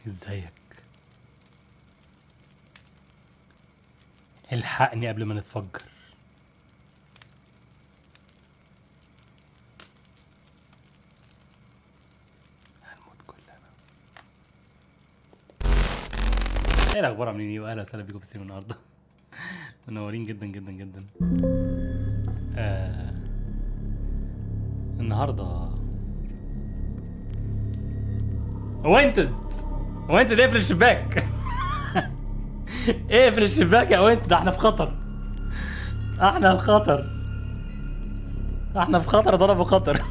ازيك؟ الحقني قبل ما نتفجر. هنموت كلنا. ايه الاخبار؟ عاملين ايه؟ واهلا وسهلا بيكم في stream النهارده. منورين جدا جدا جدا. النهارده هو انت اقفل الشباك. اقفل الشباك يا وانت، ده احنا في خطر، احنا في خطر، احنا في خطر، ضربوا خطر.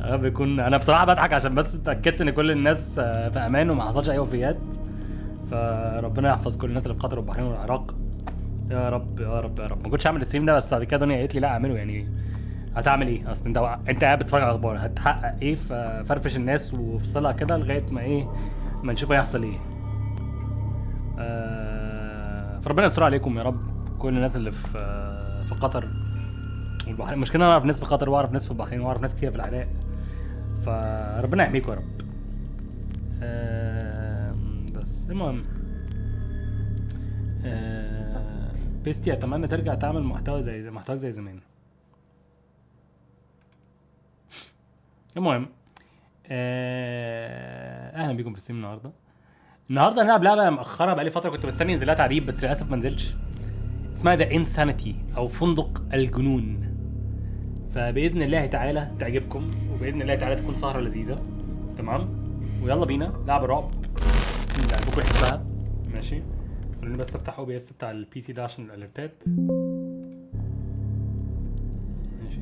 بيكون انا بصراحة بضحك عشان بس اتاكدت ان كل الناس في امان وما حصلش اي وفيات، فربنا يحفظ كل الناس اللي في قطر والبحرين والعراق يا رب يا رب يا رب. ما كنتش اعمل ال stream ده، بس بعد كده دنيا قالت لي لا اعمله، يعني هتعمل ايه؟ اصل انت قاعد بتتفرج على الاخبار هتحقق ايه؟ ففرفش الناس وافصلها كده لغاية ما ايه، ما نشوف هيحصل ايه. فربنا يستر عليكم يا رب، كل الناس اللي في قطر والبحرين. المشكلة انا اعرف ناس في قطر واعرف ناس في البحرين واعرف ناس كتير في العراق، فربنا يحميكم يا رب. بس المهم بيستي اتمنى ترجع تعمل محتوى زي محتواك زي زمان. المهم اهلا بيكم في ال stream النهارده. النهارده هنلعب لعبه مأخره بقالي فترة، كنت مستني ينزل لها تعريب بس للاسف ما نزلش، اسمها The Insanity او فندق الجنون. فباذن الله تعالى تعجبكم، وباذن الله تعالى تكون سهره لذيذة. تمام، ويلا بينا لعبه رعب اللي قلبكم يحبها. ماشي، خلوني بس افتح OBS بتاع ال PC ده عشان ال alertات. ماشي،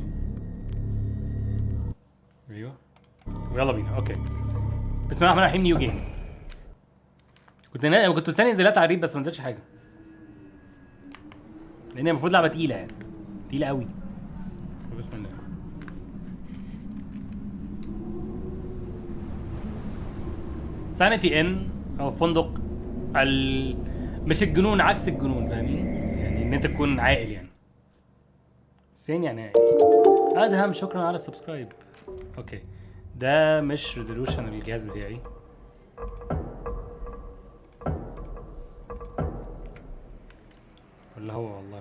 ايوه ويلا بينا. okay، بسم الله الرحمن الرحيم. new game. كنت مستني ينزل لها تعريب بس ما نزلش حاجة، لان المفروض لعبه تقيلة، يعني تقيلة قوي. بسم الله. Sanity Inn او فندق مش الجنون، عكس الجنون، فاهمين؟ يعني ان انت تكون عاقل، يعني sane يعني عاقل. ادهم شكرا على ال subscribe. okay، ده مش resolution الجهاز بتاعي. ولا هو؟ والله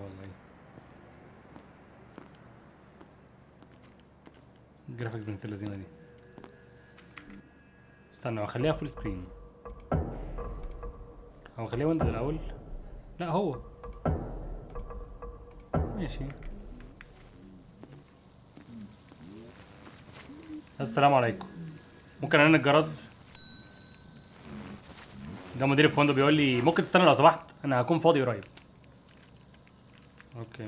ال graphics بنت اللذينه دي. استنى اخليها full screen او اخليها window الاول. لا هو ماشي. السلام عليكم، ممكن ارن الجرس؟ ده مدير الفندق بيقول لي ممكن تستنى لو سمحت، انا هكون فاضي قريب. okay،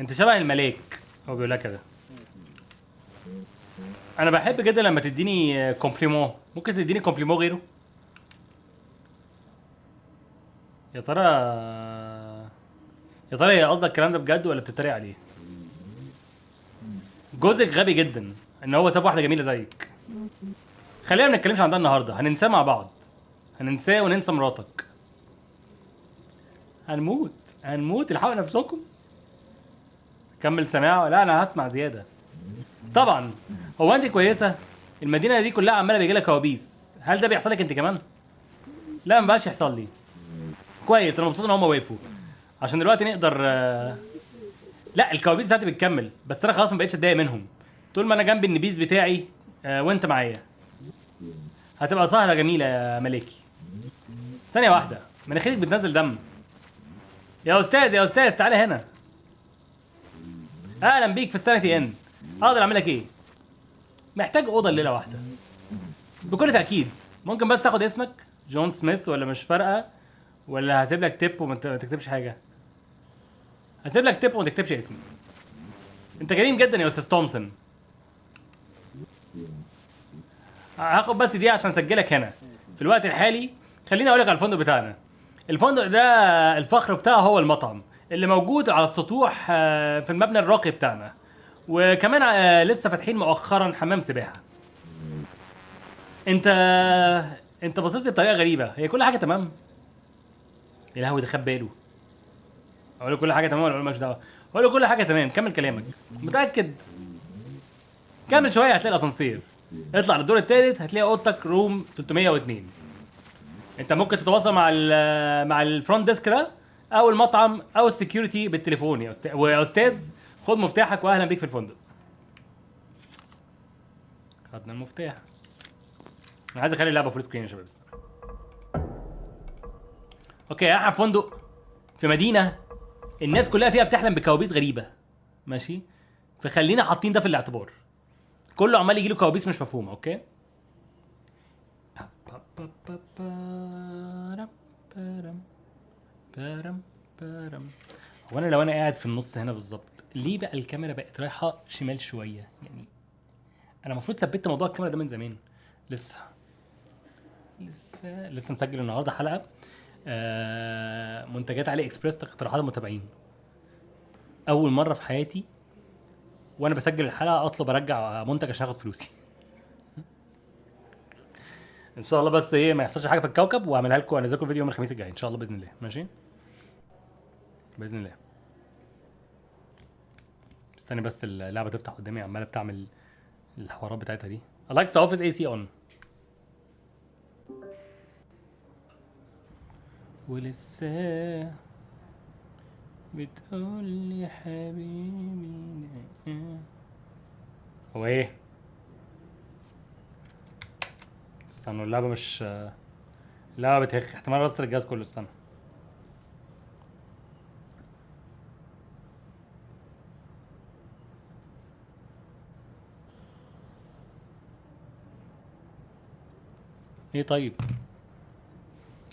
انت شبه الملاك، هو بيقول لك كده. انا بحب جدا لما تديني compliment. ممكن تديني compliment غيره؟ يا ترى يا ترى هي قصدك الكلام ده بجد ولا بتتريق عليه؟ جوزك غبي جدا ان هو ساب واحدة جميلة زيك. خلينا ما نتكلمش عن ده النهارده، هننساه مع بعض، هننساه وننسى مراتك. هنموت هنموت، الحقوا نفسكم. كمل سماع؟ لا انا هسمع زيادة طبعا. هو انت كويسة؟ المدينة دي كلها عماله بيجي لها كوابيس، هل ده بيحصل لك انت كمان؟ لا ما بقاش يحصل لي. كويس، انا مبسوط ان هم وقفوا عشان دلوقتي نقدر. لا الكوابيس بتاعتي بتكمل، بس انا خلاص ما بقتش اتضايق منهم طول ما انا جنب النبيذ بتاعي. وانت معايا هتبقى سهره جميلة يا ملاكي. ثانية واحدة، مناخيرك بتنزل دم يا استاذ. يا استاذ تعالى هنا. اهلا بيك في ال Sanity Inn. اقدر اعمل لك ايه؟ محتاج اوضة الليلة واحدة بكل تاكيد. ممكن بس اخد اسمك؟ جون سميث ولا مش فارقه؟ ولا هسيب لك tip وما تكتبش حاجة؟ هسيب لك tip وما تكتبش اسمي. انت كريم جدا يا استاذ تومسون. هاخد بس دي عشان اسجلك هنا في الوقت الحالي. خليني اقول لك على الفندق بتاعنا. الفندق ده الفخر بتاعه هو المطعم اللي موجود على السطوح في المبنى الراقي بتاعنا، وكمان لسه فاتحين مؤخرا حمام سباحة. انت باصص لي بطريقة غريبة، هي كل حاجة تمام؟ يا لهوي ده خد باله. اقول له كل حاجة تمام ولا اقول له مالكش دعوه؟ اقول له كل حاجة تمام. كمل كلامك. متاكد؟ كمل شوية هتلاقي الاسانسير. اطلع للدور الثالث هتلاقي اوضتك room 302. انت ممكن تتواصل مع ال front desk ده او المطعم او ال security بالتليفون يا استاذ. ويا استاذ خد مفتاحك واهلا بيك في الفندق. خدنا المفتاح. انا عايز اخلي اللعبة full screen يا شباب، استنى. okay، احنا في فندق في مدينة الناس كلها فيها بتحلم بكوابيس غريبه، ماشي؟ فخلينا حاطين ده في الاعتبار. كله عمال يجي له كوابيس مش مفهومه. okay، با با با با بارم بارم بارم بارم. هو انا لو انا قاعد في النص هنا بالظبط، ليه بقى الكاميرا بقت رايحة شمال شويه؟ يعني انا المفروض ثبت موضوع الكاميرا ده من زمان. لسه لسه لسه مسجل النهارده حلقة منتجات علي اكسبريس، اقتراحات المتابعين. اول مرة في حياتي وانا بسجل الحلقة اطلب ارجع منتج عشان اخد فلوسي. ان شاء الله بس ايه ما يحصلش حاجة في الكوكب، واعملها لكم وانزل لكم فيديو يوم الخميس الجاي ان شاء الله باذن الله. ماشي باذن الله. استني بس اللعبة تفتح قدامي، عماله بتعمل الحوارات بتاعتها دي. Alexa office AC on. ولسه بتقول لي حبيبي. هو ايه؟ استنوا، اللعبة مش اللعبة بتهخ، احتمال رص الجهاز كله. استنى، ايه؟ طيب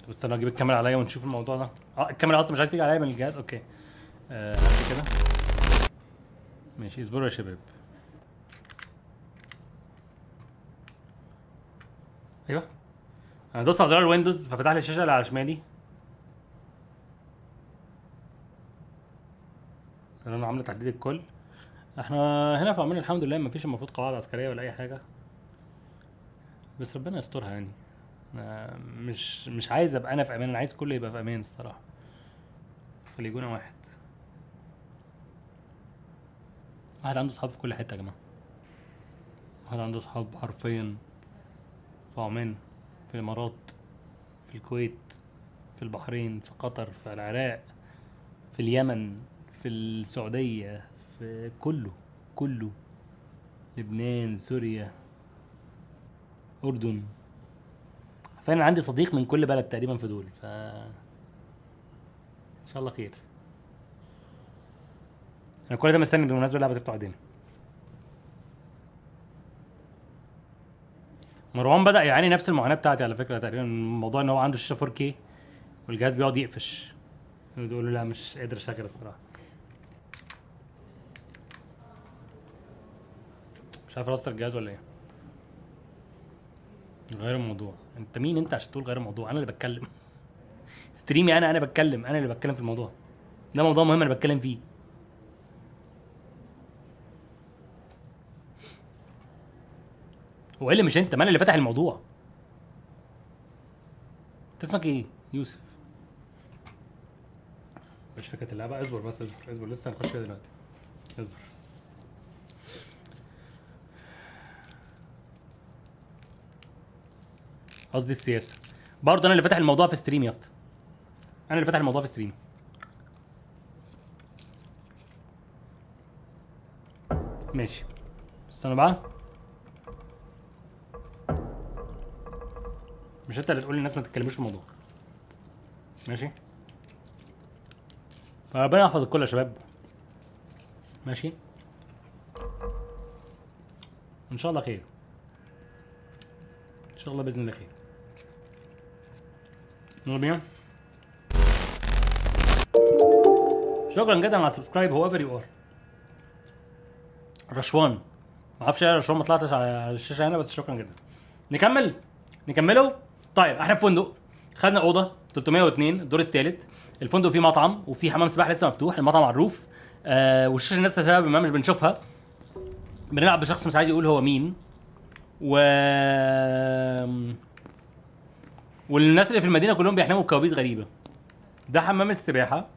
طب استنى اجيب الكاميرا عليا ونشوف الموضوع ده. الكاميرا اصلا مش عايز تيجي عليا من الجهاز. okay، كده ماشي. اصبروا يا شباب. ايوه انا دوست على زرار ال Windows ففتح لي الشاشة اللي على شمالي. انا عامله تحديد الكل. احنا هنا في عمان الحمد لله مفيش المفروض قواعد عسكرية ولا اي حاجه، بس ربنا يسترها. يعني انا مش عايز ابقى انا في امان، انا عايز كله يبقى في امان الصراحه. خليجونا واحد واحد عنده صحاب في كل حتة يا جماعة. واحد عنده صحاب حرفيا في عمان، في الامارات، في الكويت، في البحرين، في قطر، في العراق، في اليمن، في السعودية، في كله كله، لبنان، سوريا، أردن. فأنا عندي صديق من كل بلد تقريبا في دول. ف إن شاء الله خير. أنا كل ده مستني بالمناسبة اللعبة تفتح قدامي. مروان بدأ يعاني نفس المعاناة بتاعتي على فكرة تقريبا، موضوع إن هو عنده شاشة 4K والجهاز بيقعد يقفش، يقول له لا مش قادر أشغل الصراحة. مش عارف أرسل الجهاز ولا إيه. غير الموضوع. انت مين انت عشان تقول غير الموضوع؟ انا اللي بتكلم. stream ي انا بتكلم، انا اللي بتكلم في الموضوع ده، موضوع مهم انا بتكلم فيه. هو ايه اللي مش انت؟ ما انا اللي فاتح الموضوع. انت اسمك ايه؟ يوسف. مش فكرة اللعبة. اصبر بس، اصبر اصبر، لسه هنخش فيها دلوقتي. اصبر. قصدي السياسة برضه انا اللي فاتح الموضوع في stream يا اسطى، انا اللي فاتح الموضوع في stream. ماشي استنى بقى، مش انت اللي تقول للناس ما تتكلموش في الموضوع. ماشي، فربنا يحفظ الكل يا شباب. ماشي ان شاء الله خير، ان شاء الله باذن الله خير. يلا بينا. شكرا جدا على ال subscribe whoever you are. رشوان، ما اعرفش ايه رشوان، ما طلعتش على الشاشة هنا، بس شكرا جدا. نكمل نكمله. طيب احنا في فندق، خدنا اوضة 302 الدور الثالث. الفندق فيه مطعم وفيه حمام سباحة لسه مفتوح، المطعم على ال roof. والشاشه الناس لسبب ما مش بنشوفها. بنلعب بشخص مش عايز يقول هو مين، والناس اللي في المدينة كلهم بيحلموا بكوابيس غريبة. ده حمام السباحة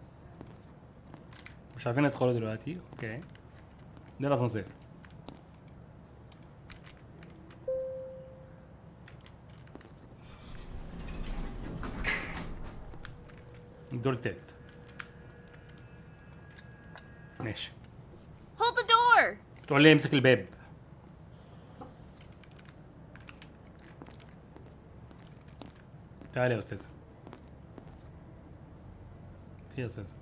مش عارفين ندخله دلوقتي. okay ده الاسانسير. الدور التالت. ماشي. Hold the door. بتقول لي امسك الباب. تعالي يا استاذه. في يا استاذه.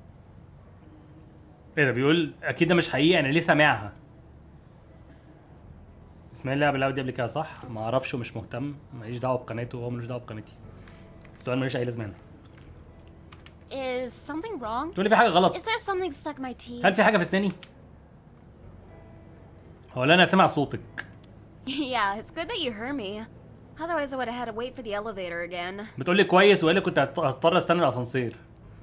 ايه ده؟ بيقول اكيد ده مش حقيقي، انا ليه سامعها؟ اسماعيل لعب اللعبة دي قبل كده صح؟ ما اعرفش ومش مهتم، ماليش دعوه بقناته وهو ملوش دعوه بقناتي. السؤال ملوش اي لازمه هنا. Is something wrong? تقول لي في حاجة غلط. Is there something stuck in my teeth? هل في حاجة في اسناني؟ هو لا انا سامع صوتك. Yeah, it's good that you heard me. Otherwise I would have had to wait for the elevator again. بتقول لي كويس والا كنت هضطر استنى الاسانسير.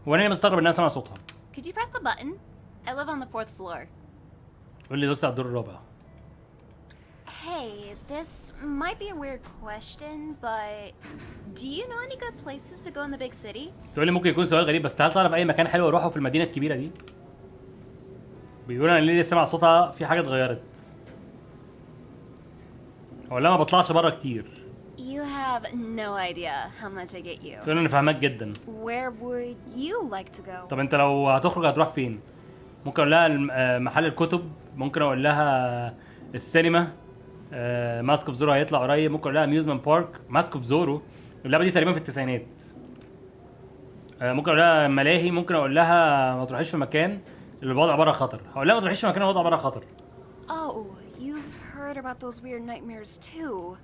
هو انا مستغرب ان انا سامع صوتها. Could you press the button? I live on the fourth floor. تقول لي دوست على الدور الرابع. Hey, this might be a weird question, but do you know any good places to go in the big city? تقول لي ممكن يكون سؤال غريب، بس هل تعرف اي مكان حلو اروحه في المدينة الكبيرة دي؟ بيقول انا ليه سامع صوتها، في حاجة اتغيرت. هو لا ما بطلعش بره كتير. You have no idea how much I get you. تقول لي انا فاهمك جدا. Where would you like to go? طب انت لو هتخرج هتروح فين؟ ممكن اقول لها محل الكتب، ممكن اقول لها السينما، Mask of Zorro هيطلع قريب، ممكن اقول لها amusement park. Mask of Zorro اللعبة دي تقريبا في التسعينات. ممكن اقول لها ملاهي، ممكن اقول لها ما تروحيش في مكان الوضع بره خطر. هقول لها ما تروحيش في مكان الوضع بره خطر. Oh, you've heard about those weird nightmares too.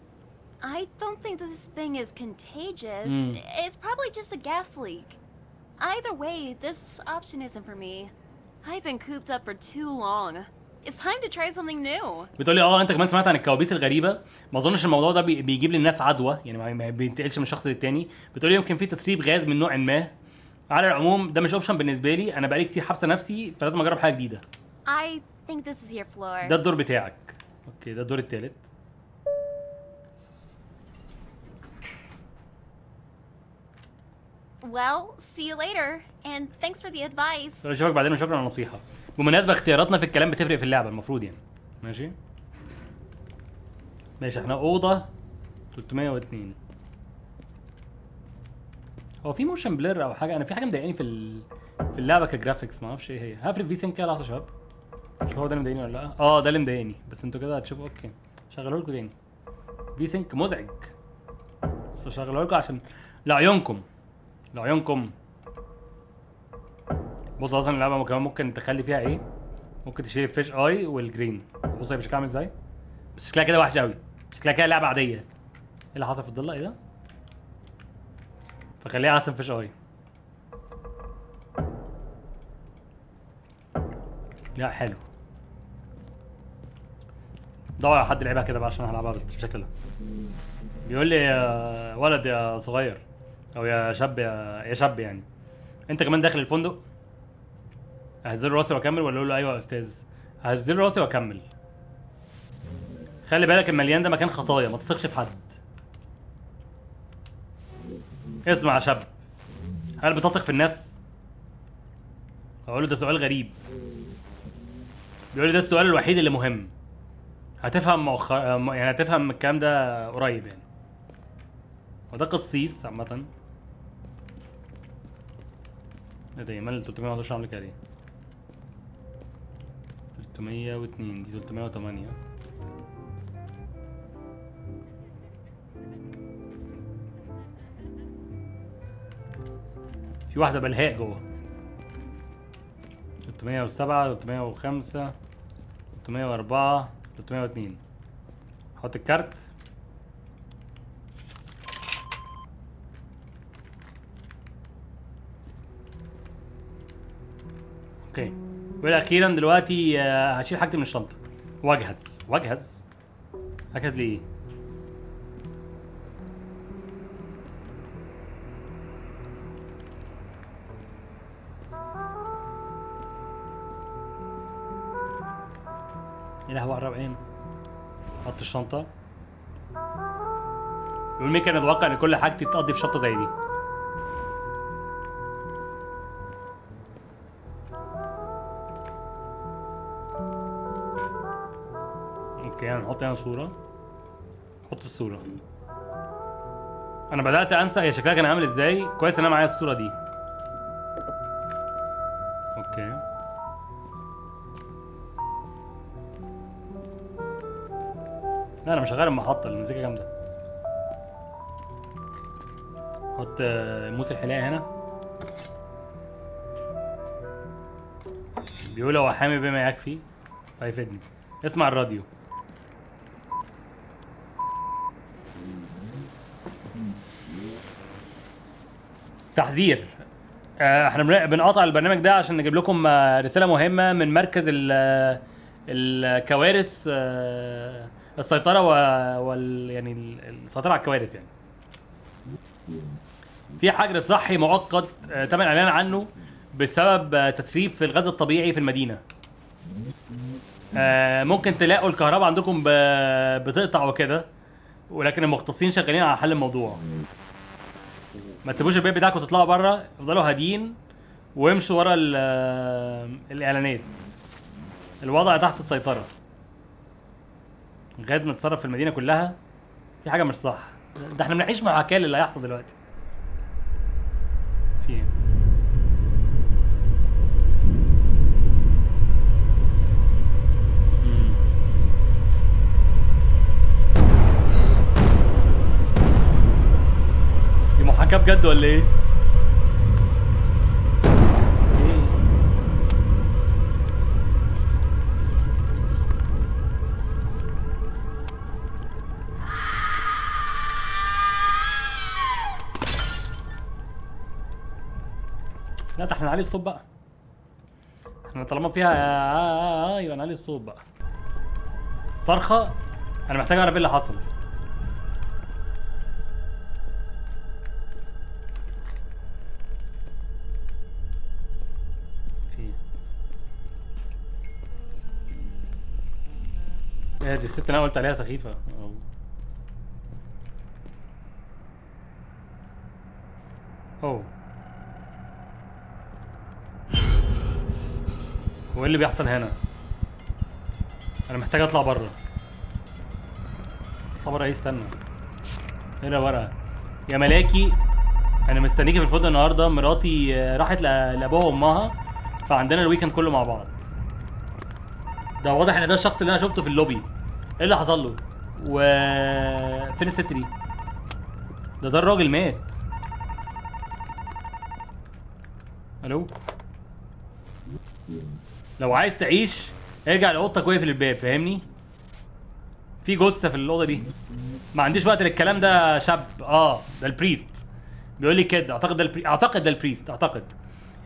I don't think this thing is contagious. It's probably just a gas leak. Either way, this option isn't for me. I've been cooped up for too long. It's time to try something new. بتقول لي انت كمان سمعت عن الكوابيس الغريبة، ما اظنش الموضوع ده بيجيب للناس عدوى، يعني ما بينتقلش من شخص للتاني. بتقول لي يمكن في تسريب غاز من نوع ما. على العموم ده مش option بالنسبة لي، انا بقالي كتير حابسه نفسي فلازم اجرب حاجة جديدة. I think this is your floor. ده الدور بتاعك. okay ده الدور الثالث. Well, see you later, and thanks for the advice. اشوفك بعدين وشكرا على النصيحة. بالمناسبة اختياراتنا في الكلام بتفرق في اللعبة المفروض يعني. ماشي؟ ماشي، احنا أوضة 302. هو في motion blur أو حاجة؟ أنا في حاجة مضايقاني في اللعبة ك graphics، ما أعرفش إيه هي. هفرق V-Sync كده لحظة يا شباب. شوف هو ده اللي مضايقني ولا لأ؟ ده اللي مضايقني، بس أنتوا كده هتشوفوا. okay، شغلوه لكم تاني. V-Sync مزعج. بس شغلوه لكم عشان لعيونكم. لعيونكم. بص اصلا اللعبة كمان ممكن تخلي فيها ايه؟ ممكن تشيل ال fish eye وال grain. بص هي شكلها عامل ازاي؟ بس شكلها كده وحش قوي، شكلها كده لعبه عادية. ايه اللي حصل في الضله؟ ايه ده؟ فخليها احسن fish eye. لا حلو. دور على حد لعبها كده بقى عشان هلعبها بالشكل ده. بيقول لي يا ولد يا صغير او يا شاب، يا شاب يعني، انت كمان داخل الفندق؟ اهزله راسي واكمل ولا اقول له ايوه يا استاذ؟ اهزله راسي واكمل. خلي بالك المليان ده مكان خطايا، ما تثقش في حد. اسمع يا شاب، هل بتثق في الناس؟ اقول له ده سؤال غريب. بيقول لي ده السؤال الوحيد اللي مهم. هتفهم مؤخر، يعني هتفهم الكلام ده قريب يعني. وده قصيص عامة. ايه ده؟ مال 311 عامل كده ليه؟ 302 دي 308. في واحدة بلهاء جوه. 307، 305، 304، 302. حط الكارت. okay. واخيرا دلوقتي هشيل حاجتي من الشنطة واجهز. واجهز؟ اجهز ليه؟ يا لهوي على الروقان. حط الشنطة. بيقول مين كان يتوقع ان كل حاجتي تقضي في شنطة زي دي؟ okay هنحط هنا صورة. حط الصورة. انا بدأت انسى هي شكلها كان عامل ازاي. كويس ان انا معايا الصورة دي. لا انا مش هغير المحطة، المزيكا جامدة. حط موس الحلاقة هنا. بيقول هو حامي بما يكفي فيفيدني. اسمع الراديو. تحذير، احنا بنقطع البرنامج ده عشان نجيب لكم رسالة مهمة من مركز الكوارث، السيطرة وال يعني السيطرة على الكوارث. يعني في حجر صحي مؤقت تم الاعلان عنه بسبب تسريب في الغاز الطبيعي في المدينة. ممكن تلاقوا الكهرباء عندكم بتقطع وكده، ولكن المختصين شغالين على حل الموضوع. ما تسيبوش البيت بتاعكم وتطلعوا بره، افضلوا هاديين وامشوا ورا الاعلانات. الوضع تحت السيطرة. غاز متسرب في المدينة كلها، في حاجة مش صح. ده احنا بنعيش مع حكاية اللي هيحصل دلوقتي. في ايه؟ دي محاكاة بجد ولا ايه؟ ايه؟ لا ده احنا نعلي الصوت بقى. احنا طالما فيها يبقى نعلي الصوت بقى. صرخة، انا محتاج اعرف ايه اللي حصل. في ايه؟ دي الست اللي انا قلت عليها سخيفة. اوه هو ايه اللي بيحصل هنا؟ انا محتاج اطلع بره. اطلع بره ايه؟ استنى، هنا ورقة. يا ملاكي انا مستنيكي في الفندق النهارده، مراتي راحت لابوها وامها، فعندنا ال weekend كله مع بعض. ده واضح ان ده الشخص اللي انا شفته في اللوبي. ايه اللي حصل له؟ و فين الست دي؟ ده الراجل مات. الو، لو عايز تعيش ارجع لاوضتك واقفل الباب، فاهمني؟ في جثة في الاوضة دي. ما عنديش وقت للكلام ده شاب. ده ال priest بيقول لي كده. اعتقد ده اعتقد ده ال priest، اعتقد.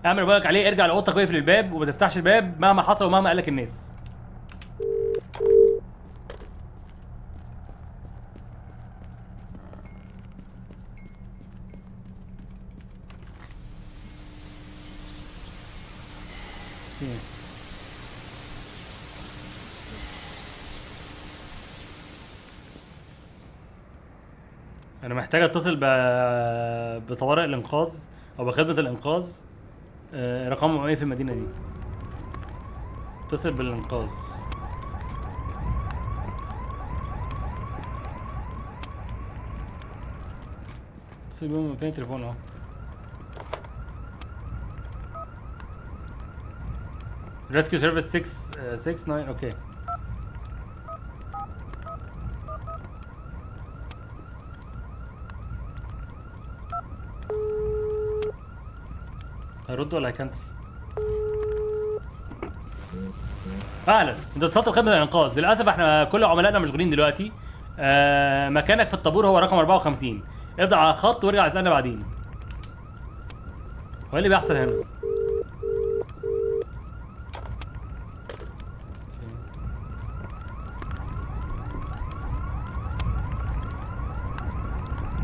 اعمل بالك عليه، ارجع لاوضتك واقفل الباب وما تفتحش الباب مهما حصل ومهما قالك الناس. انا محتاج اتصل بطوارئ الانقاذ او بخدمة الانقاذ. رقمهم ايه في المدينة دي؟ اتصل بالانقاذ. اتصل بيهم. فين التليفون؟ اهو. rescue service 6 6 9. okay هيرد ولا هي cancel؟ اهلا، انت اتصلت بخدمة الانقاذ. للاسف احنا كل عملائنا مشغولين دلوقتي. مكانك في الطابور هو رقم 54. افضل على الخط وارجع اسالنا بعدين. هو ايه اللي بيحصل هنا؟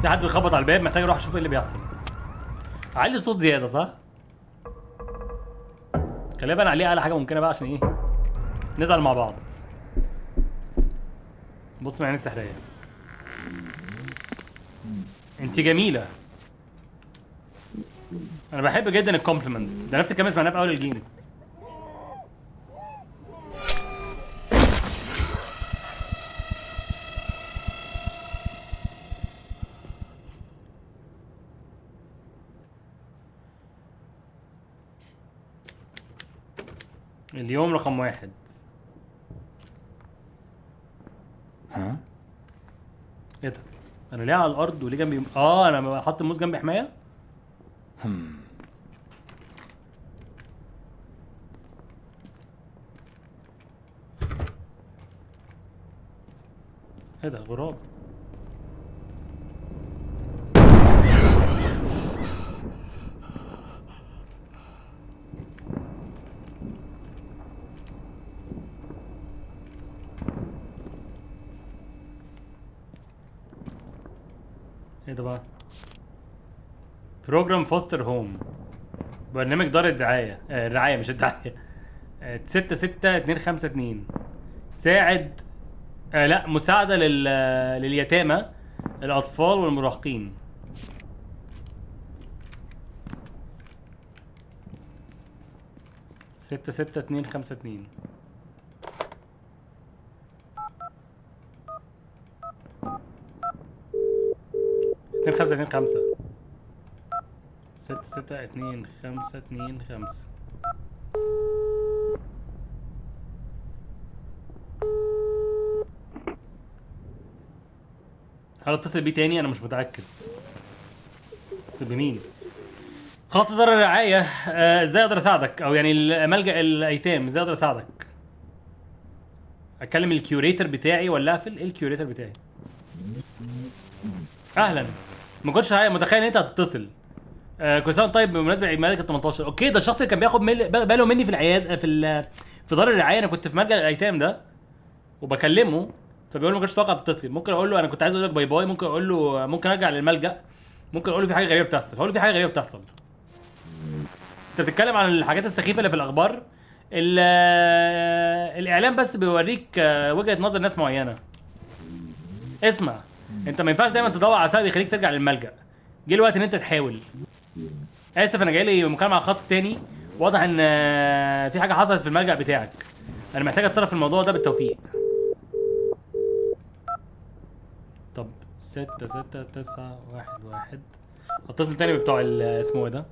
في حد بيخبط على الباب، محتاج اروح اشوف ايه اللي بيحصل. علي الصوت زيادة صح؟ خلينا بقى نعليه اعلى حاجة ممكنة بقى عشان ايه؟ نزعل مع بعض. بص معايا السحريه. انت جميلة. انا بحب جدا ال compliments. ده نفس الكلام اللي سمعناه في اول ال game. اليوم رقم 1. ها؟ ايه ده؟ انا ليه على الارض وليه جنبي؟ انا حاطط الموس جنبي حماية؟ ايه ده؟ غراب. ايه ده بقى؟ program foster home، برنامج دار الدعاية، الرعاية مش الدعاية. 66252 ساعد، لا مساعدة لليتامى، الأطفال والمراهقين. 66252. 2525. 662525. هل اتصل بيه تاني؟ انا مش متأكد. طب بمين؟ خط دار الرعاية. ازاي اقدر اساعدك؟ او يعني ملجأ الايتام، ازاي اقدر اساعدك؟ اكلم ال curator بتاعي ولا اقفل؟ ايه ال curator بتاعي؟ اهلا، ما كنتش متخيل ان انت هتتصل. كل سنة طيب، بمناسبة عيد ميلادك ال 18. okay، ده الشخص اللي كان بياخد باله مني في العيادة، في دار الرعاية. انا كنت في ملجأ الايتام ده وبكلمه، فبيقول له ما كنتش اتوقع تتصلي. ممكن اقول له انا كنت عايز اقول لك bye bye، ممكن اقول له ممكن ارجع للملجأ، ممكن اقول له في حاجة غريبة بتحصل. هقول له في حاجة غريبة بتحصل. انت بتتكلم عن الحاجات السخيفة اللي في الاخبار، الاعلام بس بيوريك وجهه نظر ناس معينة. اسمع، انت ما ينفعش دايما تدور على سبب يخليك ترجع للملجأ. جه الوقت ان انت تحاول. اسف، انا جاي لي مكالمة على الخط التاني، واضح ان في حاجة حصلت في الملجأ بتاعك. انا محتاج اتصرف في الموضوع ده بالتوفيق. طب 6 6 9 1 1. اتصل تاني بتوع اسمه ايه ده؟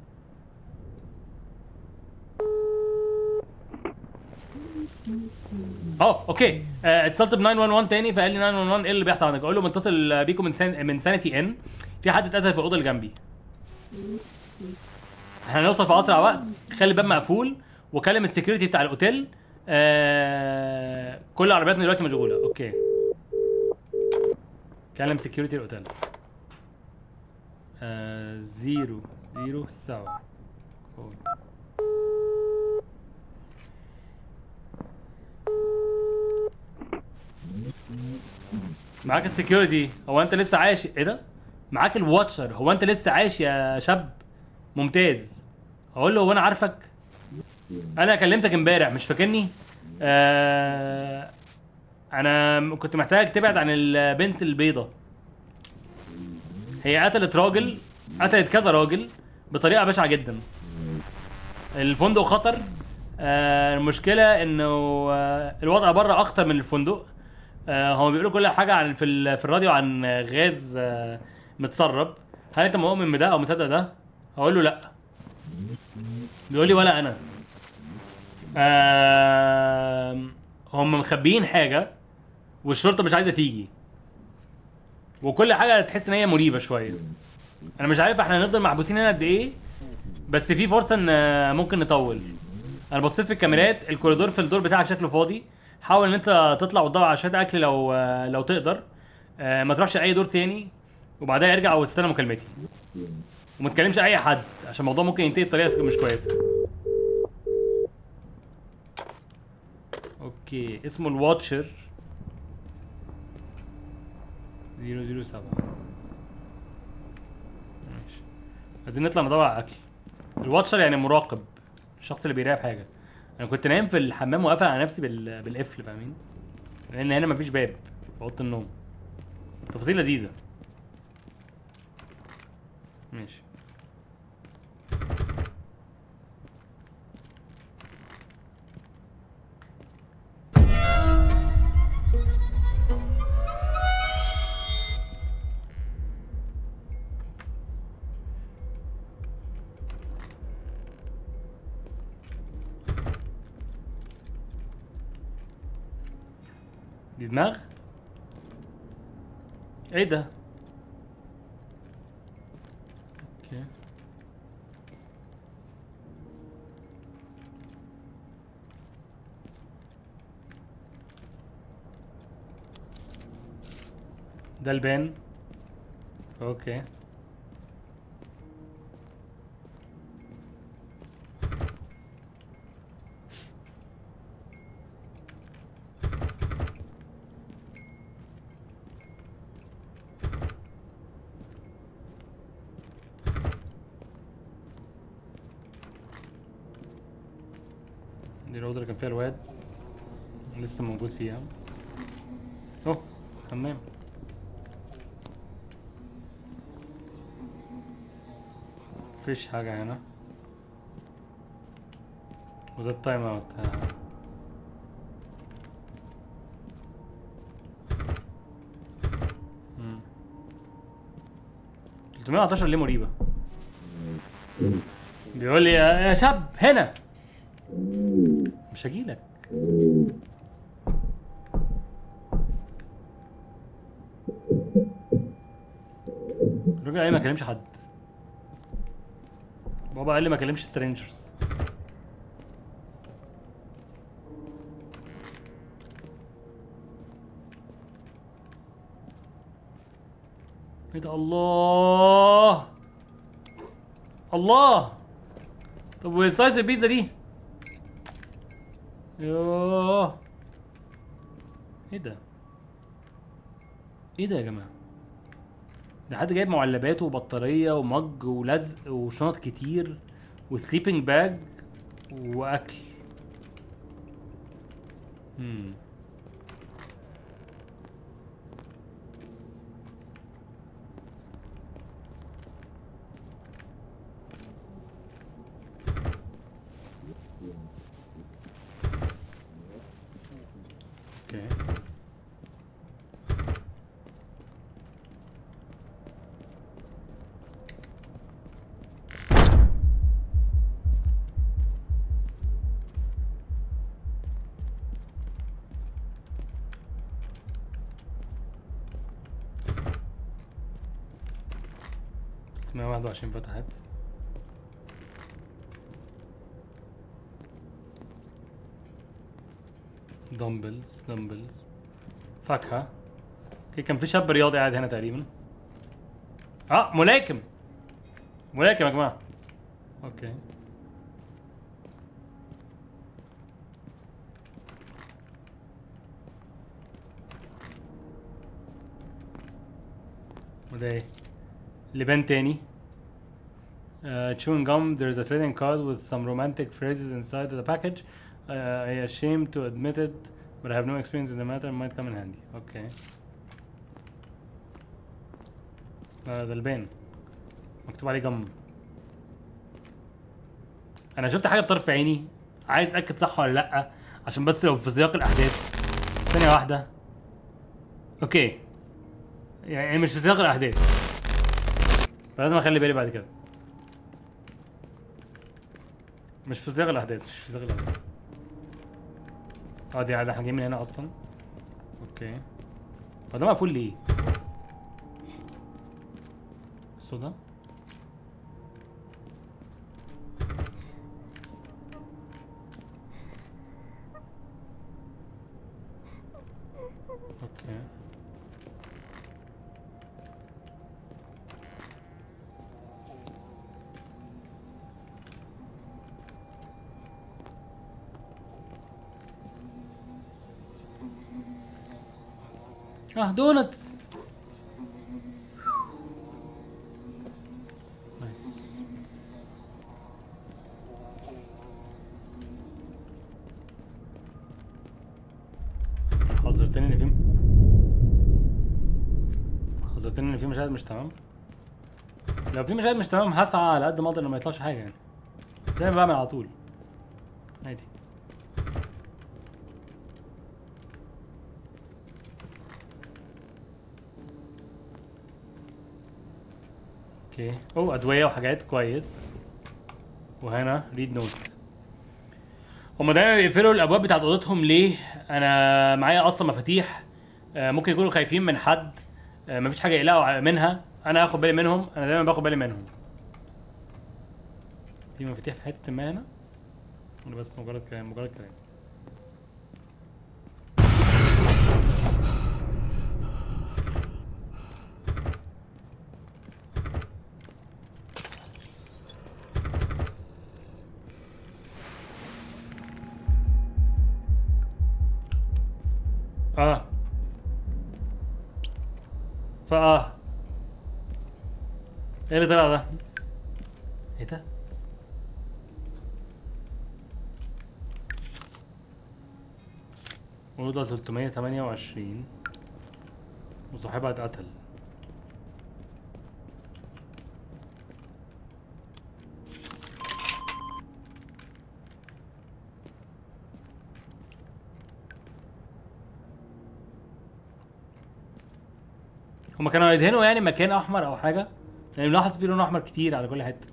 okay. اتصلت ب 911 تاني، فقال لي 911 ايه اللي بيحصل عندك؟ اقول له متصل بيكم من Sanity Inn، في حد اتقتل في الاوضة اللي جنبي. احنا هنوصل في اسرع وقت، خلي الباب مقفول وكلم ال security بتاع الاوتيل. كل عربياتنا دلوقتي مشغولة. okay، كلم security الاوتيل. 0 0 7. معاك ال security، هو انت لسه عايش؟ ايه ده؟ معاك ال watcher، هو انت لسه عايش يا شاب؟ ممتاز. اقول له هو انا عارفك؟ انا كلمتك امبارح، مش فاكرني؟ انا كنت محتاج تبعد عن البنت البيضة. هي قتلت راجل، قتلت كذا راجل بطريقة بشعة جدا. الفندق خطر. المشكلة انه الوضع بره اخطر من الفندق. هم بيقولوا كل حاجة عن في الراديو عن غاز متسرب. هل انت مؤمن بده او مصدق ده؟ هقول له لا. بيقول لي ولا انا. هم مخبيين حاجة والشرطة مش عايزه تيجي، وكل حاجة تحس ان هي مريبه شوية. انا مش عارف احنا هنفضل محبوسين هنا قد ايه، بس في فرصة ان ممكن نطول. انا بصيت في الكاميرات، الكوريدور في الدور بتاعك شكله فاضي. حاول ان انت تطلع وتدور على شوية اكل لو تقدر. ما تروحش اي دور تاني، وبعدها ارجع واستنى مكالمتي، وما تكلمش اي حد عشان الموضوع ممكن ينتهي بطريقة مش كويسة. okay، اسمه ال watcher 007. ماشي، عايزين نطلع ندور على اكل. ال watcher يعني مراقب، الشخص اللي بيراقب حاجة. انا كنت نايم في الحمام وقافل على نفسي بالقفل، فاهمين؟ لان هنا مفيش باب في اوضة النوم. تفاصيل لذيذة. ماشي، دي دماغ. ايه ده؟ okay. ده البان. okay. دي الأوضة اللي كان فيها الواد، لسه موجود فيها. أوه حمام. مفيش حاجة هنا. وده ال time out. مم. 311 ليه مريبة؟ بيقول لي يا شاب هنا مش هجيلك. الراجل قال لي ما كلمش حد. بابا قال لي ما كلمش strangers. ايه ده؟ الله الله. طب و slice البيتزا دي؟ يوه ايه ده؟ ايه ده يا جماعة؟ ده حد جايب معلبات وبطارية و mug ولزق وشنط كتير و sleeping bag واكل. okay. 121 فتحت. dumbbells dumbbells فاكهة. okay كان في شاب رياضي قاعد هنا تقريبا. ملاكم ملاكم يا جماعة. okay وده ايه؟ لبان تاني. Chewing gum. There's a trading card with some romantic phrases inside of the package. I ashamed to admit it, but I have no experience in the matter. Might come in handy. Okay. ده البان مكتوب عليه gum. انا شفت حاجة بطرف عيني، عايز اتاكد صح ولا لا، عشان بس لو في سياق الاحداث. ثانية واحدة. okay يعني مش في سياق الاحداث، فلازم اخلي بالي بعد كده. مش في سياق الاحداث، مش في سياق الاحداث. دي عادة احنا جايين من هنا اصلا. okay هو ده مقفول ليه؟ الصوت ده؟ okay donuts. Nice. حذرتني ان في، حذرتني ان في مشاهد مش تمام. لو في مشاهد مش تمام هسعى على قد ما اقدر ان ما يطلعش حاجة، يعني زي ما بعمل على طول عادي. okay اوه ادوية وحاجات كويس. وهنا read note. هما دايما بيقفلوا الابواب بتاعت اوضتهم ليه؟ انا معايا اصلا مفاتيح. ممكن يكونوا خايفين من حد. مفيش حاجة يقلقوا منها، انا هاخد بالي منهم، انا دايما باخد بالي منهم. في مفاتيح في حتة ما هنا ولا بس مجرد كلام؟ مجرد كلام. فاه ايه اللي طلع ده؟ ايه ده؟ أوضة 328 وصاحبها اتقتل. هما كانوا هيدهنوا يعني مكان احمر او حاجة؟ يعني ملاحظ فيه لون احمر كتير على كل حتة.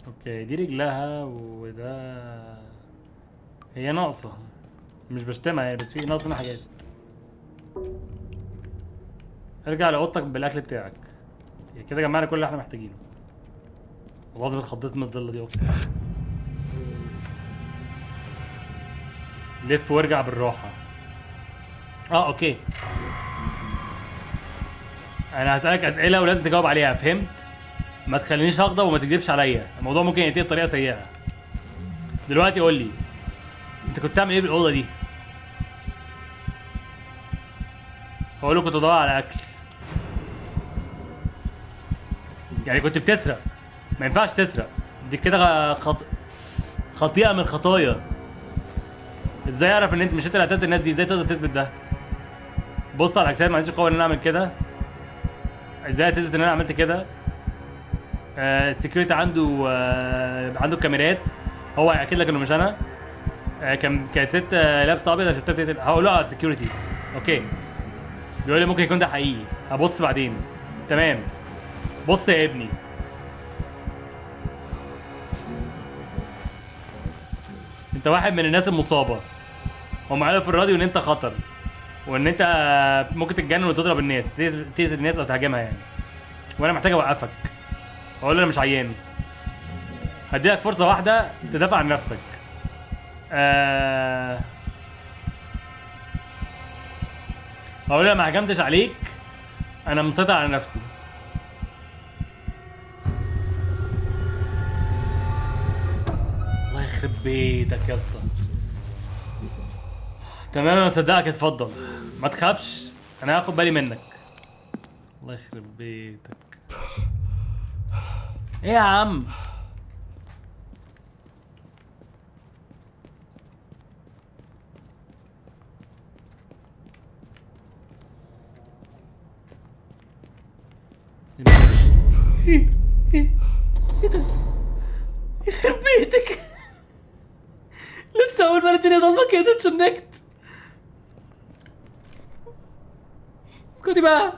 okay دي رجلها وده هي ناقصه، مش بشتمها يعني، بس في ناقص منها حاجات. ارجع لاوضتك بالاكل بتاعك. كده جمعنا كل اللي احنا محتاجينه. والله العظيم اتخضيت من الضله دي اقسم. لف وارجع بالراحة. okay. انا هسألك اسئلة ولازم تجاوب عليها، فهمت؟ ما تخلينيش اغضب وما تكذبش عليا، الموضوع ممكن ينتهي بطريقة سيئة. دلوقتي قول لي انت كنت تعمل ايه بالأوضة دي؟ هقول له كنت بدور على اكل. يعني كنت بتسرق. ما ينفعش تسرق، دي كده خطيئة من الخطايا. ازاي اعرف ان انت مش انت اللي قتلت الناس دي؟ ازاي تقدر تثبت ده؟ بص على الاجساد، ما عنديش قوة ان انا اعمل كده. ازاي تثبت ان انا عملت كده؟ ال security عنده عنده كاميرات، هو هياكد لك انه مش انا. كانت ست لابسه ابيض، انا شفتها بتقتل. هقول له على ال security. okay بيقول لي ممكن يكون ده حقيقي، هبص بعدين. تمام بص يا ابني، انت واحد من الناس المصابة. هم قالوا في الراديو ان انت خطر، وان انت ممكن تتجنن وتضرب الناس، تقتل الناس او تهاجمها يعني، وانا محتاج اوقفك. اقول له انا مش عيان، هديلك فرصة واحدة تدافع عن نفسك. هقول له ما هجمتش عليك، انا مسيطر على نفسي. الله يخرب بيتك يا اسطى. تمام انا مصدقك، اتفضل ما تخافش انا هاخد بالي منك. الله يخرب بيتك. ايه يا عم؟ ايه ايه ايه ده؟ يخرب بيتك. لسه اول مرة الدنيا ضلمة كده، اتشنكت. اسكتي بقى.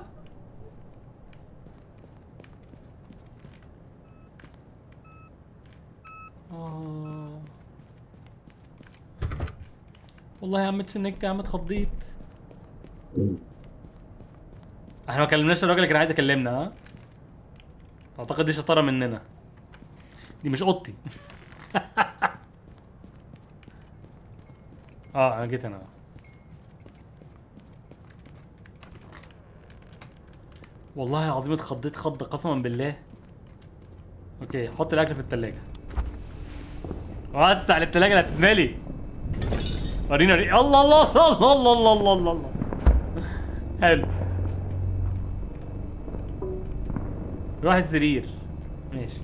والله يا عم اتشنكت يا عم، اتخضيت. احنا ما كلمناش الراجل اللي كان عايز يكلمنا. ها اعتقد دي شطارة مننا، دي مش اوضتي. انا جيت انا. والله العظيم اتخضيت خضه قسما بالله. okay حط الاكل في التلاجة. وسع التلاجة اللي هتتملي. ورينا ورينا. الله الله الله الله الله الله الله الله. حلو روح السرير. ماشي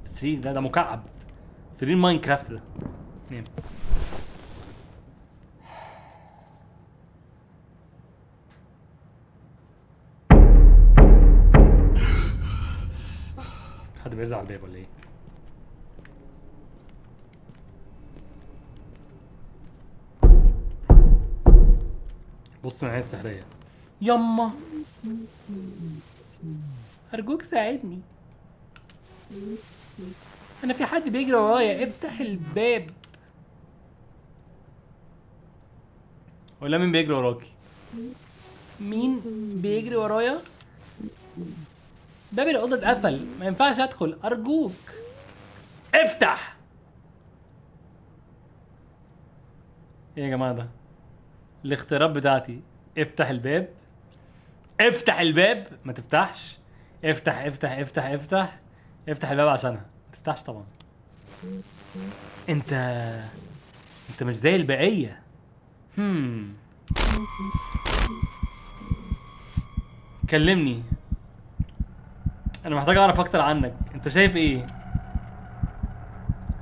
السرير ده مكعب، سرير ماينكرافت ده. نعم. حد بيرزع على الباب ولا ايه؟ بص معايا السحرية. يما ارجوك ساعدني. انا في حد بيجري ورايا، افتح الباب. ولا مين بيجري وراكي؟ مين بيجري ورايا؟ باب الاوضة اتقفل، ما ينفعش ادخل، ارجوك افتح. ايه يا جماعة ده؟ الاختيارات بتاعتي افتح الباب، افتح الباب، ما تفتحش، افتح افتح افتح افتح، افتح الباب عشانها، ما تفتحش طبعا. انت مش زي البقية. كلمني، انا محتاج اعرف اكتر عنك. انت شايف ايه؟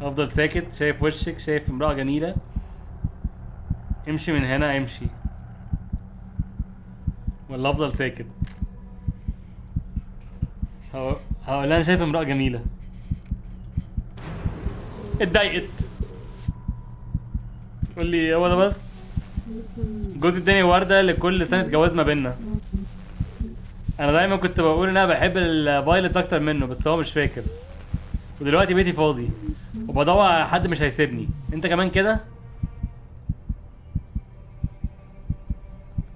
افضل ساكت. شايف وشك، شايف امرأة جميلة. امشي من هنا، امشي، ولا افضل ساكت؟ هقول انا شايف امرأة جميلة. اتضايقت، تقول لي هو ده بس؟ جوزي اداني وردة لكل سنة جواز ما بينا. انا دايما كنت بقول ان انا بحب ال violet اكتر منه، بس هو مش فاكر. ودلوقتي بيتي فاضي وبدور على حد مش هيسيبني. انت كمان كده؟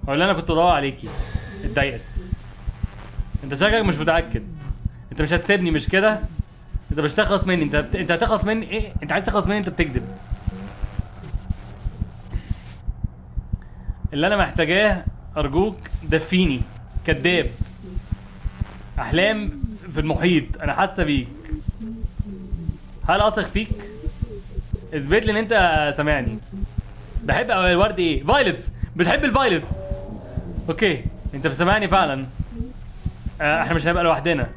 هقول انا كنت بدور عليكي. اتضايقت. انت شكلك مش متاكد. انت مش هتسيبني مش كده؟ انت مش هتخلص مني. انت هتخلص مني ايه؟ انت عايز تخلص مني؟ انت بتكذب. اللي انا محتاجاه ارجوك دفيني. كداب. احلام في المحيط، انا حاسه بيك. هل اثق فيك؟ اثبت لي ان انت سامعني. بحب الورد ايه؟ violets. بتحب ال violets. okay انت بتسمعني فعلا. احنا مش هنبقى لوحدنا.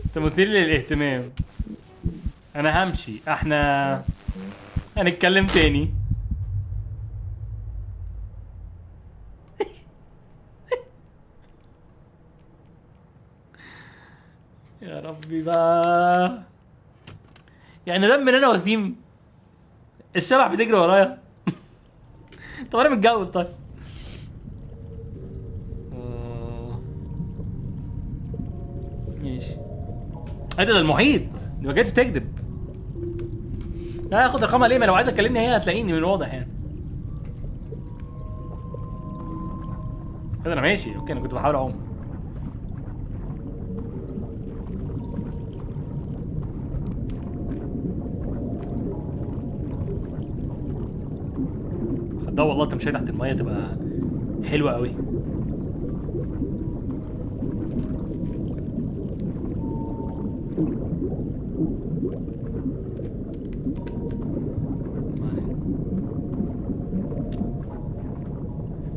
انت مثير للاهتمام. انا همشي، احنا هنتكلم تاني. يا ربي بقى، يعني ده من انا وسيم الشبح بتجري ورايا. طب انا متجوز. طيب ماشي. ايه ده المحيط دي ما كانتش تكذب. لا اخد رقمها ليه؟ ما لو عايزه تكلمني هي هتلاقيني من الواضح يعني. ايه ده انا ماشي. okay انا كنت بحاول اعوم. صدق والله التمشية تحت المية تبقى حلوة قوي.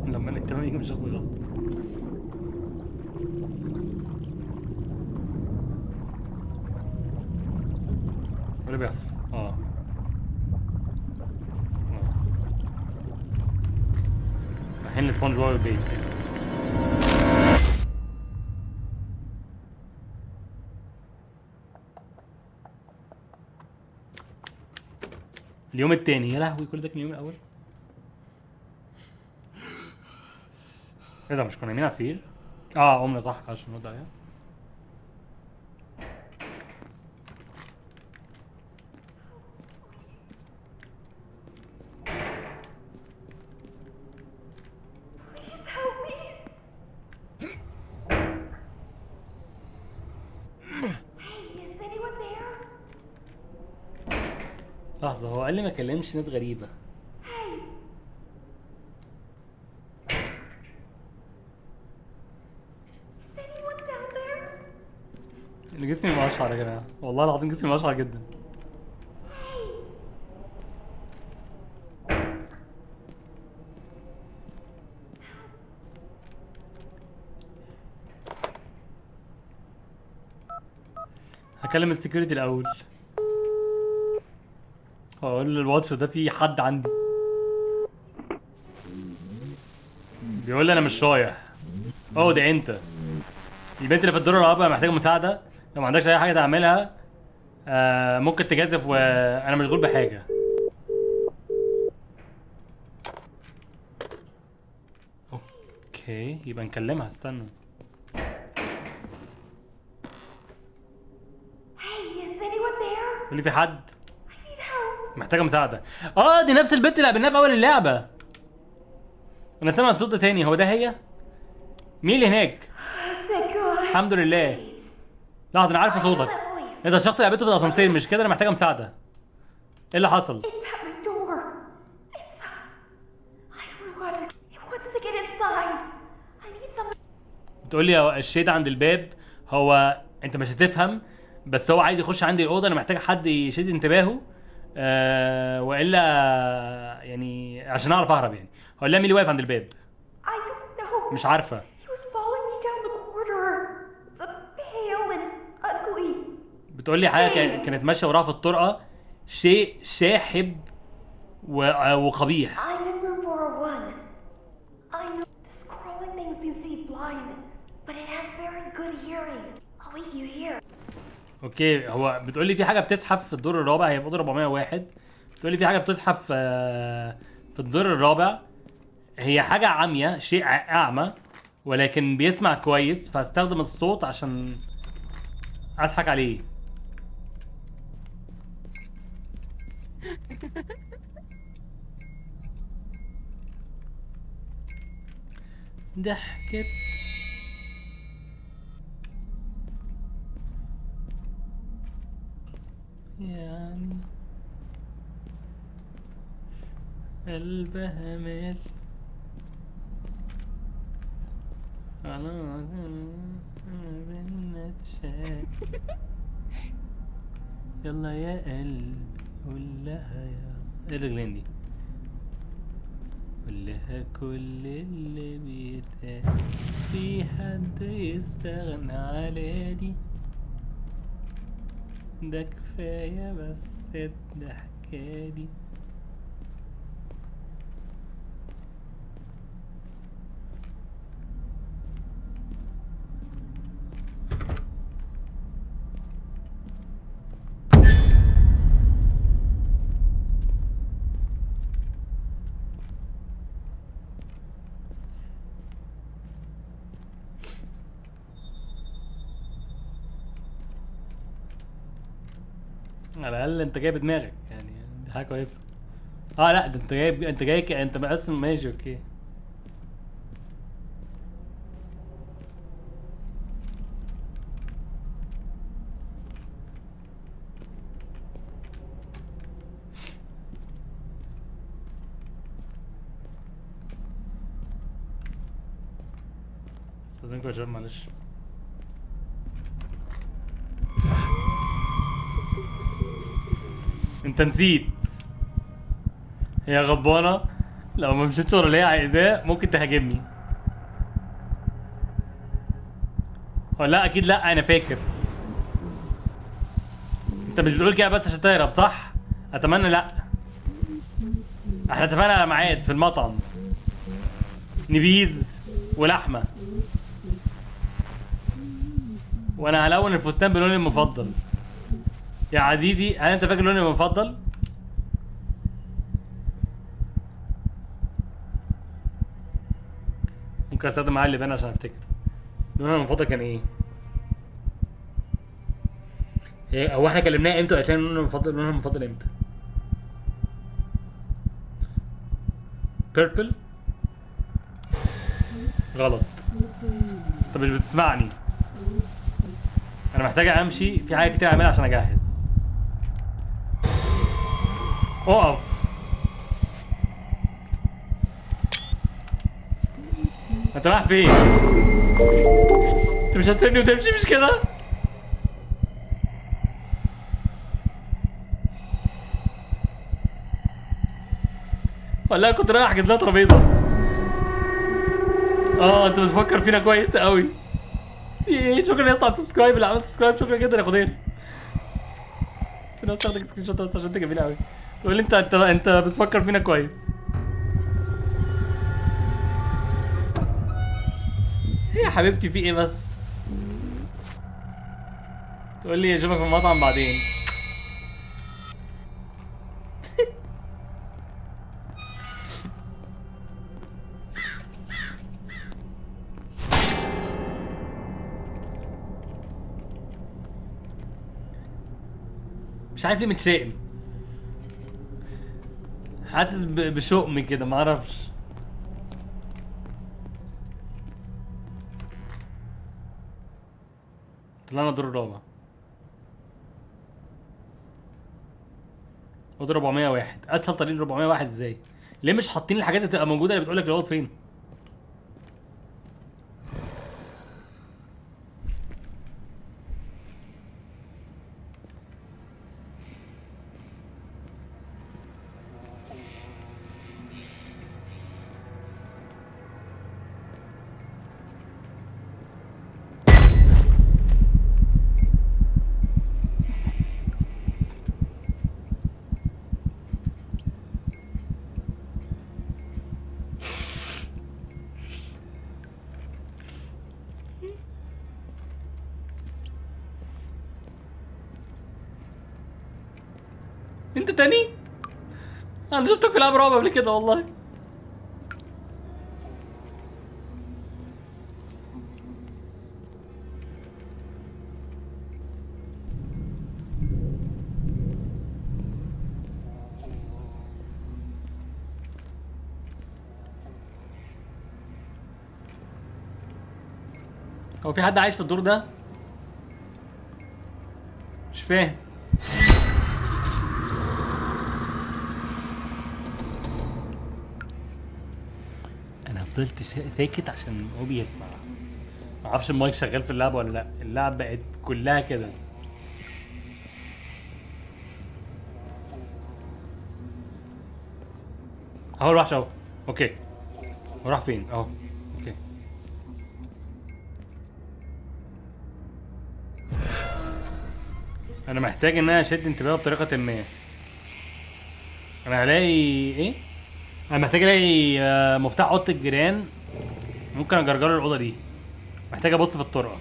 لما الاهتمام يجي من شخص غلط. ايه اللي بيحصل؟ رايحين لسبونج بوب البيت. اليوم التاني. يا لهوي كل ده كان اليوم الاول. ايه ده مش كنا نايمين على السرير؟ قمنا صح عشان نرد عليها. لحظة، هو قال لي ما اكلمش ناس غريبة. انا جسمي مقشعر يا جماعة، والله العظيم جسمي مقشعر جدا. هكلم ال security الأول. هقول لل watcher ده في حد عندي. بيقول لي انا مش رايح. ده انت. البنت اللي في الدور الرابع محتاجه مساعدة، لو ما عندكش اي حاجة تعملها ممكن تجازف وانا مشغول بحاجة. okay. okay يبقى نكلمها. استنوا. قولي في حد؟ محتاجه مساعدة. دي نفس البنت اللي قابلناها في اول اللعبة. انا سامع الصوت ده تاني، هو ده هي؟ مين اللي هناك؟ الحمد لله. لحظة انا عارفه صوتك، انت الشخص اللي قابلته في الاسانسير مش كده؟ انا محتاجه مساعدة. ايه اللي حصل؟ بتقول لي الشيء ده عند الباب، هو انت مش هتفهم بس هو عايز يخش عندي الاوضة، انا محتاج حد يشد انتباهه والا يعني عشان اعرف اهرب يعني. هقول لها مين اللي واقف عند الباب؟ مش عارفه. بتقول لي حاجة كانت ماشية وراها في الطرقه، شيء شاحب وقبيح. okay هو بتقول لي في حاجة بتزحف في الدور الرابع، هي في اوضة 401. بتقول لي في حاجة بتزحف في الدور الرابع، هي حاجة عمياء، شيء اعمى ولكن بيسمع كويس، فاستخدم الصوت عشان اضحك عليه. ضحكت. يعني قلبها مال يلا يا قلبي قول لها يا ايه الرجلين دي، قول لها كل اللي بيتقال، في حد يستغنى على دي، ده كفاية بس الضحكة دي. على الاقل انت جايب دماغك يعني، دي حاجة كويسة. لا ده انت جايب، انت جاي انت مقسم، ماشي okay. استاذنكم يا شباب معلش. انت نسيت، هي غضبانه لو ما مشيتش ورا اللي هي عايزاه ممكن تهاجمني. لا اكيد لا، انا فاكر انت مش بتقول كده بس عشان تهرب صح؟ اتمنى لا. احنا اتفقنا على ميعاد في المطعم، نبيذ ولحمه، وانا هلون الفستان بلوني المفضل. يا عزيزي هل انت فاكر لوني المفضل؟ ممكن استخدم معايا اللبان عشان افتكر لونها المفضل كان ايه؟ هو احنا كلمناها امتى وقالت لنا لونها المفضل، لونها المفضل امتى؟ purple؟ غلط. انت مش بتسمعني. انا محتاجة امشي، في حاجة كتير اعملها عشان اجهز. اقف. انت رايح فين؟ انت مش هتسيبني وتمشي مش كده؟ والله كنت رايح احجز لها ترابيزة. انت بتفكر فينا كويس قوي. في ايه؟ شكرا يا اسطى على ال subscribe، اللي عمل subscribe شكرا جدا يا خضير. استنى بس اخدك screenshot بس عشان انت جميل قوي. تقول لي انت انت انت بتفكر فينا كويس. ايه يا حبيبتي في ايه بس؟ تقول لي اشوفك في المطعم بعدين. مش عارف ليه متشائم، حاسس بشؤم كده معرفش. طلعنا دور الرابع، اوضة 401. اسهل طريق 401 ازاي؟ ليه مش حاطين الحاجات اللي بتبقى موجودة اللي بتقول لك الاوض فين؟ انت تاني؟ انا شفتك في لعب رعب قبل كده والله. هو في حد عايش في الدور ده؟ مش فاهم. انا فضلت ساكت عشان هو بيسمع. ما اعرفش المايك شغال في اللعبة ولا لا. اللعبة بقت كلها كده. اهو الوحش اهو. okay هو راح فين؟ اهو. okay انا محتاج ان انا اشد انتباهه بطريقة ما. انا هلاقي ايه؟ انا محتاج الاقي مفتاح اوضة الجيران. ممكن اجرجره الاوضة دي. محتاج ابص في الطرقه.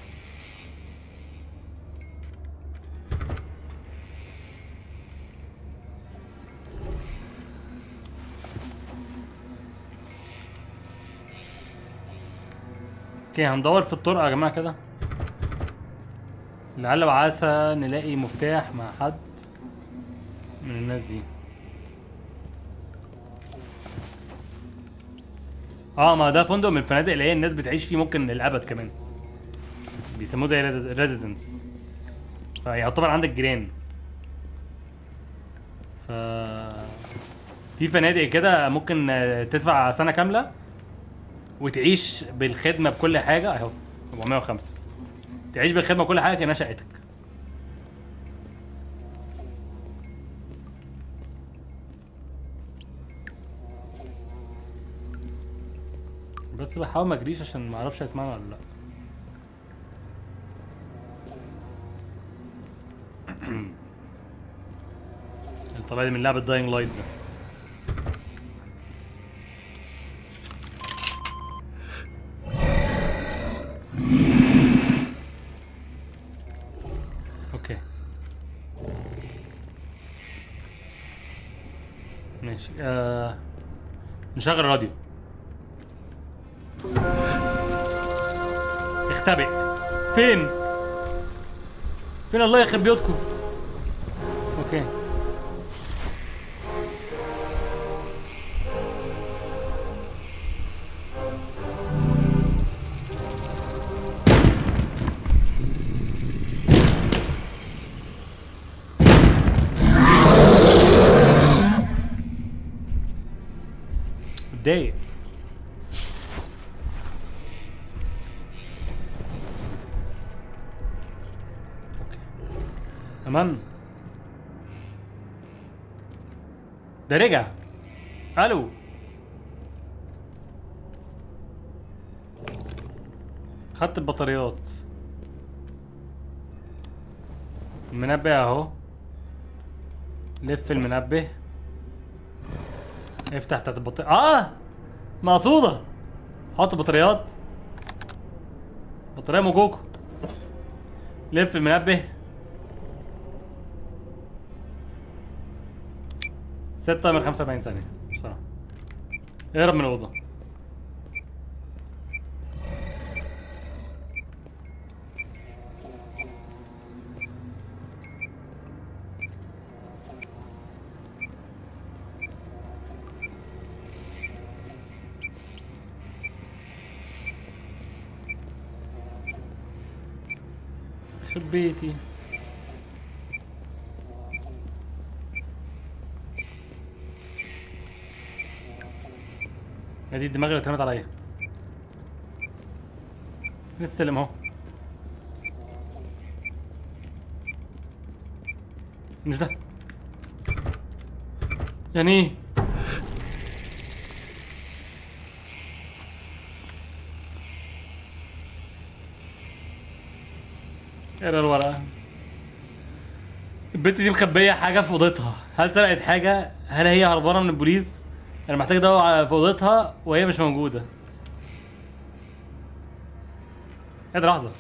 okay هندور في الطرقه يا جماعة كده، لعل وعسى نلاقي مفتاح مع حد من الناس دي. ما ده فندق من الفنادق اللي هي الناس بتعيش فيه ممكن للابد كمان، بيسموه زي residence، فيعتبر عندك جيران. ف في فنادق كده ممكن تدفع سنة كاملة وتعيش بالخدمة بكل حاجة. اهو 405، تعيش بالخدمة بكل حاجة كانها شقتك. بس بحاول ما اجريش عشان ما اعرفش هيسمعنا ولا لا. طلع لي من لعبه Dying Light ده. okay ماشي. نشغل الراديو. اختبئ. فين؟ فين؟ الله يخرب بيوتكم. okay متضايق. تمام ده رجع. الو خدت البطاريات. المنبه اهو. لف المنبه. افتح بتاعت البطارية. مقصودة. حط بطاريات. بطارية موجوكو. لف المنبه. 6 من 45 ثانية بسرعة. اهرب من الأوضة. يخرب بيتي. دي الدماغ اللي اترمت عليا. فين السلم اهو؟ مش ده. يعني ايه؟ اقرا الورقة. البنت دي مخبية حاجة في اوضتها، هل سرقت حاجة؟ هل هي هربانة من البوليس؟ انا محتاج ادور في اوضتها وهي مش موجودة. ايه ده؟ لحظة،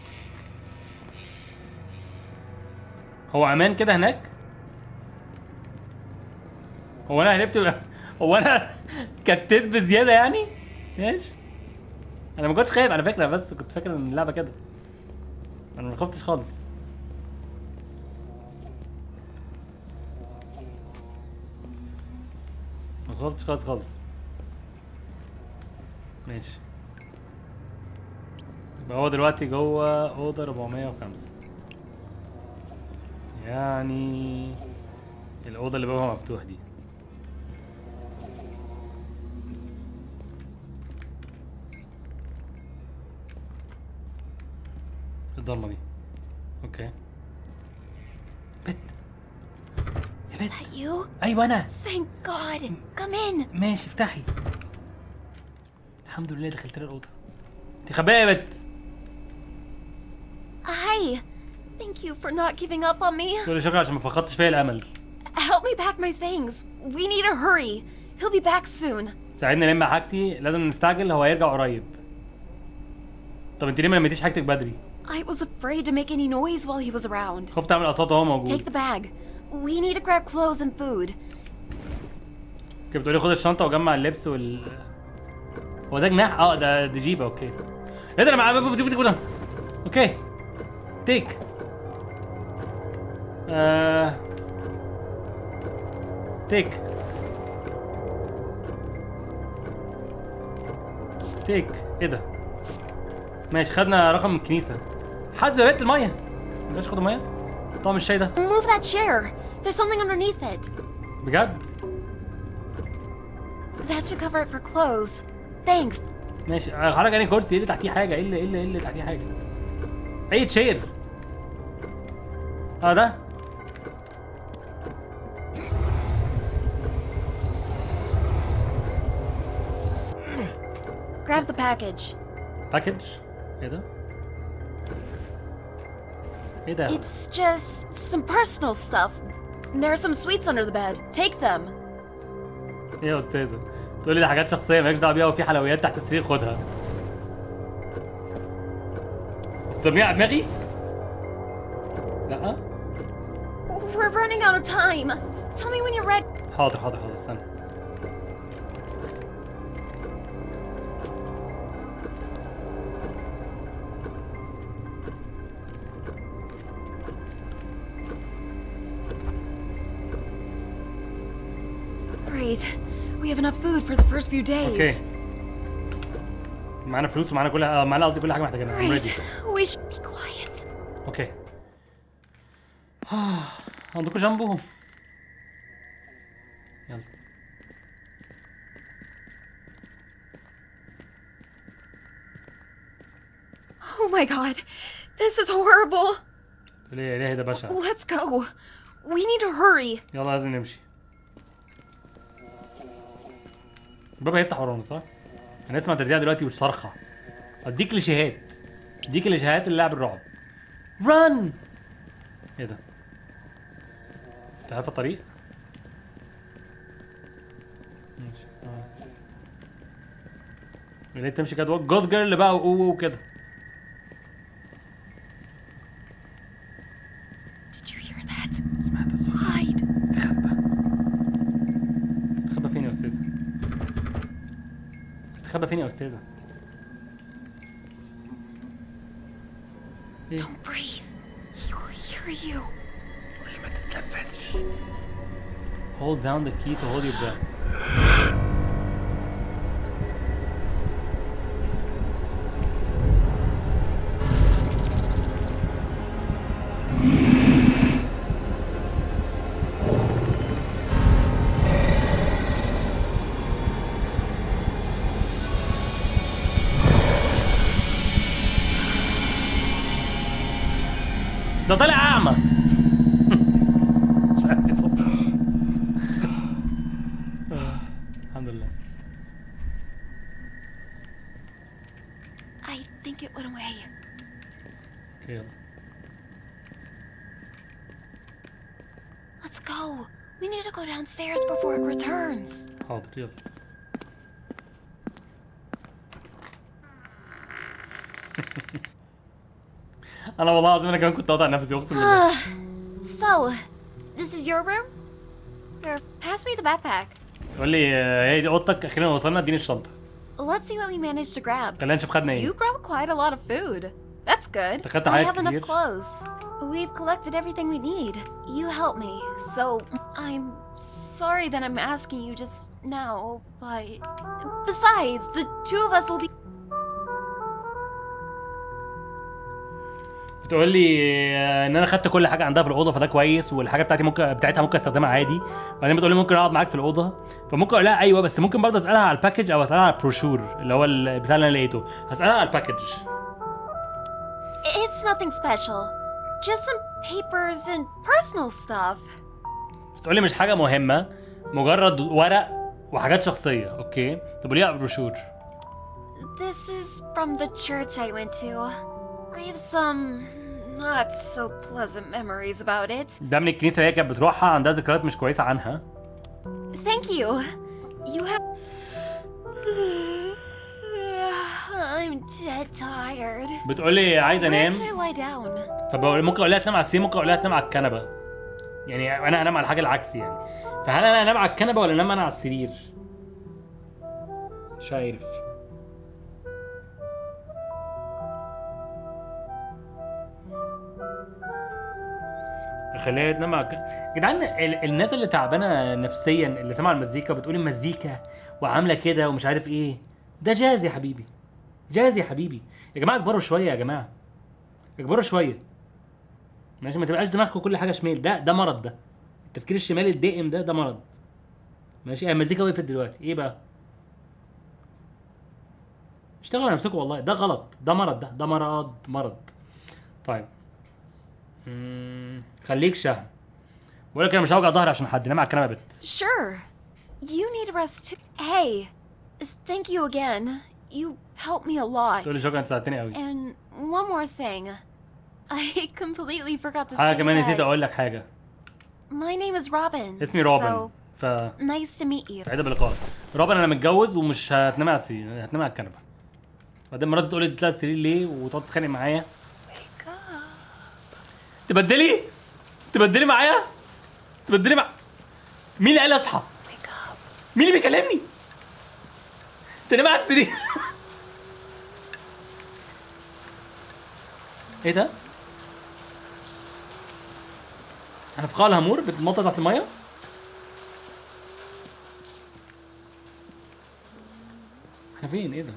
هو امان كده هناك؟ هو انا هربت؟ هو انا كتت بزيادة يعني؟ ماشي، انا ما كنتش خايف على فكرة، بس كنت فاكر ان اللعبة كده. انا ما خفتش خالص. ما خفتش خالص خالص. ماشي، يبقى هو دلوقتي جوه اوضة 405، يعني الاوضة اللي بابها مفتوح دي. الضلمة دي. okay بت يا بت. ايوه انا. Thank God. Come in. ماشي افتحي. الحمد لله دخلت لها الاوضة. انت خبيه يا بت. Hi. Thank you for not giving up on me. تقولي شكرا عشان ما فقدتش فيا الامل. Help me pack my things. We need to hurry. He'll be back soon. ساعدني الم حاجتي، لازم نستعجل، هو هيرجع قريب. طب انت ليه ما لميتيش حاجتك بدري؟ I was afraid to make any noise while he was around. خفت اعمل اصوات وهو موجود. Take the bag. We need to grab clothes and food. كنت بتقولي خد الشنطة وجمع اللبس وال هو ده جناح؟ اه ده دي جيبة. okay. ايه ده؟ انا معايا. okay. take. take. take. ايه ده؟ ماشي، خدنا رقم من الكنيسة. حاسب يا بنت المية. ما ينفعش خد المية؟ طعم الشاي ده. Move that chair. There's something underneath it. بجد؟ That should cover it for clothes. Thanks. ماشي، خرج عليه كرسي. ايه اللي تحتيه حاجة؟ ايه اللي تحتيه حاجة؟ أي chair. اه ده؟ Grab the package. Package؟ ايه ده؟ ايه ده؟ It's just some personal stuff. There are some sweets under the bed. Take them. ايه يا استاذة؟ تقولي ده حاجات شخصية مالكش دعوة بيها، وفي حلويات تحت السرير خدها. ترميها على دماغي؟ لا. We're running out of time. Tell me when you're ready. حاضر حاضر حاضر، استنى. Great. We have enough food for the first few days. Okay. معانا فلوس ومعانا كل معانا قصدي كل حاجة محتاجينها. I'm ready. We should be quiet. Okay. عندكم جنبهم. يلا. Oh my God. This is horrible. ليه ليه ده بشع؟ Let's go. We need to hurry. يلا لازم نمشي. الباب هيفتح ورانا صح؟ هنسمع ترزيع دلوقتي وصرخة. اديك كليشيهات. دي كليشيهات اللعب الرعب. رن. ايه ده؟ انت عارف الطريق؟ ماشي. ليه تمشي كده؟ جود جيرل بقى وكده. Did you hear that? سمعت الصوت. Hide. استخبى. استخبى فين يا استاذة؟ استخبى فين يا استاذة؟ إيه؟ Don't breathe. He will hear you. قولي ما تتنفسش. Hold down the key to hold your breath. ده طالع اعمى. مش عارف. الحمد لله. I think it went away. okay يلا. Let's go. We need to go downstairs before it returns. حاضر يلا. انا والله العظيم انا كمان كنت قاطع نفسي اقسم بالله. So, this is your room? Here, pass me the backpack. تقول لي هي دي اوضتك، اخيرا وصلنا، اديني الشنطة. Let's see what we managed to grab. خلينا نشوف خدنا ايه. You brought quite a lot of food. That's good. أنت خدت I حاجات have enough كتير. clothes. We've collected everything we need. You helped me, so I'm sorry that I'm asking you just now, but besides, the two of us will be بتقول لي ان انا خدت كل حاجة عندها في الاوضة فده كويس، والحاجة بتاعتي ممكن بتاعتها ممكن استخدمها عادي. بعدين بتقول لي ممكن اقعد معاك في الاوضة، فممكن اقول لها ايوه، بس ممكن برضه اسالها على ال package او اسالها على البروشور اللي هو البتاع اللي انا لقيته. هسالها على ال package. It's nothing special. Just some papers and personal stuff. بتقول لي مش حاجة مهمة، مجرد ورق وحاجات شخصية. okay، طب قولي لي على البروشور. This is from the church I went to. I have some not so pleasant memories about it. ده من الكنيسة اللي هي كانت بتروحها، عندها ذكريات مش كويسة عنها. Thank you. You have. I'm dead tired. بتقول لي عايزه Where انام. can I lie down? فبقول ممكن اقول لها تنام على السرير، ممكن اقول لها تنام على الكنبة. يعني انا هنام على الحاجة العكس يعني. فهل انا انام على الكنبة ولا انام انا على السرير؟ مش عارف. خليها تنام على يا جدعان، الناس اللي تعبانة نفسيا اللي سمع المزيكا وبتقول المزيكا وعامله كده ومش عارف ايه، ده جاز يا حبيبي، جاز يا حبيبي. يا جماعة اكبروا شوية، يا جماعة اكبروا شوية، ماشي؟ ما تبقاش دماغكم كل حاجة شمال. ده مرض، ده التفكير الشمالي الدائم ده مرض، ماشي؟ المزيكا وقفت دلوقتي، ايه بقى؟ اشتغلوا على نفسكم والله، ده غلط، ده مرض، ده مرض، مرض. طيب خليك شهم. بقول لك انا مش هوجع ظهري عشان حد، نام على الكنبة يا بت. Sure. You need a rest too. Hey, thank you again. You helped me a lot. تقول لي شكرا، انت ساعدتني قوي. And one more thing. I completely forgot to حاجة say كمان نسيت that اقول لك حاجة. My name is Robin. اسمي روبن. So, ف nice to meet you. سعيدة باللقاء. روبن انا متجوز ومش هتنام على السرير، هتنام على الكنبة. بعدين مراتي تقول لي تطلع السرير ليه وتقعد تتخانق معايا. تبدلي؟ تبدلي معايا؟ تبدلي مع مين اللي قال اصحى؟ مين اللي بيكلمني؟ تنام على السرير. ايه ده؟ احنا في قاع الهامور بتنطط تحت المية؟ احنا فين؟ ايه ده؟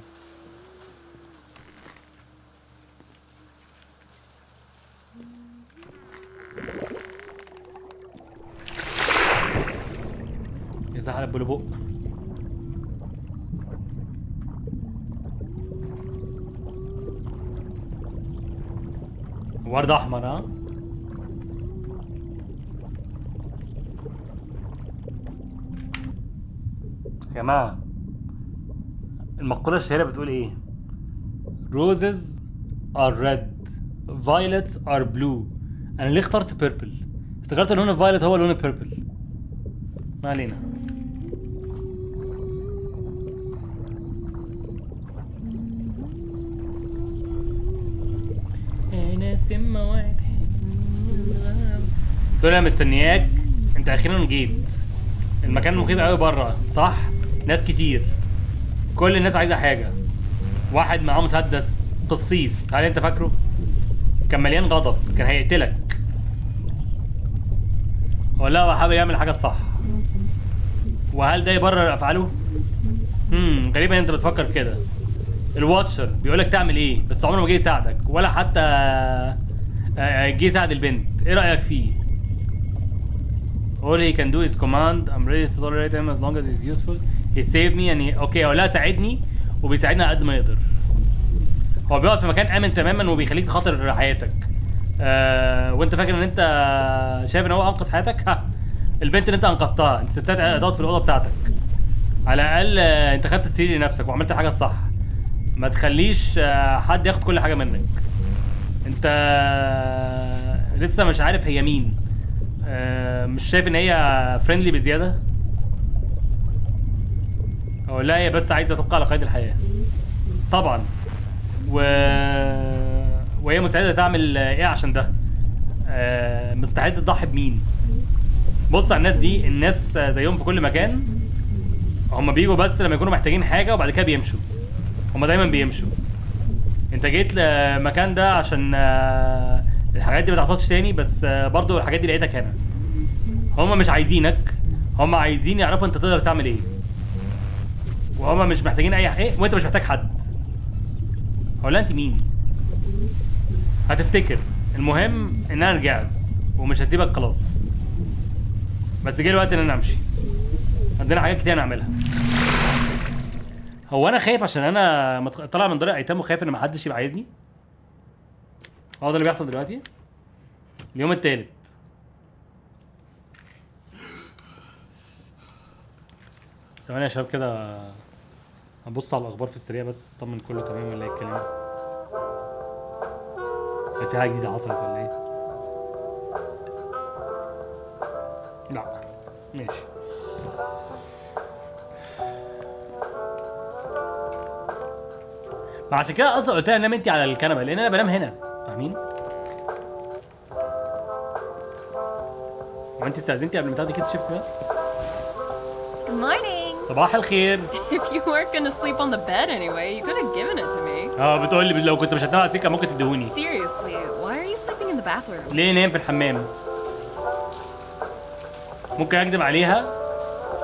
يا زحلب بلبق. ورد احمر. ها يا جماعة، المقولة الشهيرة بتقول ايه؟ Roses are red, violets are blue. انا ليه اخترت purple؟ افتكرت اللون ال violet هو لون ال purple. ما علينا. تقول انا مستنياك، انت اخيرا جيت. المكان مخيف قوي بره، صح؟ ناس كتير، كل الناس عايزه حاجة. واحد معاه مسدس قصيص، هل انت فاكره؟ كان مليان غضب، كان هيقتلك. ولا هو حابب يعمل الحاجة الصح؟ وهل ده يبرر افعاله؟ غريبا انت بتفكر كده. الواتشر بيقولك تعمل ايه، بس عمره ما جه يساعدك ولا حتى جه يساعد البنت. ايه رايك فيه؟ All he can do is command. I'm ready to tolerate him as long as he's useful. He saved me and he... okay، هو لا ساعدني وبيساعدنا على قد ما يقدر. هو بيقعد في مكان آمن تماما وبيخليك تخاطر حياتك. وانت فاكر ان انت شايف ان هو انقذ حياتك؟ ها، البنت اللي انت انقذتها انت سبتها تقعد في الاوضة بتاعتك. على الاقل انت خدت السرير لنفسك وعملت الحاجة الصح. ما تخليش حد ياخد كل حاجة منك. انت لسه مش عارف هي مين. مش شايف ان هي friendly بزيادة؟ او لا، هي بس عايزه تبقى على قيد الحياة طبعا. وهي مستعدة تعمل ايه عشان ده؟ مستعدة تضحي بمين؟ بص على الناس دي، الناس زيهم في كل مكان. هم بيجوا بس لما يكونوا محتاجين حاجة وبعد كده بيمشوا. هم دايما بيمشوا. انت جيت للمكان ده عشان الحاجات دي ما تحصلش تاني، بس برضو الحاجات دي لقيتك هنا. هم مش عايزينك، هم عايزين يعرفوا انت تقدر تعمل ايه. وهم مش محتاجين اي حاجة وانت مش محتاج حد. هقول انت مين؟ هتفتكر. المهم ان انا رجعت ومش هسيبك خلاص. بس جه الوقت ان انا امشي. عندنا حاجات كتير نعملها. هو انا خايف عشان انا طالع من دار الايتام وخايف ان محدش يبقى عايزني؟ هو ده اللي بيحصل دلوقتي؟ اليوم التالت. ثواني يا شباب كده هبص على الاخبار في السريع بس اطمن كله تمام ولا ايه الكلام؟ هل في حاجة جديدة حصلت ولا ايه؟ لا ماشي. ما عشان كده اصلا قلت لها نام انت على الكنبة لان انا بنام هنا، فاهمين؟ هو انت استاذنتي قبل ما تاخدي كيس شيبسي ده؟ Good morning. صباح الخير. If you weren't gonna sleep on the bed anyway, you could have given it to me. بتقول لي لو كنت مش هتنام على السكة ممكن تديهوني. Seriously, why are you sleeping in the bathroom? ليه نايم في الحمام؟ ممكن اكدب عليها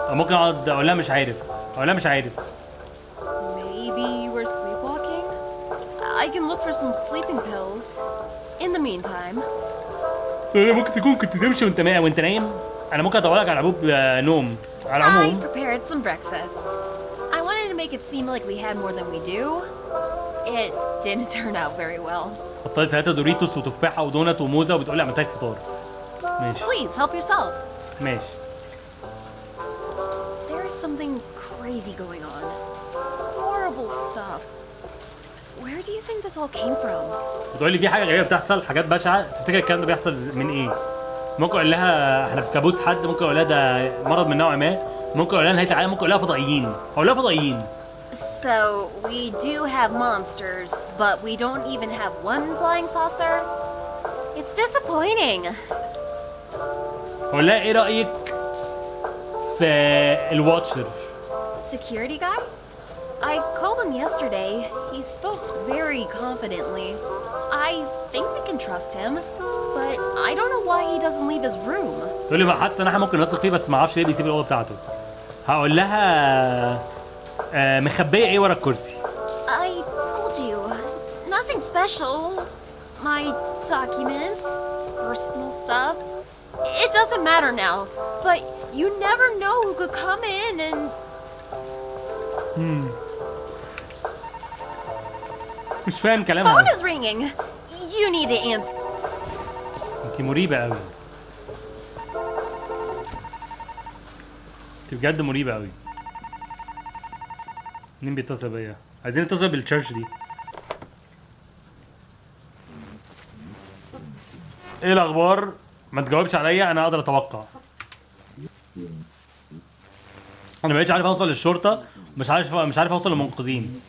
او ممكن اقعد اقول لها مش عارف، اقول لها مش عارف. Maybe you were sleepwalking? I can look for some sleeping pills. In the meantime. ممكن تكون كنت تمشي وانت نايم. انا ممكن ادور لك على حبوب نوم. على العموم. I prepared some breakfast. I wanted to make it seem like we had more than we do. It didn't turn out very well. حطيت 3 دوريتوس وتفاحة ودونت وموزة وبتقول لي عملت لك فطار. ماشي. Please help yourself. ماشي. There is something crazy going on. Horrible stuff. Where do you think this all came from? بتقول لي في حاجة غريبة بتحصل، حاجات بشعة. تفتكر الكلام ده بيحصل من إيه؟ ممكن أقول لها إحنا في كابوس حد، ممكن أقول لها ده مرض من نوع ما، ممكن أقول لها نهاية العالم، ممكن أقول لها فضائيين. أقول لها فضائيين. So we do have monsters, but we don't even have one flying saucer. It's disappointing. أقول لها إيه رأيك في الواتشر؟ Security guy? I called him yesterday. He spoke very confidently. I think we can trust him, but I don't know why he doesn't leave his room. تقول لي حاسه ان احنا ممكن نثق فيه بس ما اعرفش ليه بيسيب الاوضة بتاعته. هقول لها مخبيه ايه ورا الكرسي؟ I told you, nothing special. My documents, personal stuff. It doesn't matter now, but you never know who could come in and مش فاهم كلامها. Phone is ringing. You need to answer. انت مريبة قوي. انت بجد مريبة قوي. مين بيتصل بيا؟ عايزين نتصل بالتشيرش دي. ايه الاخبار؟ ما تجاوبش عليا، انا اقدر اتوقع. انا ما بقتش عارف اوصل للشرطة، مش عارف اوصل للمنقذين.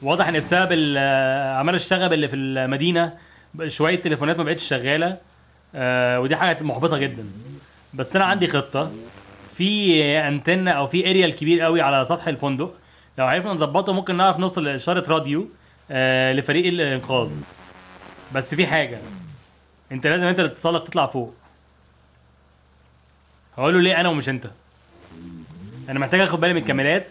واضح ان بسبب اعمال الشغب اللي في المدينة شوية تليفونات ما بقتش شغالة، ودي حاجة محبطة جدا. بس انا عندي خطه. في انتنه او في اريال كبير قوي على سطح الفندق، لو عرفنا نظبطه ممكن نعرف نوصل لاشاره راديو لفريق الانقاذ. بس في حاجة، انت لازم انت اللي تتصلك تطلع فوق. هقول له ليه انا ومش انت؟ انا محتاج اخد بالي من الكاميرات،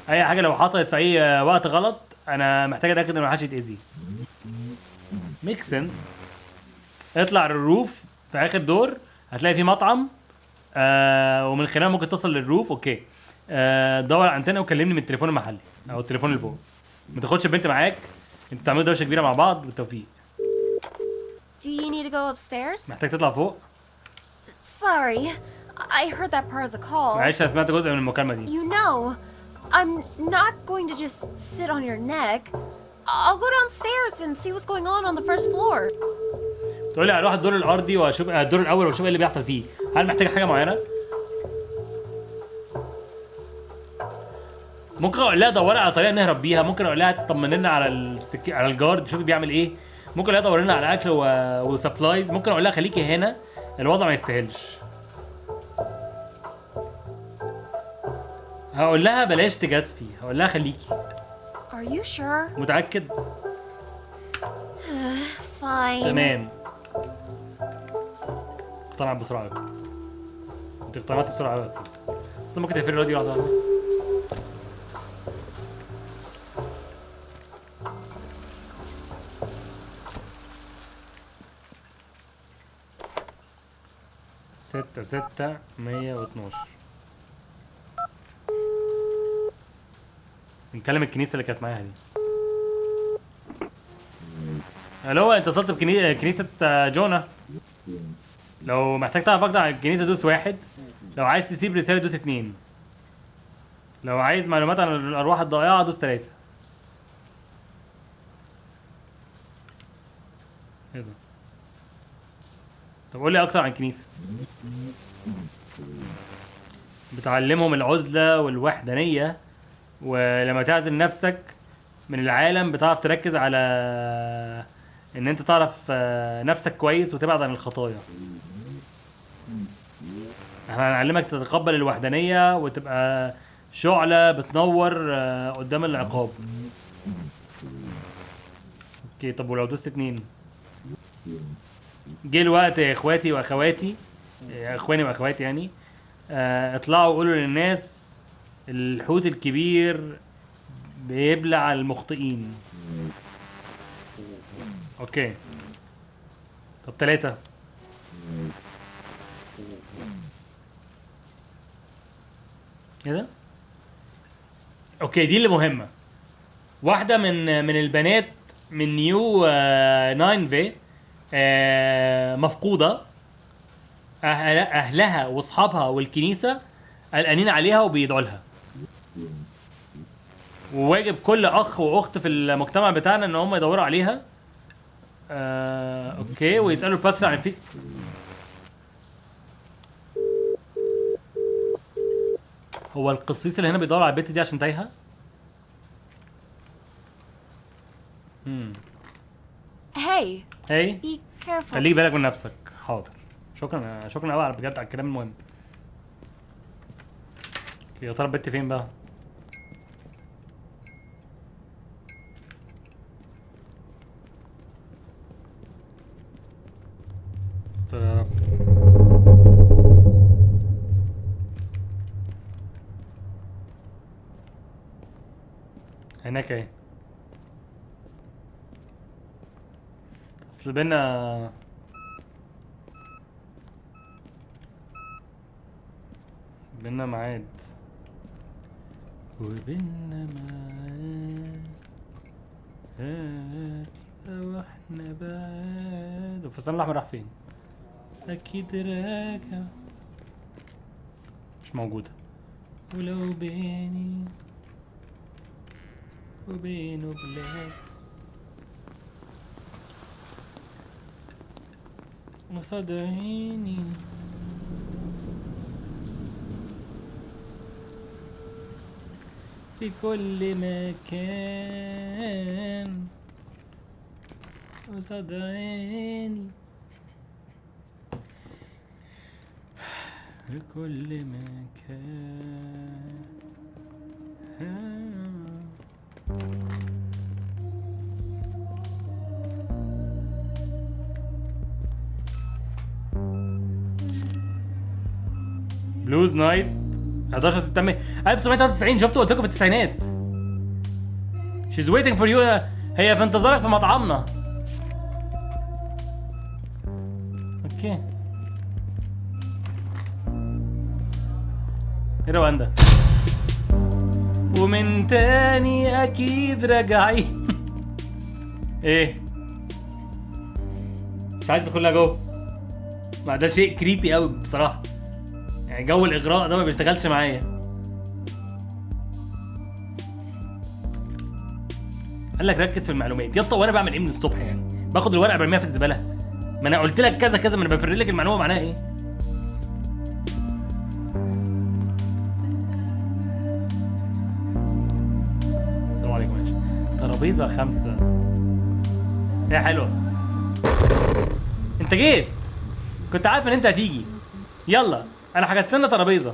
اي حاجة لو حصلت في اي وقت غلط انا محتاج اتاكد ان ما حدش يتاذي. make sense. اطلع لل roof في اخر دور هتلاقي في مطعم، ومن خلاله ممكن تصل لل roof. okay، دور على انتنه وكلمني من التليفون المحلي او التليفون اللي فوق. ما تاخدش البنت معاك، انتوا بتعملوا دوشه كبيرة مع بعض. بالتوفيق. Do you need to go upstairs? محتاج تطلع فوق. Sorry, I heard that part of the call. معلش انا سمعت جزء من المكالمة دي. You know, I'm not going to just sit on your neck. I'll go downstairs and see what's going on the first floor. تقول لي هروح الدور الارضي واشوف الدور الاول واشوف ايه اللي بيحصل فيه. هل محتاج حاجة معينة؟ ممكن اقول لها دوري على طريقه نهرب بيها، ممكن اقول لها تطمن لنا على على ال guard شوفي بيعمل ايه، ممكن اقول لها دوري لنا على اكل و supplies، ممكن اقول لها خليكي هنا الوضع ما يستاهلش. هقول لها بلاش تجازفي، هقول لها خليكي. Are you sure? متأكد؟ Fine. تمام. اقتنعت بسرعة أوي. انت اقتنعت بسرعة أوي يا أستاذ. بس ممكن تقفلي الراديو لحظة واحدة. ستة ستة 112. نكلم الكنيسة اللي كانت معاها دي. الو، انت اتصلت بكنيسة جونا. لو محتاج تعرف اكتر عن الكنيسة دوس 1، لو عايز تسيب رسالة دوس 2، لو عايز معلومات عن الأرواح الضائعة دوس 3. ايه ده؟ طب قول لي اكتر عن الكنيسة. بتعلمهم العزلة والوحدانية، ولما تعزل نفسك من العالم بتعرف تركز على ان انت تعرف نفسك كويس وتبعد عن الخطايا. احنا هنعلمك تتقبل الوحدانية وتبقى شعلة بتنور قدام العقاب. okay، طب ولو دوست 2؟ جه الوقت يا اخواتي واخواتي، يا اخواني واخواتي يعني، اطلعوا وقولوا للناس الحوت الكبير بيبلع المخطئين. okay، طب 3. ايه ده؟ okay، دي اللي مهمة. واحدة من البنات من نيو ناينفي مفقودة، اهلها واصحابها والكنيسة قلقانين عليها وبيدعوا لها. وواجب كل اخ واخت في المجتمع بتاعنا ان هم يدوروا عليها. okay، ويسالوا ال pastor عن في. هو القسيس اللي هنا بيدور على البت دي عشان تايهه؟ Hey. Hey. Be careful. خليك بالك من نفسك. حاضر، شكرا شكرا قوي على بجد على الكلام المهم. يا ترى البت فين بقى؟ استر يا رب. هناك اهي. اصل بينا ميعاد، وبينا ميعاد لو احنا بعاد. الفستان الاحمر راح فين؟ اكيد راجع، مش موجودة. ولو بيني وبينه بلاد قصاد عيني. في كل مكان قصاد عيني، في كل مكان. Blues Night 11 سبتمبر 1993. شفتوا قلت لكم في التسعينات. She's waiting for you. هي في انتظارك في مطعمنا. okay، ايه الروقان ده؟ ومن تاني اكيد راجعين. ايه؟ مش عايز ادخلها جوه. ما ده شيء creepy قوي بصراحة، يعني جو الاغراء ده ما بيشتغلش معايا. قال لك ركز في المعلومات يا اسطى. وانا بعمل ايه من الصبح يعني؟ باخد الورقة برميها في الزبالة؟ ما انا قلت لك كذا كذا، ما انا بفرق لك المعلومة معناها ايه. السلام عليكم. ماشي، ترابيزة 5. يا حلوة، انت جيت، كنت عارف ان انت هتيجي. يلا انا حجزت لنا ترابيزة.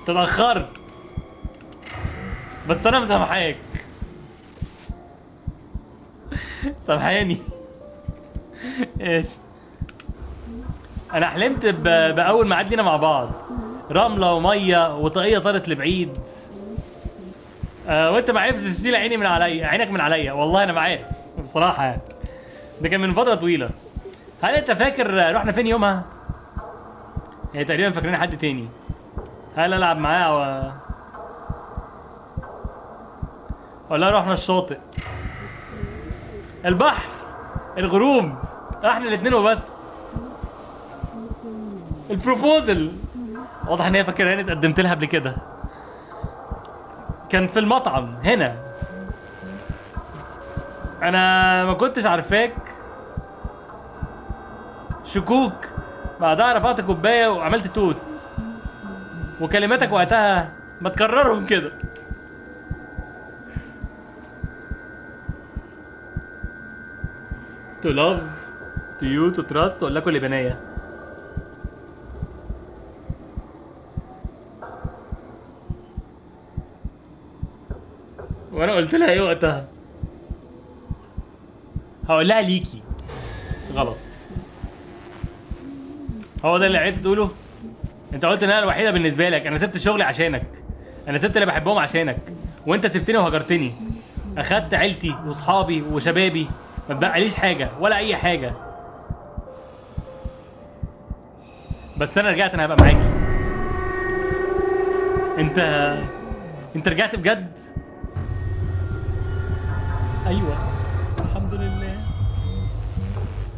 تأخرت بس انا مسامحاك. سامحاني. ايش؟ انا حلمت باول ميعاد لينا مع بعض، رملة ومية وطاقيه طارت لبعيد. وانت ما عرفتش تشيل عيني من عليا، عينك من عليا. والله انا ما عارف بصراحة يعني، ده كان من فترة طويلة. هل انت فاكر رحنا فين يومها؟ يعني تقريبا فاكرين حد تاني. هل العب معاه او ولا رحنا الشاطئ، البحر، الغروب، احنا الاتنين وبس. ال proposal واضح ان هي فاكره اني اتقدمت لها قبل كده. كان في المطعم هنا. انا ما كنتش عارفاك، شكوك. بعدها رفعت كوباية وعملت توست، وكلماتك وقتها ما تكررهم كده. To love, to you, to trust. ولا كل بناية. وانا قلت لها ايه وقتها؟ هقول لها ليكي. غلط. هو ده اللي عرفت تقوله؟ انت قلت ان انا الوحيدة بالنسبة لك، انا سبت شغلي عشانك، انا سبت اللي بحبهم عشانك، وانت سبتني وهجرتني. اخدت عيلتي واصحابي وشبابي، ما تبقاليش حاجة ولا اي حاجة. بس انا رجعت، انا هبقى معاكي. انت رجعت بجد؟ ايوه الحمد لله.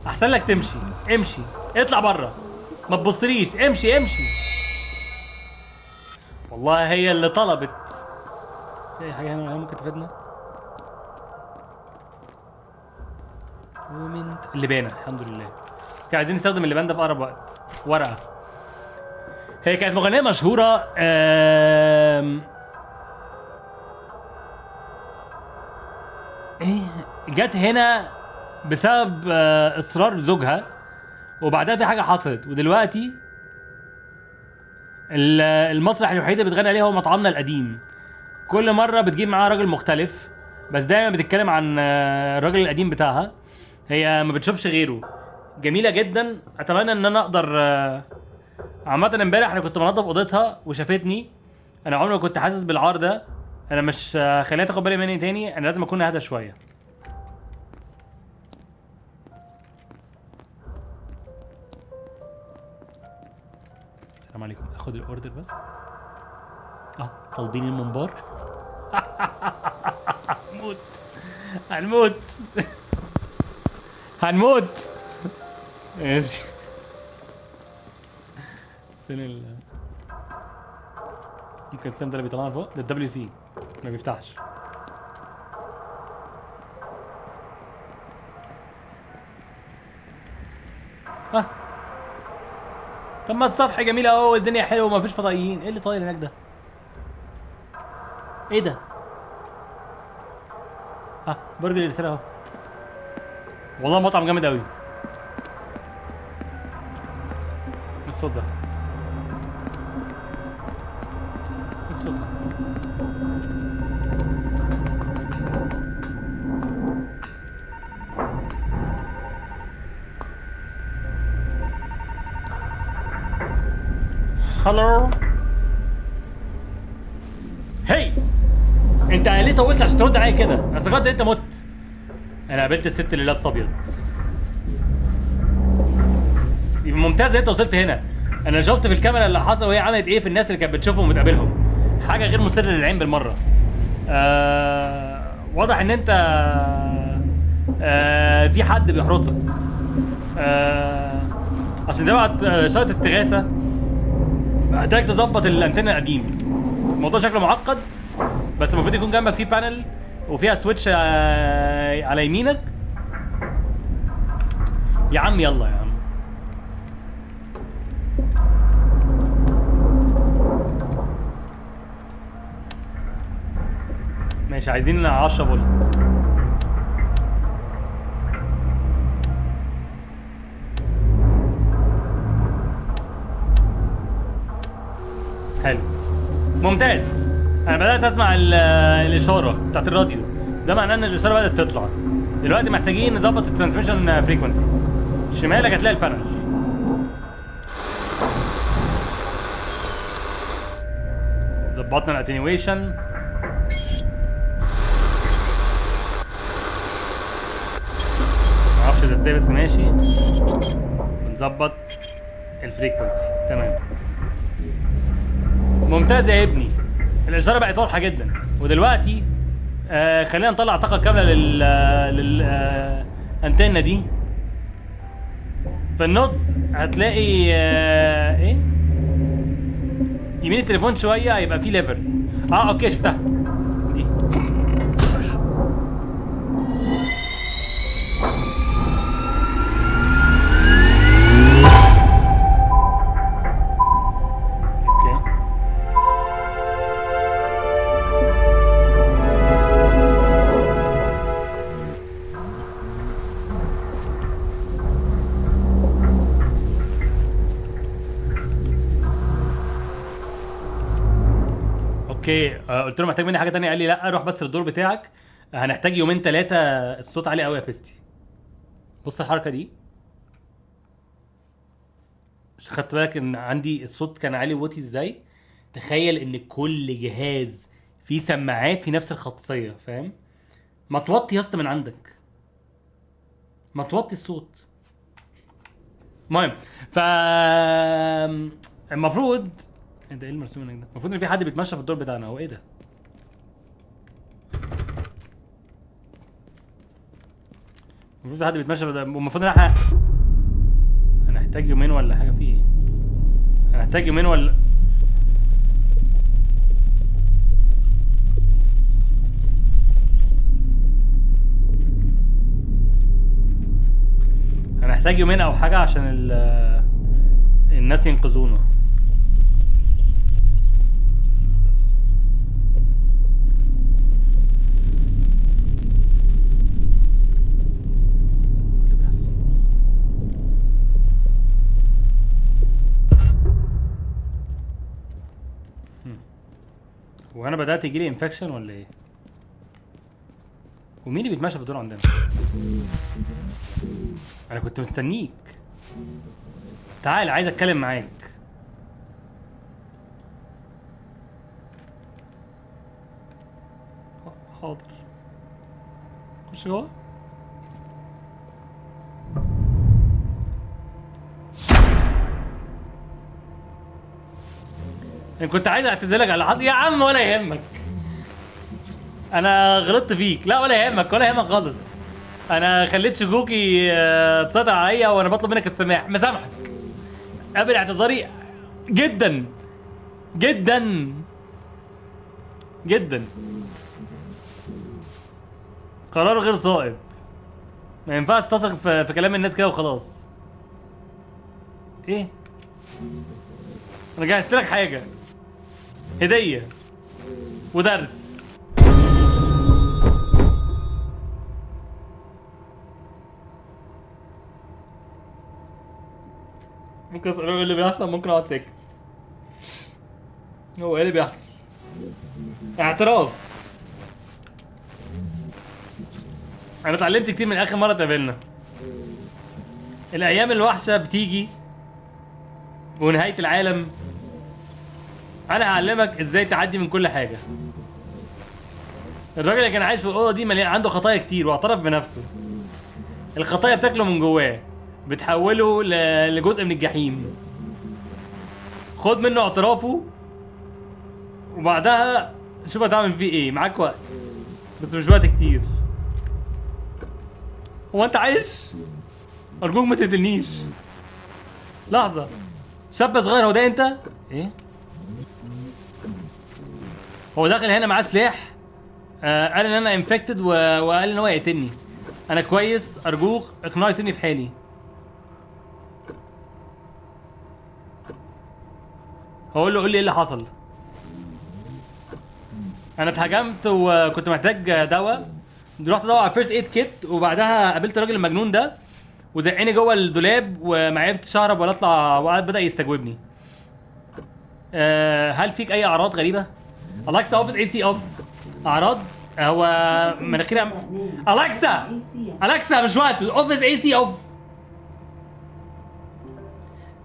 احسن لك تمشي، امشي، اطلع بره، ما تبصليش، امشي امشي. والله هي اللي طلبت. في اي حاجة هنا ممكن تفيدنا؟ ومن اللبانه، الحمد لله. كان عايزين نستخدم اللبان ده في اقرب وقت. ورقة. هي كانت مغنيه مشهورة. ايه جت هنا بسبب اصرار زوجها، وبعدها في حاجة حصلت، ودلوقتي المسرح الوحيد اللي بتغني عليه هو مطعمنا القديم. كل مرة بتجيب معاها راجل مختلف، بس دايما بتتكلم عن الراجل القديم بتاعها. هي ما بتشوفش غيره. جميلة جدا. اتمنى ان انا اقدر. عامة امبارح انا كنت بنظف اوضتها وشافتني. انا عمري ما كنت حاسس بالعار ده. انا مش خليها تاخد بالي مني تاني. انا لازم اكون اهدى شوية. السلام عليكم. اخد ال order بس. طالبين الممبار. هنموت هنموت هنموت. ماشي. فين ال ممكن السهم ده اللي بيطلعنا فوق؟ ده ال WC ما بيفتحش. طب ما السطح جميل اهو والدنيا حلوة وما فيش فضائيين. ايه اللي طاير هناك ده؟ ايه ده؟ برج الارسال اهو. والله مطعم جامد قوي. ايه الصوت ده؟ ايه الصوت ده؟ هلو هي، انت ليه طولت عشان ترد عليا كده؟ انا افتكرت انت مت. انا قابلت الست اللي لابسه ابيض. ممتاز انت وصلت هنا. انا شفت في الكاميرا اللي حصل وهي عملت ايه في الناس اللي كانت بتشوفهم وبتقابلهم. حاجة غير مسرة للعين بالمرة. واضح ان انت في حد بيحرسك. عشان تبعت اشارة استغاثة محتاج تظبط الانتنه القديم. الموضوع شكله معقد، بس المفروض يكون جنبك فيه panel وفيها switch على يمينك. يا عم يلا يا عم. ماشي، عايزين 10 فولت. حلو، ممتاز. انا بدات اسمع الاشارة بتاعت الراديو، ده معناه ان الاشارة بدات تطلع. دلوقتي محتاجين نظبط ال transmission frequency. شمالك هتلاقي ال panel. ظبطنا ال attenuation. معرفش ده ازاي بس ماشي. بنظبط ال frequency، تمام. ممتاز يا ابني، الاشارة بقت واضحة جدا. ودلوقتي خلينا نطلع طاقة كاملة لل انتنه دي. في النص هتلاقي ايه، يمين التليفون شوية هيبقى فيه lever. okay شفتها دي. okay قلت له محتاج مني حاجة تانية، قال لي لا روح بس للدور بتاعك، هنحتاج يومين 3. الصوت عالي قوي يا بيستي. بص الحركة دي، مش خدت بالك ان عندي الصوت كان عالي ووطي ازاي؟ تخيل ان كل جهاز فيه سماعات في نفس الخطيه، فاهم؟ ما توطي يا اسطى من عندك، ما توطي الصوت. المهم ف المفروض انت ايه المرسوم هناك ده؟ المفروض ان في حد بيتمشى في الدور بتاعنا. هو ايه ده؟ المفروض في حد بيتمشى في المفروض ان احنا هنحتاج يومين ولا حاجة. في ايه؟ هنحتاج يومين ولا هنحتاج يومين او حاجة عشان الناس ينقذونا. وانا بدات يجيلي infection ولا ايه؟ ومين اللي بيتمشى في الدور عندنا؟ انا كنت مستنيك. تعال عايز اتكلم معاك. حاضر، خش جوه. انا كنت عايز اعتذرلك على حظي يا عم. ولا يهمك، انا غلطت فيك. لا ولا يهمك، ولا يهمك خالص. انا خليت شكوكي تسيطر عليا وانا بطلب منك السماح. مسامحك، قابل اعتذاري جدا جدا جدا. قرار غير صائب، ما ينفعش تثق في كلام الناس كده وخلاص. ايه؟ انا جهزت لك حاجة، هديه ودرس. ممكن اساله ايه اللي بيحصل، ممكن اقعد ساكت. هو ايه اللي بيحصل؟ اعتراف. انا اتعلمت كتير من اخر مرة اتقابلنا. الايام الوحشة بتيجي ونهاية العالم. انا هعلمك ازاي تعدي من كل حاجة. الراجل اللي كان عايش في الاوضة دي مليان عنده خطايا كتير واعترف بنفسه. الخطايا بتاكله من جواه، بتحوله لجزء من الجحيم. خد منه اعترافه وبعدها شوف هتعمل فيه ايه. معاك وقت بس مش وقت كتير. هو انت عايش؟ ارجوك ما تقتلنيش. لحظة، شاب صغير، هو ده انت؟ ايه؟ هو داخل هنا معاه سلاح. قال ان انا infected وقال ان هو يقتلني. انا كويس، ارجوك اقنعه يسيبني في حالي. هقول له قول لي ايه اللي حصل. انا اتهاجمت وكنت محتاج دواء، رحت ادور على first aid kit، وبعدها قابلت الراجل المجنون ده وزقني جوه الدولاب وما عرفتش اهرب ولا اطلع، وقعد بدا يستجوبني. هل فيك اي اعراض غريبة؟ Alexa off AC off. اعراض؟ هو مناخيري Alexa، Alexa مش وقته، off AC off.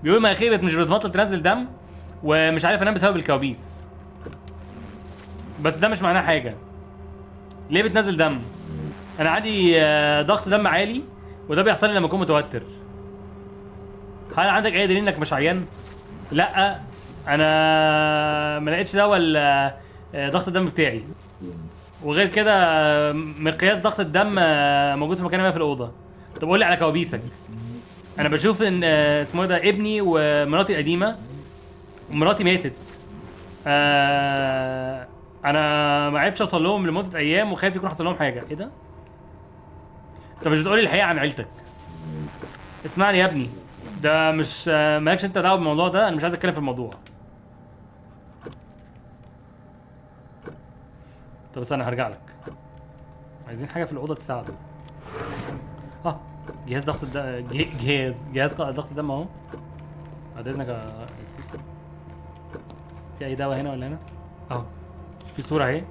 بيقول مناخيري مش بتبطل تنزل دم ومش عارف انام بسبب الكوابيس. بس ده مش معناه حاجة. ليه بتنزل دم؟ انا عندي ضغط دم عالي وده بيحصل لي لما اكون متوتر. هل عندك اي دليل انك مش عيان؟ لا، انا ما لقيتش دواء ضغط الدم بتاعي، وغير كده مقياس ضغط الدم موجود في مكان ما في الاوضة. طب قول لي على كوابيسك. انا بشوف ان اسمه ده ابني ومراتي القديمة، ومراتي ماتت. انا ما عرفتش اوصل لهم لمدة ايام وخايف يكون حصل لهم حاجة. ايه ده؟ انت مش بتقولي الحقيقة عن عيلتك. اسمعني يا ابني، ده مش مالكش انت دعوه بالموضوع ده، انا مش عايز اتكلم في الموضوع. طب استنى هرجع لك. عايزين حاجة في الاوضة تساعده. جهاز ضغط الدم، جهاز ضغط الدم اهو. بعد اذنك يا قسيس، في اي دواء هنا ولا هنا؟ اهو في صوره اهي.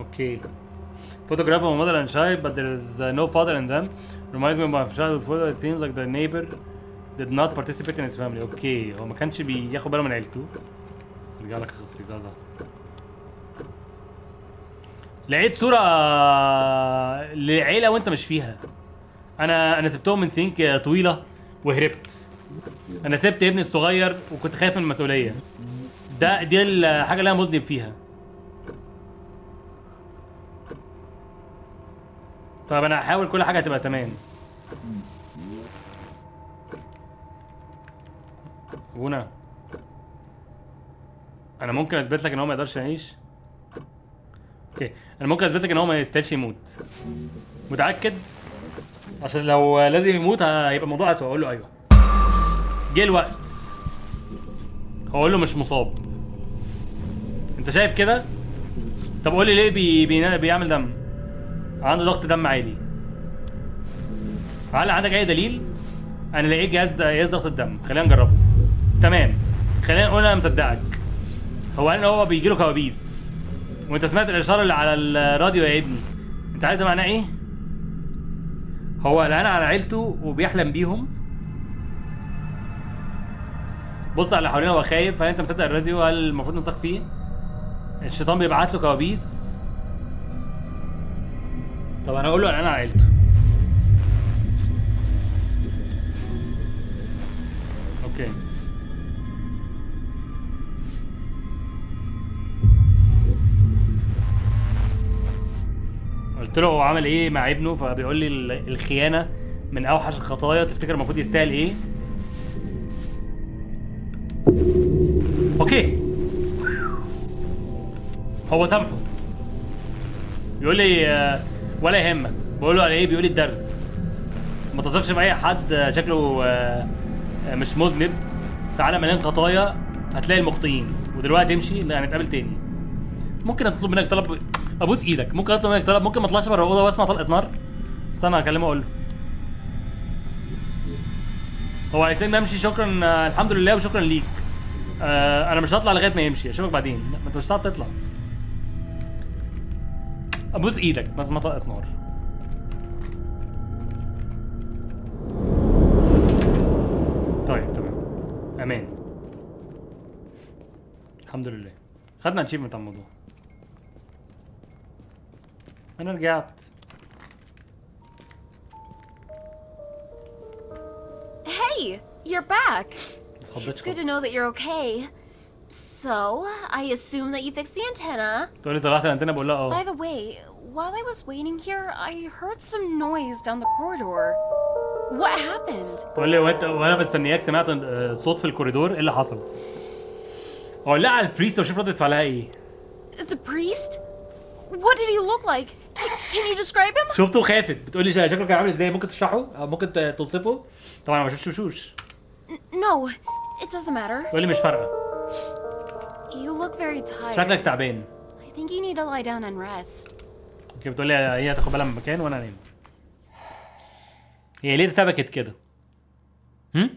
okay. Photograph of a mother and child, but there is no father in them. Reminds me of my childhood photo. It seems like the neighbor did not participate in his family. okay، هو ما كانش بياخد باله من عيلته. ارجع لك يا قسيس. لقيت صورة لعيلة وانت مش فيها. انا سبتهم من سنين طويلة وهربت. انا سبت ابني الصغير وكنت خايف من المسؤولية. دي الحاجة اللي انا مذنب فيها. طب انا هحاول كل حاجة هتبقى تمام. ابونا، انا ممكن اثبت لك ان هو ما يقدرش يعيش. okay، انا ممكن اثبت لك ان هو ما يستاهلش يموت. متاكد؟ عشان لو لازم يموت هيبقى الموضوع اسوء. اقول له ايوه. جه الوقت. هقول له مش مصاب. انت شايف كده؟ طب قول لي ليه بيعمل دم؟ عنده ضغط دم عالي. هل عندك اي دليل؟ انا لقيت جهاز ضغط الدم، خلينا نجربه. تمام، خلينا نقول انا مصدقك. هو قال ان هو بيجي له كوابيس، وانت سمعت الاشارة اللي على الراديو يا ابني. انت عارف ده معناه ايه؟ هو قلقان على عيلته وبيحلم بيهم. بص على اللي حوالينا هو خايف. هل انت مصدق الراديو؟ هل المفروض نثق فيه؟ الشيطان بيبعت له كوابيس. طب انا اقول له قلقان على عيلته. okay. قلت له هو عمل ايه مع ابنه، فبيقول لي الخيانة من اوحش الخطايا. تفتكر المفروض يستاهل ايه؟ okay، هو سامحه. بيقول لي ولا يهمك. بقول له على ايه؟ بيقول لي الدرس، ما تثقش في اي حد شكله مش مذنب، في عالم مليان خطايا هتلاقي المخطئين. ودلوقتي امشي، لا هنتقابل تاني. ممكن اطلب منك طلب؟ ابوس ايدك، ممكن اطلب منك طلب؟ ممكن ما اطلعش بره الاوضة واسمع طلقه نار؟ استنى اكلمه اقول له. هو عايزين امشي. شكرا، الحمد لله وشكرا ليك. انا مش هطلع لغاية ما يمشي، اشوفك بعدين. لا، ما انت مش هتعرف تطلع. ابوس ايدك بس ما طلقت نار. طيب تمام، امان، الحمد لله. خدنا achievement على الموضوع. انا رجعت. Hey, you're back. It's good to know that you're okay. So, I assume that you fixed the antenna. تقول لي صلحت الانتنه، بقول لها By اه. the way, while I was waiting here, I heard some noise down the corridor. What happened? تقول لي وانت وانا مستنياك سمعت صوت في الكوريدور، ايه اللي حصل؟ اقول لها على ال priest واشوف ردة فعلها ايه. The priest? What did he look like? Can you describe him? شفته خافت، بتقول لي شكله كان عامل ازاي؟ ممكن تشرحه او ممكن توصفه؟ طبعا انا ما شفتش وشوش. No, it doesn't matter. تقول لي مش فارقه. You look very tired. شكلك تعبان. I think you need to lie down and rest. okay، بتقول لي هي هتاخد بالها من المكان وانا انام. هي ليه ارتبكت كده؟ هم؟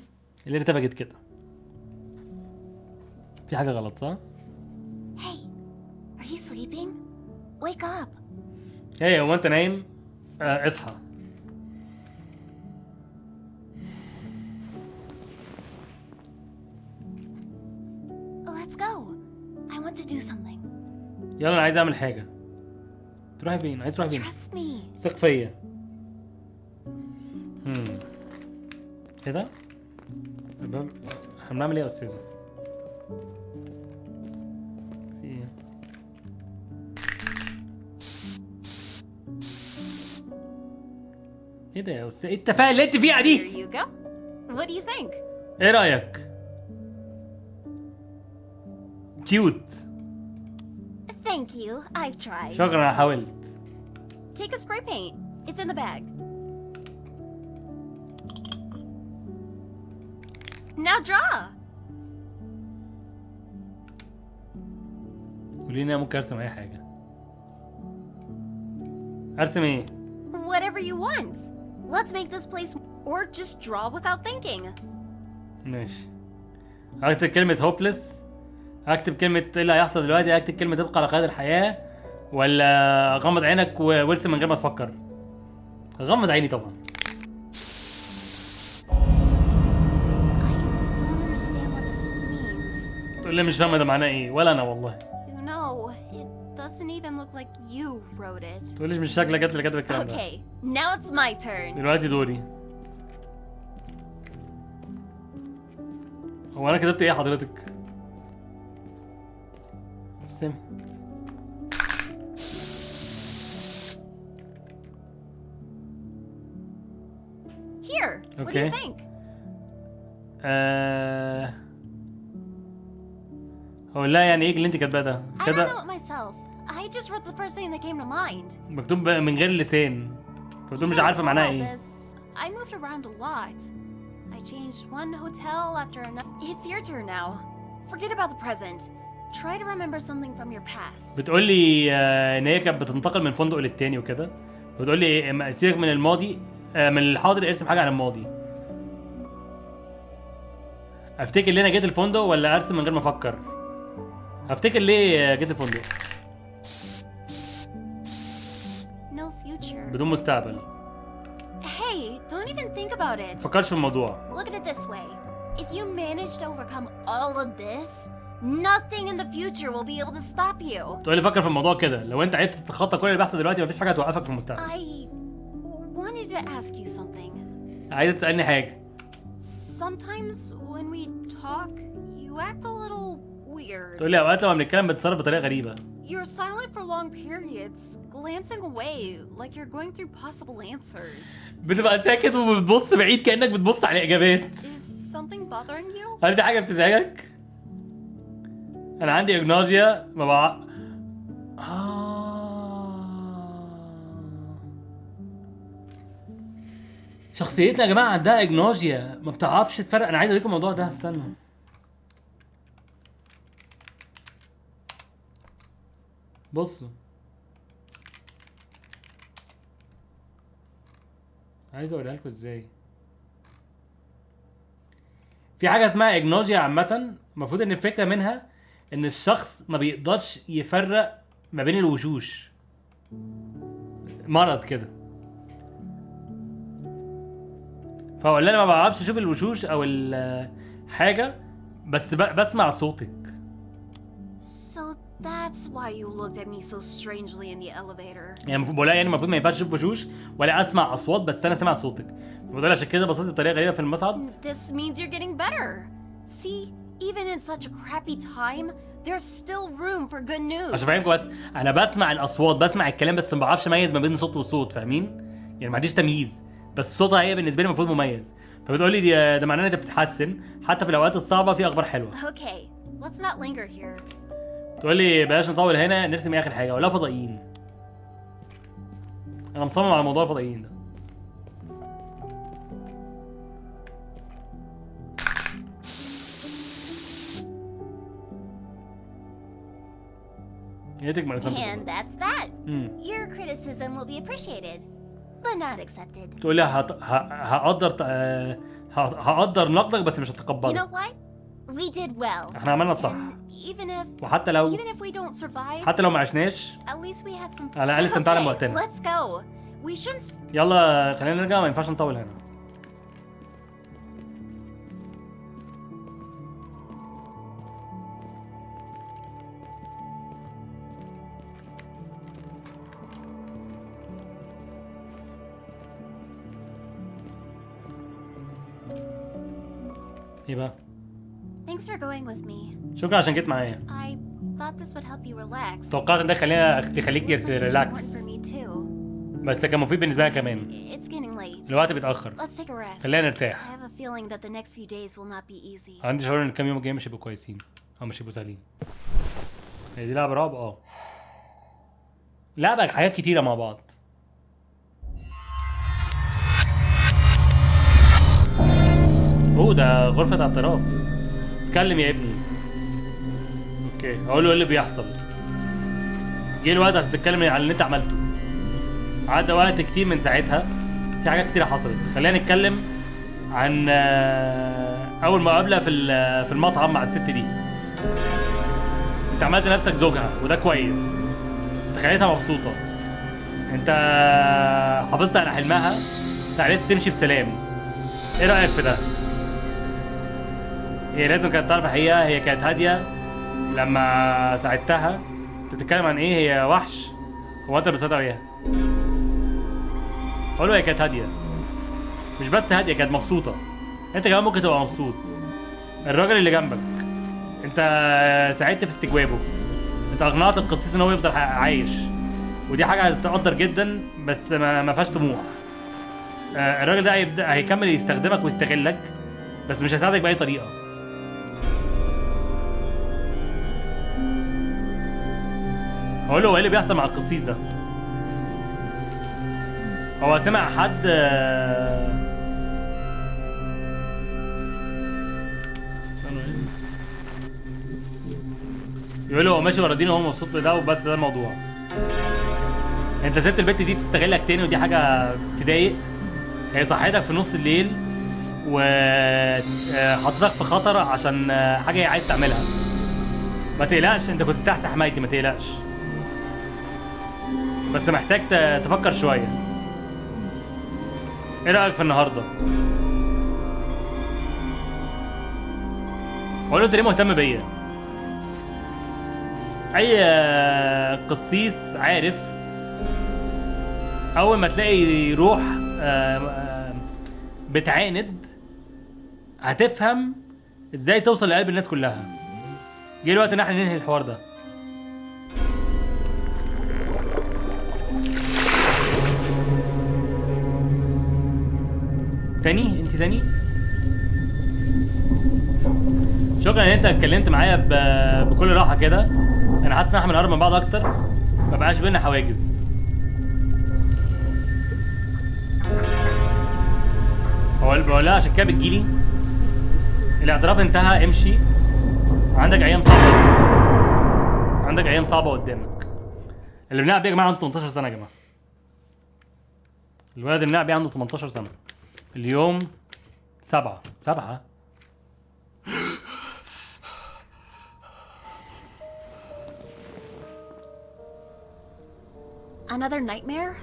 ليه ارتبكت كده؟ في حاجة غلط صح؟ Hey, are you sleeping? Wake up. ايه، هو انت نايم؟ آه اصحى. Let's go. I want to do something. يلا انا عايز اعمل حاجة. تروحي فين؟ عايز تروحي فين؟ Trust me. ثق فيا. ايه ده؟ احنا بنعمل ايه يا استاذة؟ في ايه؟ ايه ده يا استاذ؟ ايه التفاهة اللي انت فيها دي؟ Here you go. What do you think? ايه رأيك؟ cute. Thank you. I've tried. شكرا، انا حاولت. Take a spray paint. It's in the bag. Now draw. قولي لي انا ممكن ارسم اي حاجة. ارسم ايه؟ Whatever you want. Let's make this place or just draw without thinking. ماشي. هكتب كلمة hopeless، هكتب كلمة ايه اللي هيحصل دلوقتي، هكتب كلمة تبقى على قيد الحياة، ولا غمض عينك وارسم من غير ما تفكر؟ غمض عيني طبعا. I don't understand what this means. تقول لي مش فاهمة ده معناه ايه، ولا انا والله. You know, it doesn't even look like you wrote it. تقوليش مش شكلك انت اللي كاتب الكلام ده. Okay, now it's my turn. دلوقتي دوري. هو انا كتبت ايه حضرتك؟ ارسمي. Here, what do you Okay. think? هقول لها يعني ايه اللي انت كاتباه ده؟ I don't كاتبه know it myself. I just wrote the first thing that came to mind. مكتوب من غير لسان، فبتقول مش Even عارفه before معناها all ايه. this, I moved around a lot. I changed one hotel after another. It's your turn now. Forget about the present. Try to remember something from your past. بتقول لي ان هي كانت بتنتقل من فندق للتاني وكده، وبتقول لي سيبك من الماضي، من الحاضر، ارسم حاجة عن الماضي. افتكر ليه انا جيت الفندق ولا ارسم من غير ما افكر؟ افتكر ليه جيت الفندق. No future. بدون مستقبل. Hey, don't even think about it. فكرش في الموضوع. Look at it this way. If you manage to overcome all of this, nothing in the future will be able to stop you. تقول لي فكر في الموضوع كده، لو انت عرفت تتخطى كل اللي بيحصل دلوقتي مفيش حاجة هتوقفك في المستقبل. I wanted to ask you something. عايزه تسالني حاجة. Sometimes when we talk, you act a little weird. تقول لي اوقات لما بنتكلم بتتصرف بطريقة غريبة. You're silent for long periods, glancing away like you're going through possible answers. بتبقى ساكت وبتبص بعيد كانك بتبص على اجابات. Is something bothering you? هل في حاجة بتزعجك؟ انا عندي agnosia ما بع... شخصيتنا يا جماعة عندها agnosia، ما بتعرفش تفرق. انا عايز اوريكم الموضوع ده، استنوا. بصوا، عايز اوريها لكم ازاي. في حاجة اسمها agnosia عامة، المفروض ان الفكرة منها ان الشخص ما بيقدرش يفرق ما بين الوشوش، مرض كده. فهو انا ما بعرفش اشوف الوشوش او الحاجة، بس بسمع صوتك. So that's why you looked at me so strangely in the elevator. بقولها المفروض ما ينفعش اشوف وشوش ولا اسمع اصوات، بس انا سامع صوتك. بقول عشان كده بصيت بطريقة غريبة في المصعد. This means you're getting better. See, Even in such a crappy time, there's still room for good news. عشان افهمكم بس، انا بسمع الاصوات، بسمع الكلام، بس ما بعرفش اميز ما بين صوت وصوت، فاهمين؟ يعني ما عنديش تمييز، بس صوتها هي بالنسبة لي المفروض مميز. فبتقول لي ده معناه ان انت بتتحسن حتى في الاوقات الصعبه، في اخبار حلوه. Okay, let's not linger here. تقول لي بلاش نطول هنا، نرسم ايه اخر حاجه؟ ولا فضائيين. انا مصمم على موضوع الفضائيين ده. يا ريتك ما رسمتش. And that's that. مم. Your criticism will be appreciated, but not accepted. تقول لي هقدر هقدر نقدك بس مش You هتقبله. know what? We did well. احنا عملنا الصح. And even if وحتى لو even if we don't survive, حتى لو ما عشناش، at least we had some. على الأقل استمتعنا Okay, بوقتنا. let's go. We shouldn't يلا خلينا نرجع، ما ينفعش نطول هنا. ايه بقى؟ Thanks for going with me. شكرا عشان جيت معايا. I thought this would help you relax. توقعت ان ده تخليك Looks like it was relax، important for me too. بس كان مفيد بالنسبة لي كمان. It's getting late. الوقت بيتاخر، Let's take a rest. خلينا I نرتاح. have a feeling that the next few days will not be easy. عندي شعور ان الكام يوم الجايين مش هيبقوا كويسين او مش هيبقوا سهلين. هي دي لعبه رعب؟ اه، لعبه حاجات كتيرة مع بعض. اوه، ده غرفة اعتراف. اتكلم يا ابني. okay، هقول له ايه اللي بيحصل. جه الوقت عشان تتكلم عن اللي انت عملته. عدى وقت كتير من ساعتها، في حاجات كتيرة حصلت. خلينا نتكلم عن اول مقابلة في المطعم مع الست دي. انت عملت نفسك زوجها وده كويس، انت خليتها مبسوطة، انت حافظت على حلمها، انت عرفت تمشي بسلام. ايه رأيك في ده؟ هي لازم كانت تعرف الحقيقة. هي كانت هادية لما ساعدتها. انت بتتكلم عن ايه؟ هي وحش، هو انت اللي بتسيطر عليها؟ اقول له هي كانت هادية، مش بس هادية، كانت مبسوطة. انت كمان ممكن تبقى مبسوط. الراجل اللي جنبك انت ساعدت في استجوابه، انت اقنعت القسيس ان هو يفضل عايش، ودي حاجة هتقدر جدا، بس ما فيهاش طموح. الراجل ده هيكمل يستخدمك ويستغلك، بس مش هيساعدك بأي طريقة. هقول له هو ايه اللي بيحصل مع القسيس ده؟ هو سمع حد يقول له هو ماشي ورا دينه وهو مبسوط بده وبس، ده الموضوع. انت سبت البت دي تستغلك تاني، ودي حاجة تضايق. هي صحيتك في نص الليل وحطتك في خطر عشان حاجة هي عايز تعملها. ما تقلقش، انت كنت تحت حمايتي، ما تقلقش، بس محتاج تفكر شوية. ايه رأيك في النهاردة؟ اقول له انت ليه مهتم بيا؟ اي قسيس عارف اول ما تلاقي روح بتعاند هتفهم ازاي توصل لقلب الناس كلها. جه الوقت ان احنا ننهي الحوار ده. تاني؟ انت تاني؟ شكرا ان انت اتكلمت معايا بكل راحة كده. انا حاسس ان احنا بنقرب من بعض اكتر، ما بقاش بينا حواجز. هو بقول لها عشان كده بتجيلي. الاعتراف انتهى، امشي. عندك ايام صعبة، عندك ايام صعبة قدامك. اللي بنلعب بيه يا جماعة عنده 18 سنة يا جماعة. الولد اللي بنلعب بيه عنده 18 سنة. اليوم 7/7. Another nightmare?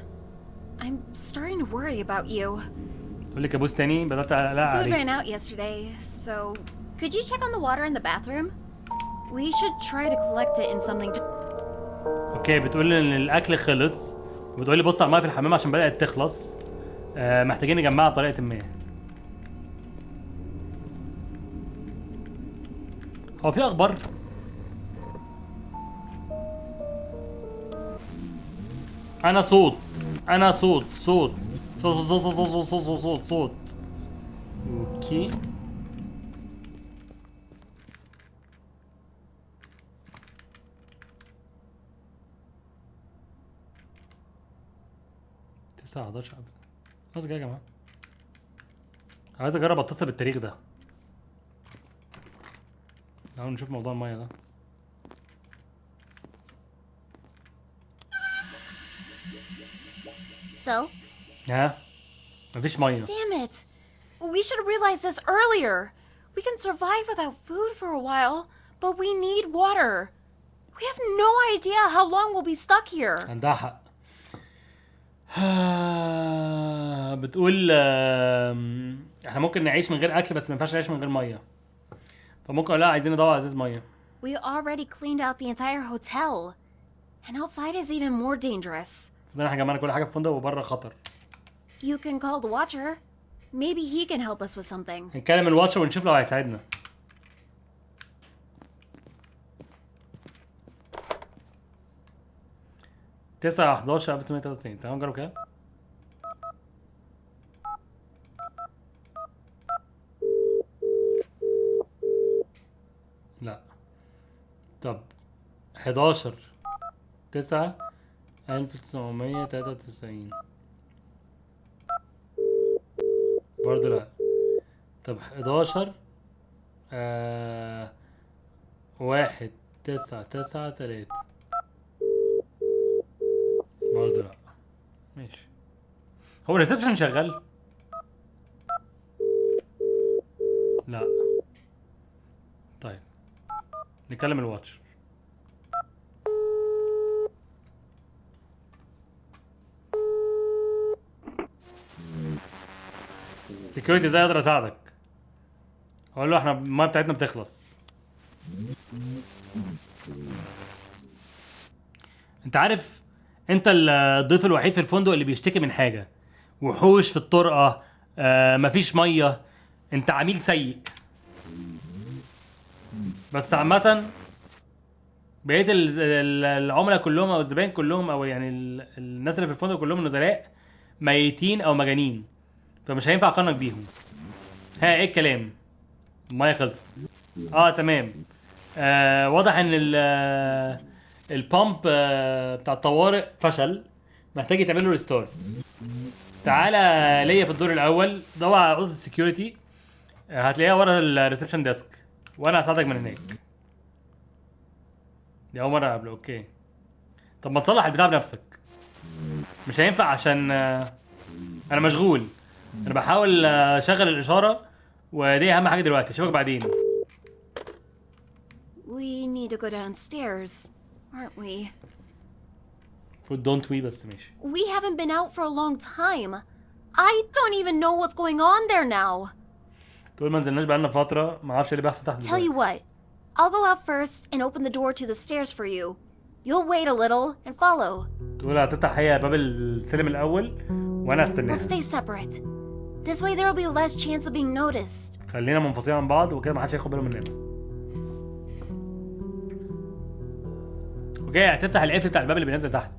I'm starting to worry about you. تقول لي كابوس تاني؟ بدأت أقلق Food عليك. ran out yesterday, so could you check on the water in the bathroom? We should try to collect it in something to... okay، بتقول لي ان الاكل خلص، وبتقول لي بص على المية في الحمام عشان بدأت تخلص. محتاجين نجمعها بطريقة ما. هو في اخبار؟ انا صوت، انا صوت صوت صوت صوت صوت صوت صوت صوت صوت. okay تسعة 11. خلاص يا جماعة، عايز اجرب اتصل بالتاريخ ده. تعالوا نشوف موضوع المية ده. So? ها؟ مفيش مية. Damn it. We should have realized this earlier. We can survive without food for a while, but we need water. We have no idea how long we'll be stuck here. عندها حق. بتقول احنا ممكن نعيش من غير اكل بس ما ينفعش نعيش من غير مية. فممكن اقول لها عايزين ندور على ازاز مية. We already cleaned out the entire hotel. And outside is even more dangerous. فضلنا احنا جمعنا كل حاجة في الفندق وبره خطر. You can call the watcher. Maybe he can help us with something. هنكلم ال watcher ونشوف لو هيساعدنا. تسعة 11 1993. تعالوا نجرب كده. لا. طب 11 9 1993 برضه لا. طب 11 1 9 9 3 برضه لا. ماشي. هو ال reception شغال؟ لا. طيب نكلم ال watcher. security ازاي اقدر اساعدك؟ اقول له احنا المايه بتاعتنا بتخلص. انت عارف انت الضيف الوحيد في الفندق اللي بيشتكي من حاجة، وحوش في الطرقه، مفيش مية، انت عميل سيء. بس عامة بقية العملاء كلهم او الزباين كلهم او يعني الناس اللي في الفندق كلهم نزلاء ميتين او مجانين، فمش هينفع اقارنك بيهم. ها ايه الكلام؟ المية خلصت. تمام. واضح ان ال pump بتاع الطوارئ فشل، محتاج يتعمل له restart. تعالى ليا في الدور الاول، دور على اوضة ال security، هتلاقيها ورا ال reception desk، وانا هساعدك من هناك. دي اول مرة اقابله. okay. طب ما تصلح البتاع بنفسك. مش هينفع عشان انا مشغول، انا بحاول اشغل الاشارة ودي اهم حاجة دلوقتي. اشوفك بعدين. We need to go downstairs, aren't we? المفروض don't we بس ماشي. We haven't been out for a long time. I don't even know what's going on there now. تقول ما نزلناش بقالنا فترة، ما اعرفش اللي بيحصل تحت. Tell you what, I'll go out first and open the door to the stairs for you. You'll wait a little and follow. تقول هتفتح هي باب السلم الأول وأنا هستناها. Let's stay separate. This way there will be less chance of being noticed. خلينا منفصلين عن بعض وكده ما حدش هياخد باله مننا. okay هتفتح القفل بتاع الباب اللي بينزل تحت.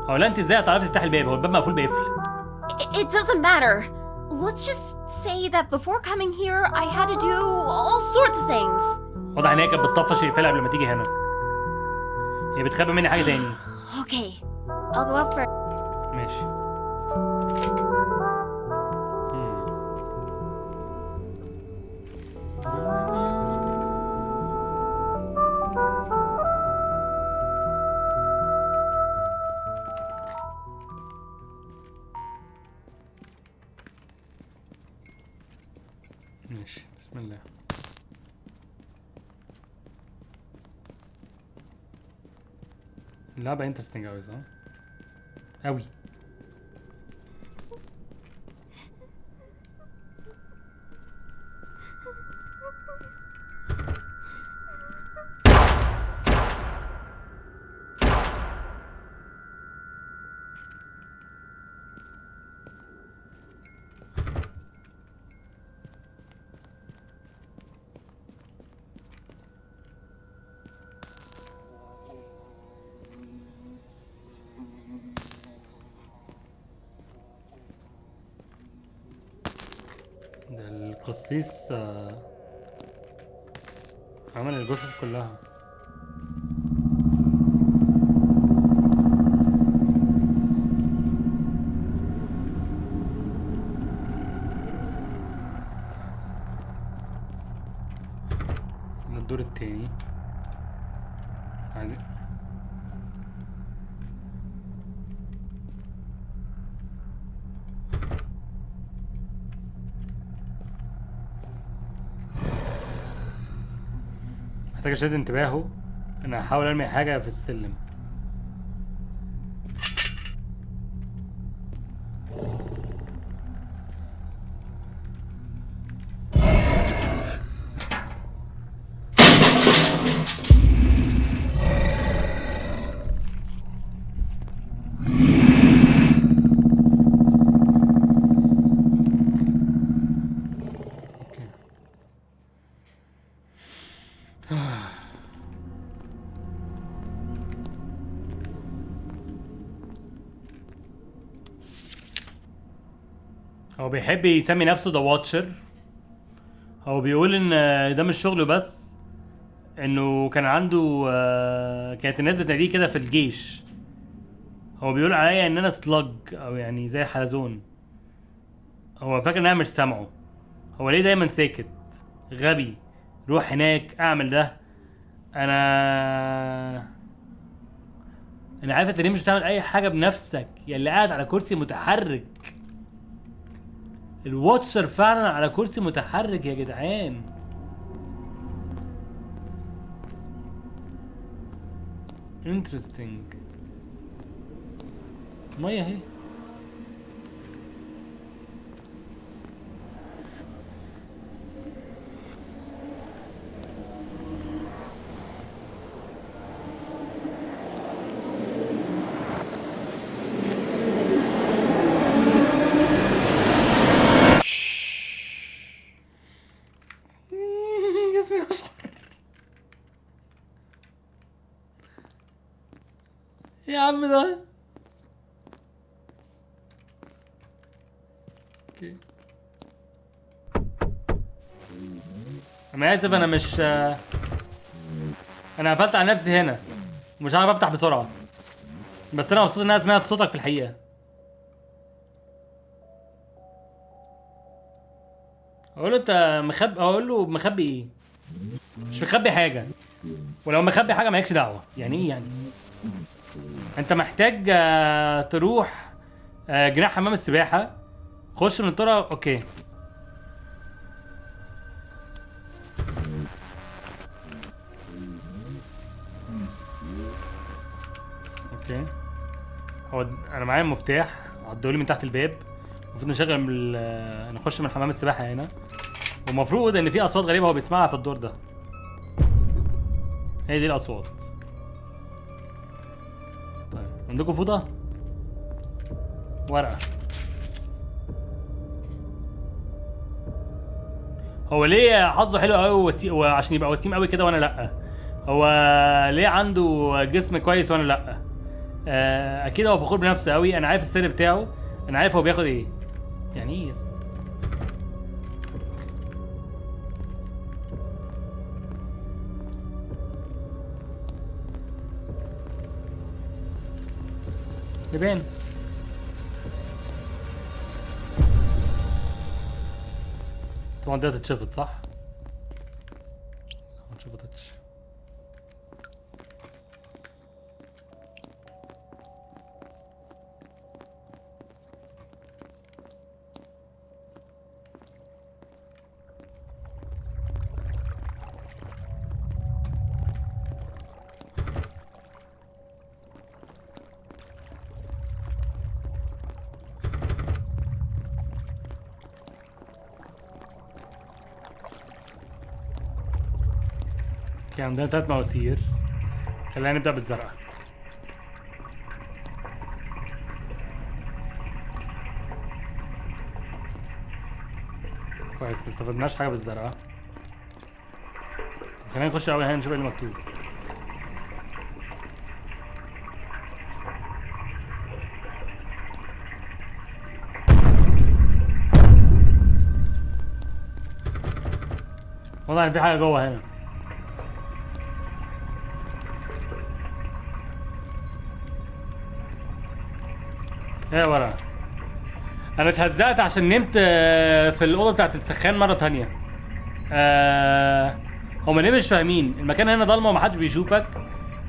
هو لا انت ازاي هتعرفي تفتحي الباب؟ هو الباب مقفول بقفل. It doesn't matter. Let's just say that before coming here I had to do all sorts of things. واضح ان هي كانت بتطفش القفل قبل ما تيجي هنا. هي بتخبي مني حاجة تاني. Okay. I'll go up first. ماشي. ماشي بسم الله. اللعبة interesting أوي صح؟ أوي. قسيس عمل الجثث كلها. من الدور التاني عايزين محتاج اشد انتباهه. انا هحاول ارمي حاجة في السلم. okay. هو بيحب يسمي نفسه The Watcher. هو بيقول ان ده مش شغله بس، انه كان عنده كانت الناس بتناديه كده في الجيش. هو بيقول عليا ان انا slug او يعني زي حلزون. هو فاكر ان انا مش سامعه. هو ليه دايما ساكت؟ غبي. روح هناك اعمل ده. انا عارف انت ليه مش بتعمل اي حاجة بنفسك يا اللي قاعد على كرسي متحرك. ال Watcher فعلا على كرسي متحرك يا جدعان. interesting. مية اهي. جسمي يشعر. يا عم ده okay. انا اسف، انا مش انا قفلت على نفسي هنا ومش عارف افتح بسرعة، بس انا مبسوط ان انا سمعت صوتك في الحقيقة. اقول له انت مخبي، اقول له مخبي ايه؟ مش مخبي حاجة، ولو مخبي حاجة مالكش دعوه. يعني ايه يعني؟ انت محتاج تروح جناح حمام السباحة، خش من الطرق. okay okay. هو انا معايا المفتاح، عدولي من تحت الباب. المفروض نشغل نخش من حمام السباحة هنا، ومفروض ان في اصوات غريبة هو بيسمعها في الدور ده. هي دي الاصوات. طيب عندكم فوطه؟ ورقة. هو ليه حظه حلو قوي وعشان يبقى وسيم قوي كده وانا لا؟ هو ليه عنده جسم كويس وانا لا؟ اكيد هو فخور بنفسه قوي. انا عارف السر بتاعه، انا عارف هو بياخد ايه. يعني ايه يا اسطى؟ لبان. طبعا دي هتتشفط صح؟ ما اتشفطتش. okay عندنا 3 مواسير. خلينا نبدأ بالزرقاء. كويس، ما استفدناش حاجة بالزرقاء. خلينا نخش أول هنا نشوف ايه اللي مكتوب. والله في حاجة جوه هنا. ايه يا ورا؟ انا اتهزقت عشان نمت في الاوضة بتاعت السخان مرة تانية. هما ليه مش فاهمين؟ المكان هنا ضلمة ومحدش بيشوفك،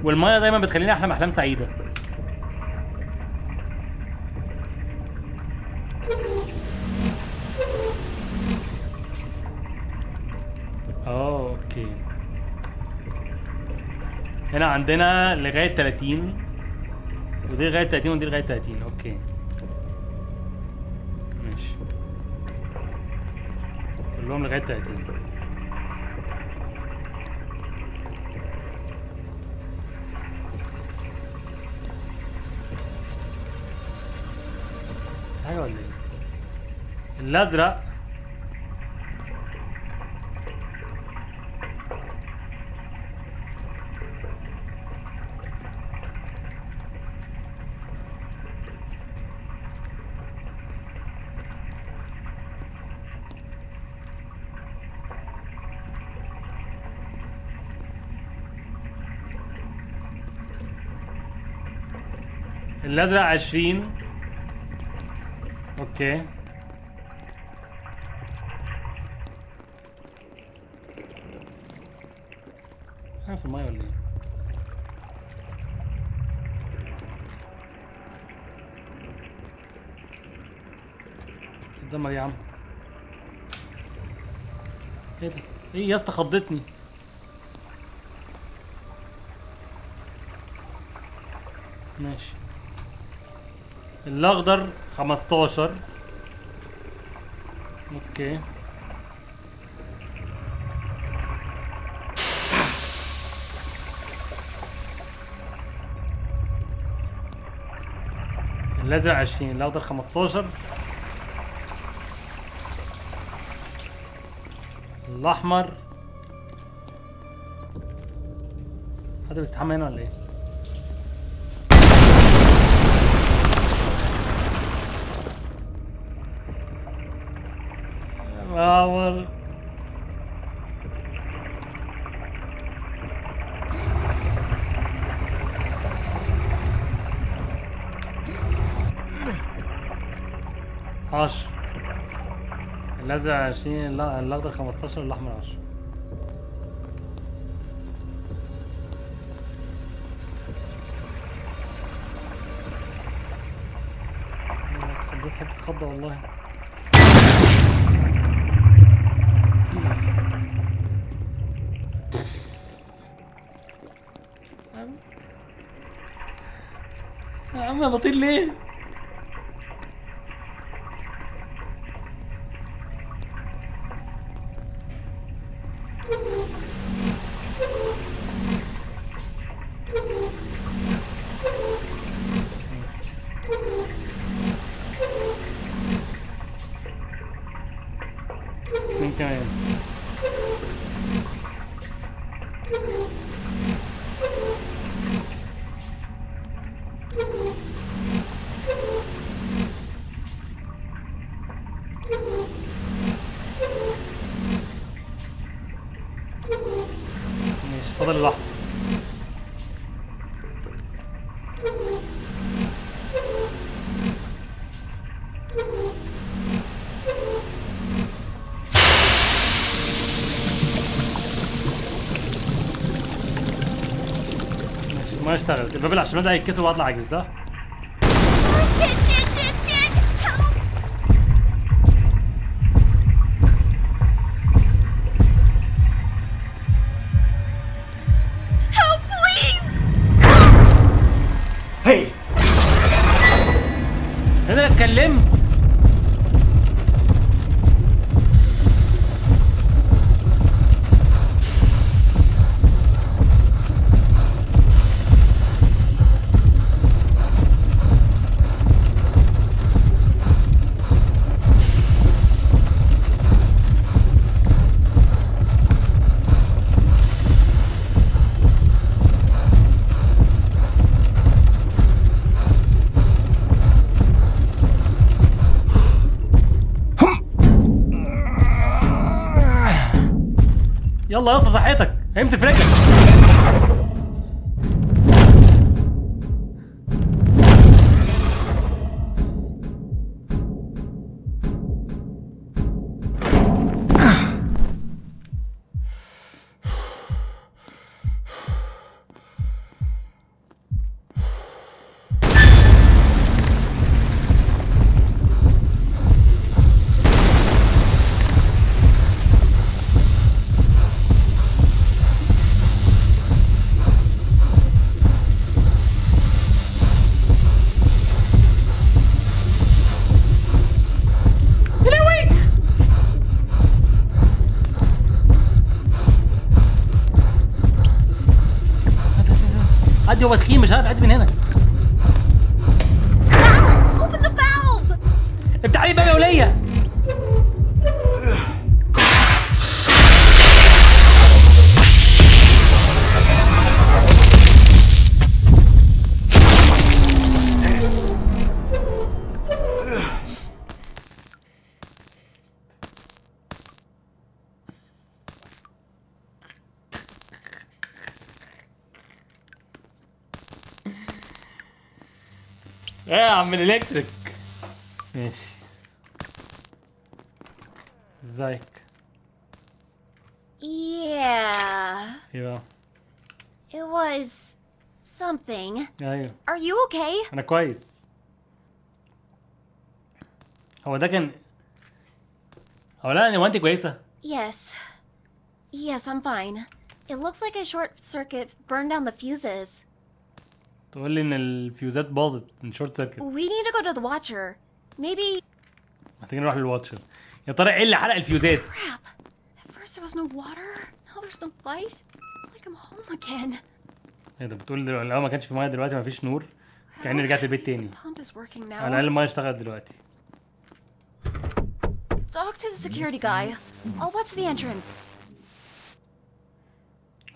والمية دايما بتخليني احلم احلام سعيدة. اه okay. هنا عندنا لغاية 30، ودي لغاية 30، ودي لغاية 30. okay ماشي، كلهم لغاية 30. حاجة ولا ايه؟ الازرق الازرق 20. okay حاجة في المية ولا ايه؟ قدامها دي يا عم. ايه ده؟ ايه يا اسطى خضتني. ماشي. الاخضر 15. okay الازرق 20، الاخضر 15، الاحمر. حد بيستحمى هنا ولا ايه؟ الاحمر 10، الازرق 20، الاخضر 15، الاحمر 10. اتخضيت حتة خضه والله. يا عم بطير ليه؟ مين كمان؟ ماشي فاضل الأحمر. ماشي ما اشتغلت. الباب اللي على الشمال ده هيتكسر وهطلع اجري صح؟ Shit, shit, shit, shit. Help! Help, please! Hey! انا اتكلمت. يلا يا اسطى صحتك، هيمسك في رجلك. عدي، هو تخين مش عارف اعدي من هنا. Open the valve! افتح لي الباب يا وليه. ايه يا عم ال electric؟ ماشي. ازيك؟ Yeah. ايه بقى؟ It was something. ايوه. Are you okay? انا كويس. هو ده كان، هو لا، هو انت كويسة؟ Yes. Yes, I'm fine. It looks like a short circuit burned down the fuses. تقول لي ان الفيوزات باظت من short circuit. We need to go to the Watcher. Maybe. محتاجين نروح لل Watcher. يا ترى ايه اللي حرق الفيوزات؟ Crap. At first there was no water. Now there's no light. It's like I'm home again. ايه ده؟ بتقول دلوقتي لو ما كانش في مية دلوقتي ما فيش نور، كأني رجعت البيت At least تاني. the pump is working على now. الاقل المية اشتغلت دلوقتي. Talk to the security guy. I'll watch the entrance.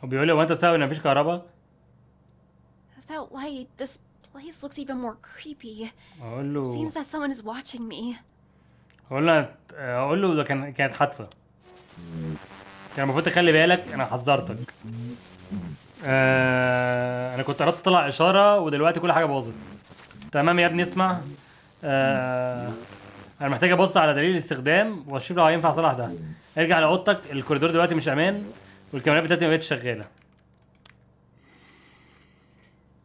هو بيقول لي هو انت السبب ان مفيش كهرباء؟ Without light, this place looks even more creepy. اقول له Seems that someone is watching me. اقول له ده كانت حادثه، كان المفروض تخلي بالك، انا حذرتك. انا كنت قربت اطلع اشارة ودلوقتي كل حاجة باظت. تمام يا ابني اسمع، انا محتاج ابص على دليل الاستخدام واشوف لو هينفع اصلح ده. ارجع لاوضتك، الكوريدور دلوقتي مش امان والكاميرات بتاعتي ما بقتش شغالة.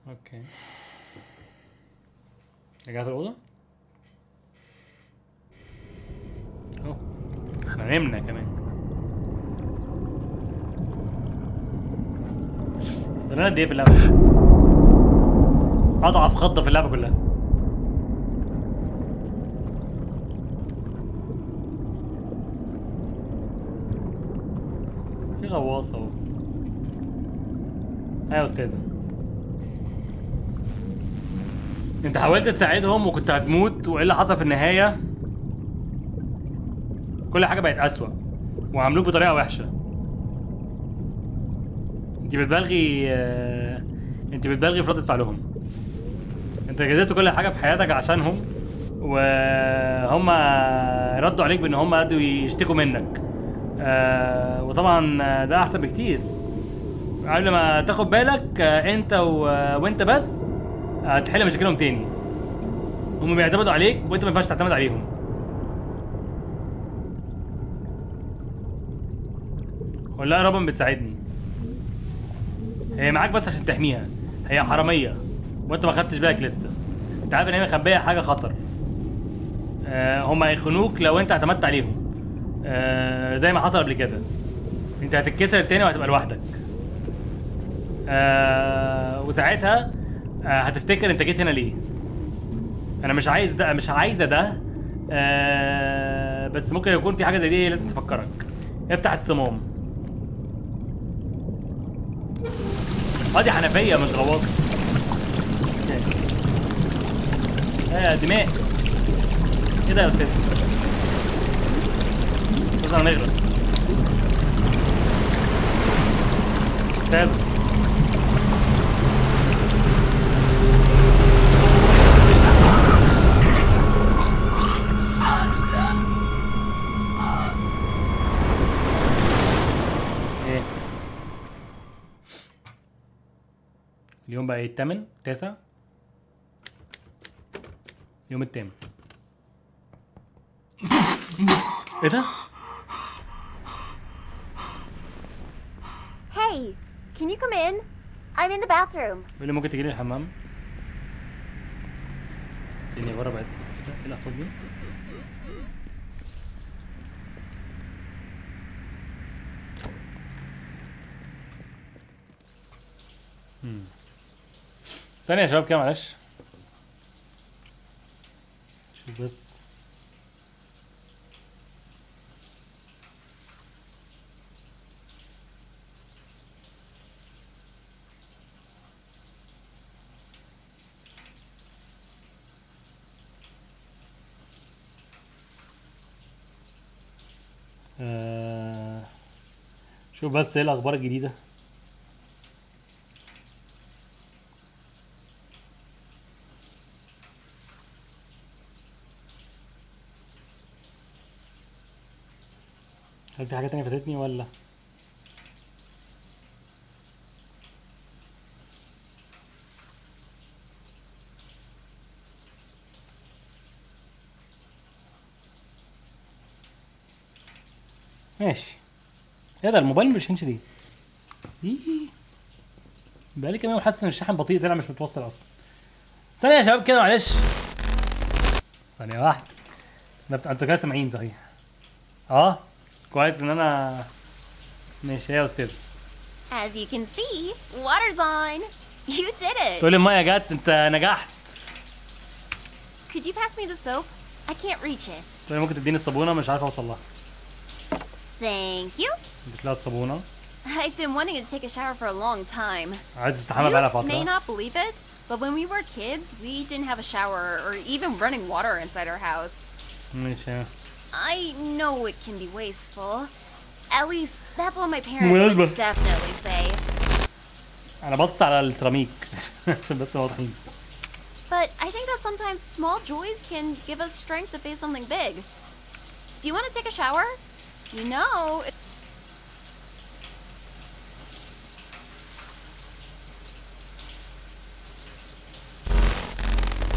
okay رجعت الاوضة؟ اهو احنا نمنا كمان. ده انا قد ايه في اللعبة؟ اضعف خضه في اللعبة كلها. في غواصه اهو. ايوه يا استاذه، انت حاولت تساعدهم وكنت هتموت، وايه اللي حصل في النهاية؟ كل حاجة بقت اسوأ وعاملوك بطريقة وحشة. انت بتبالغي في ردة فعلهم. انت جزيت كل حاجة في حياتك عشانهم، وهم ردوا عليك بان هم قعدوا يشتكوا منك. وطبعا ده احسن بكتير. قبل ما تاخد بالك، انت وانت بس هتحل مشاكلهم تاني. هم بيعتمدوا عليك وانت ما ينفعش تعتمد عليهم. قول لها روبن بتساعدني، هي معاك بس عشان تحميها، هي حرامية وانت ما خدتش بالك لسه. انت عارف ان هي مخبية حاجة خطر. هم هيخنوك لو انت اعتمدت عليهم، زي ما حصل قبل كده. انت هتتكسر تاني وهتبقى لوحدك. وساعتها هتفتكر انت جيت هنا ليه. انا مش عايز ده، مش عايزه ده، بس ممكن يكون في حاجة زي دي لازم تفكرك. افتح الصمام. دي حنفية مش غواصه. دماء. ايه ده يا استاذ؟ استاذ هنغرق. استاذ ايه؟ اليوم بقى ايه؟ الثامن، التاسع، يوم الثامن. ايه ده؟ Hey, can you come in? I'm in the bathroom. بيقول لي ممكن تجيلي الحمام؟ الدنيا بره بقت ايه الاصوات دي؟ ثانية يا شباب كده معلش. شوف بس. شوف بس ايه الاخبار الجديدة. هل في حاجة تانية فاتتني ولا؟ ماشي. ايه ده الموبايل ما بيشحنش ليه؟ ايه بقالي كام يوم حاسس ان الشحن بطيء، طلع مش متوصل اصلا. ثانية يا شباب كده معلش، ثانية واحدة. انتوا كده سامعين صحيح؟ اه كويس ان انا ماشي يا استاذ. As you can see, water's on. You did it. تقول لي المية جت، انت نجحت. Could you pass me the soap? I can't reach it. تقول لي ممكن تديني الصابونة، مش عارف اوصل لها. Thank you. اديت لها الصابونة. I've been wanting to take a shower for a long time. عايز تستحمى بقالها You may فترة. not believe it, but when we were kids, we didn't have a shower or even running water inside our house. ماشي. I know it can be wasteful. At least that's what my parents would definitely say. أنا بص على السيراميك عشان بس واضحين. But I think that sometimes small joys can give us strength to face something big. Do you want to take a shower? You know.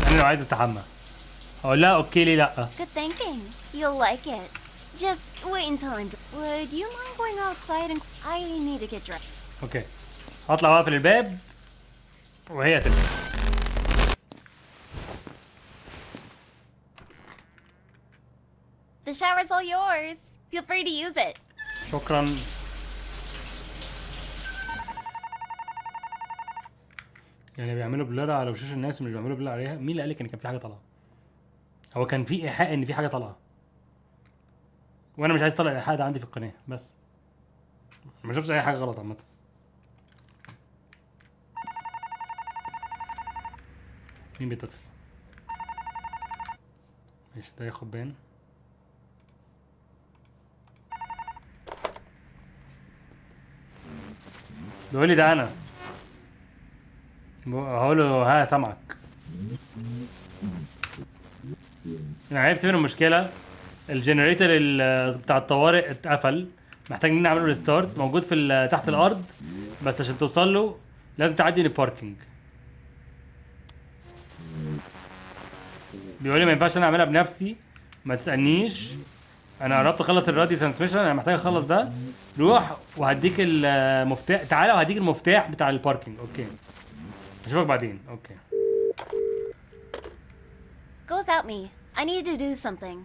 أنا لو عايز أستحمى أقول لها okay ليه لأ؟ Good thinking. You'll like it. Just wait until I'm done. Would you mind going outside and I need to get dressed. okay. هطلع واقفل الباب وهي تلبس. The shower's all yours. Feel free to use it. شكرا. يعني بيعملوا blur على وشوش الناس ومش بيعملوا blur عليها. مين اللي قالك ان كان في حاجة طالعه؟ هو كان في ايحاء ان في حاجة طالعه، وانا مش عايز اطلع الايحاء ده عندي في القناة، بس ما شفتش اي حاجة غلط عامة. مين بيتصل؟ ماشي ده ياخد بان. بيقول لي ده انا، هقول له ها سامعك. انا عرفت فين المشكلة. ال generator بتاع الطوارئ اتقفل، محتاجين نعمله restart. موجود في تحت الارض، بس عشان توصل له لازم تعدي من ال parking. بيقول لي ما ينفعش انا اعملها بنفسي، ما تسالنيش، انا قربت اخلص ال radio transmission، انا محتاج اخلص ده. روح وهديك المفتاح، تعالى وهديك المفتاح بتاع ال parking. okay اشوفك بعدين. okay. Go without me. I need to do something.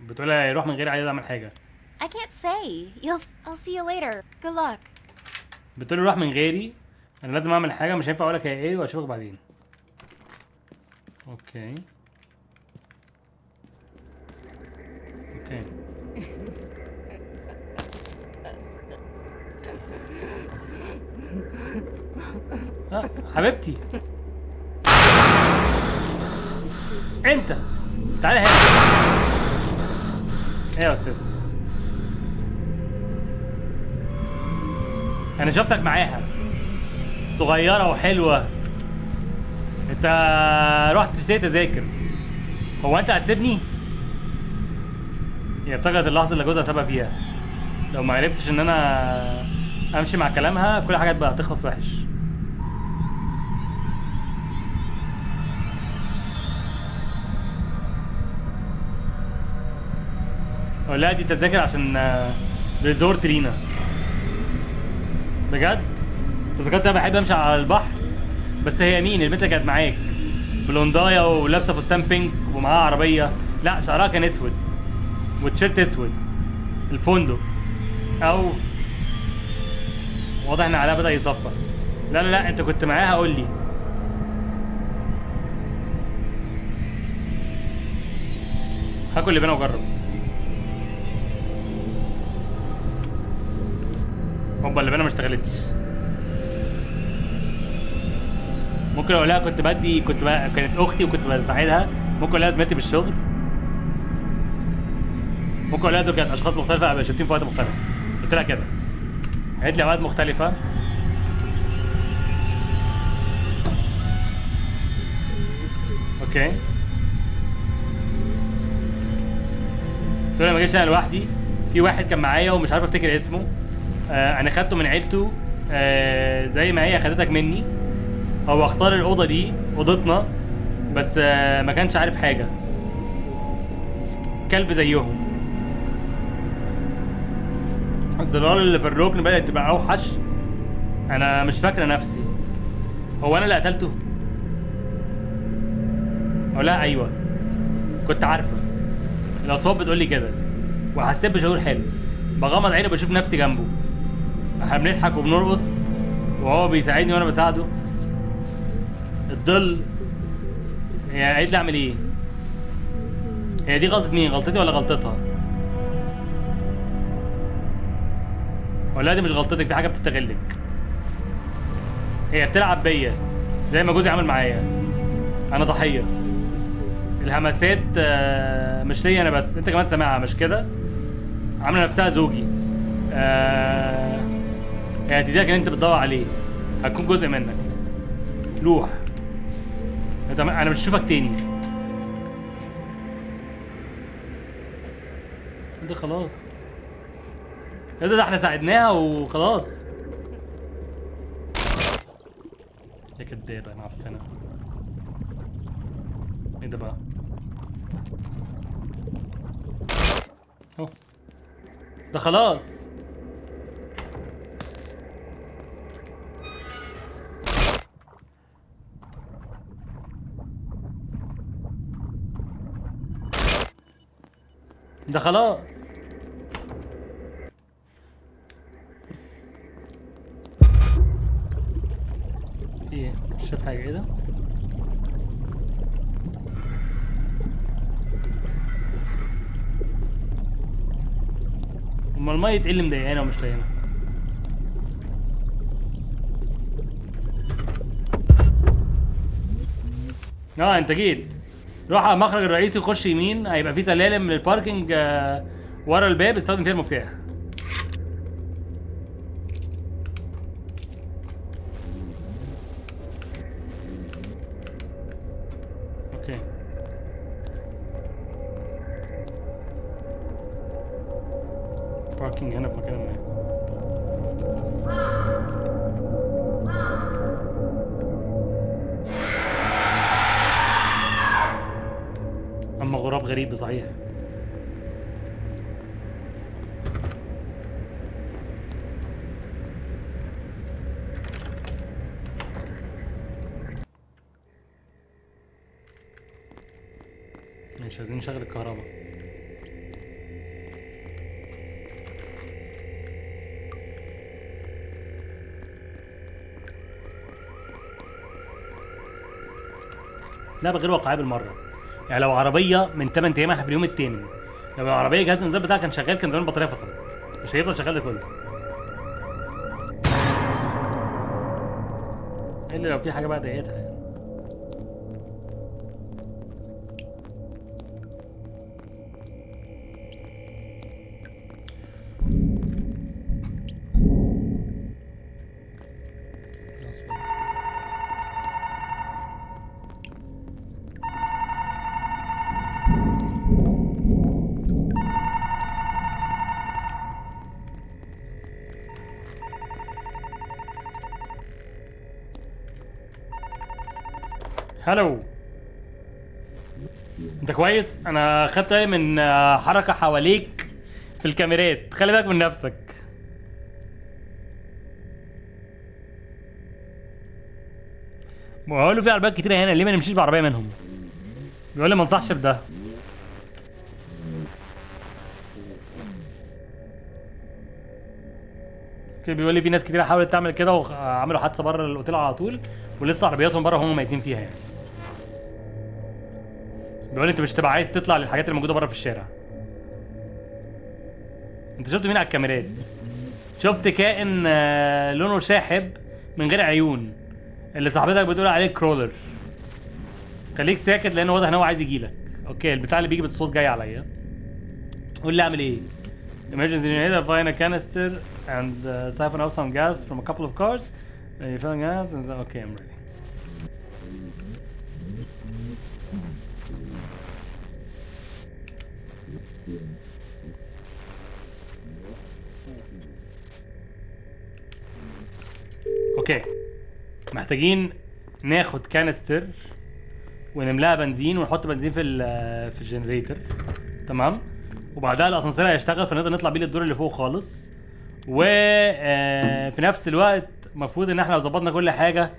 بتقول لها يروح من غير عايز اعمل حاجة. I can't say. I'll see you later. Good luck. بتقول له روح من غيري، انا لازم اعمل حاجة، مش هينفع اقول لك هي ايه، واشوفك بعدين. okay. okay. حبيبتي انت تعالى هنا. ايه يا استاذ؟ انا شفتك معاها صغيرة وحلوه، انت رحت تشتري تذاكر، هو انت هتسيبني؟ هي افتكرت اللحظة اللي جوزها سابها فيها. لو ما عرفتش ان انا امشي مع كلامها كل حاجة بقى هتخلص وحش. لا دي تذاكر عشان resort لينا. بجد؟ تذكرت انا بحب امشي على البحر، بس هي مين البنت اللي كانت معاك؟ بلوندايه ولابسه فستان pink ومعاها عربية، لا شعرها كان اسود وتيشيرت اسود. الفندق او واضح ان علاء بدا يصفر. لا لا لا انت كنت معاها قول لي. هاكل لبانه واجرب. هوبا اللبانه ما اشتغلتش. ممكن اقول لها كنت بدي كانت اختي وكنت بساعدها. ممكن اقول لها زميلتي في الشغل. ممكن اقول لها دول كانت اشخاص مختلفة قبل شفتين في وقت مختلف. قلت لها كده، قالت لي اوقات مختلفة. okay قلت لها ما جيتش انا لوحدي، في واحد كان معايا ومش عارف افتكر اسمه. انا خدته من عيلته، زي ما هي خدتك مني. هو اختار الاوضة دي اوضتنا، بس ما كانش عارف حاجة، كلب زيهم. الظلال اللي في الركن بدات تبقى اوحش. انا مش فاكره نفسي، هو انا اللي قتلته؟ او لا ايوه كنت عارفه، الاصوات بتقول لي كده، وحسيت بشعور حلو. بغمض عيني وبشوف نفسي جنبه، احنا بنضحك وبنرقص وهو بيساعدني وانا بساعده. الظل هي قالت لي اعمل ايه؟ هي دي غلطة مين؟ غلطتي ولا غلطتها؟ ولا دي مش غلطتك، في حاجة بتستغلك. هي بتلعب بيا زي ما جوزي عمل معايا، انا ضحية. الهمسات مش ليا انا بس، انت كمان سامعها مش كده؟ عامله نفسها زوجي. هي هتديلك اللي انت بتدور عليه، هتكون جزء منك. لوح انا مش هشوفك تاني. ده خلاص ايه ده احنا ساعدناها وخلاص. يا كدابه معفنه. ايه ده بقى؟ اهو ده خلاص. ده خلاص. ايه مش شايف حاجة. ايه ده؟ امال المية ايه اللي مضايقانا ومش طايقنا؟ انت جيت. روح على المخرج الرئيسي وخش يمين، هيبقى في سلالم لل parking ورا الباب، استخدم فيها المفتاح. okay parking هنا في مكان ما. اما غراب غريب صحيح. مش عايزين نشغل الكهرباء. لعبة غير واقعية بالمرة. يعني لو عربية من 8 ايام، احنا في اليوم الثامن، لو العربية جهاز الانذار بتاعها كان شغال كان زمان البطارية فصلت، مش هيفضل شغال ده كله. الا لو في حاجة بقى ضايقتها يعني. Hello، انت كويس؟ انا خدت بالي من حركة حواليك في الكاميرات، خلي بالك من نفسك. بقول له في عربيات كتيرة هنا، ليه ما نمشيش بعربيه منهم؟ بيقول لي ما انصحش بده. okay، بيقول لي في ناس كتير حاولت تعمل كده وعملوا حادثه بره الاوتيل على طول، ولسه عربياتهم بره هم ميتين فيها يعني. بيقول لي انت مش هتبقى عايز تطلع للحاجات اللي موجودة بره في الشارع. انت شفت مين على الكاميرات؟ شفت كائن لونه شاحب من غير عيون، اللي صاحبتك بتقول عليه crawler. خليك ساكت لان واضح ان هو عايز يجيلك. okay، البتاع اللي بيجي بالصوت جاي عليا. قول لي اعمل ايه؟ Emergency generator, find a canister and siphon off some gas from a couple of cars. You fill gas and okay, I'm ready. Okay، محتاجين ناخد canister ونملاها بنزين ونحط بنزين في في ال generator، تمام؟ وبعدها الاسانسير هيشتغل فنقدر نطلع بيه للدور اللي فوق خالص. و في نفس الوقت المفروض ان احنا لو ظبطنا كل حاجة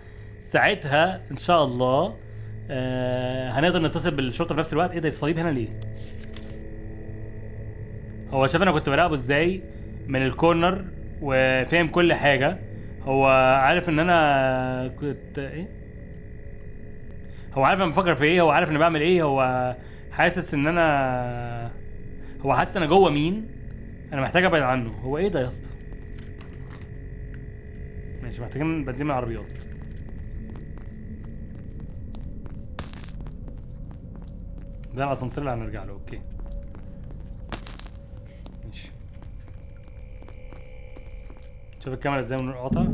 ساعتها ان شاء الله هنقدر نتصل بالشرطة في نفس الوقت. ايه ده الصليب هنا ليه؟ هو شاف انا كنت براقبه ازاي من ال corner وفاهم كل حاجة. هو عارف ان انا كنت ايه، هو عارف انا بفكر في ايه، هو عارف انا بعمل ايه، هو حاسس ان انا، هو حاسس انا جوه مين. انا محتاج ابعد عنه. هو ايه ده يا اسطى؟ ماشي، محتاجين بنزين من العربيات. ده الاسانسير اللي هنرجع له. okay ماشي، شوف الكاميرا ازاي من قاطع.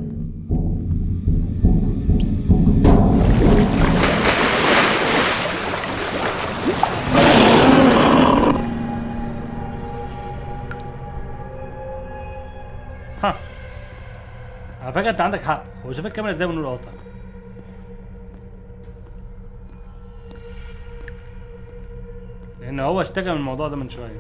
ها، على فكرة انت عندك حق، هو شاف الكاميرا ازاي والنور قاطع. لان هو اشتكى من الموضوع ده من شوية.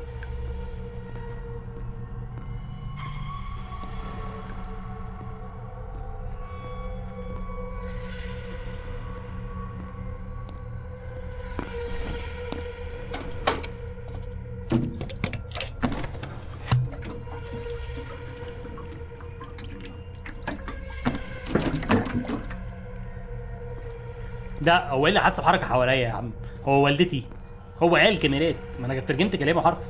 ده هو ايه اللي حاسس بحركة حواليا يا عم؟ هو والدتي، هو قال كاميرات، ما انا ترجمت كلامه حرفي.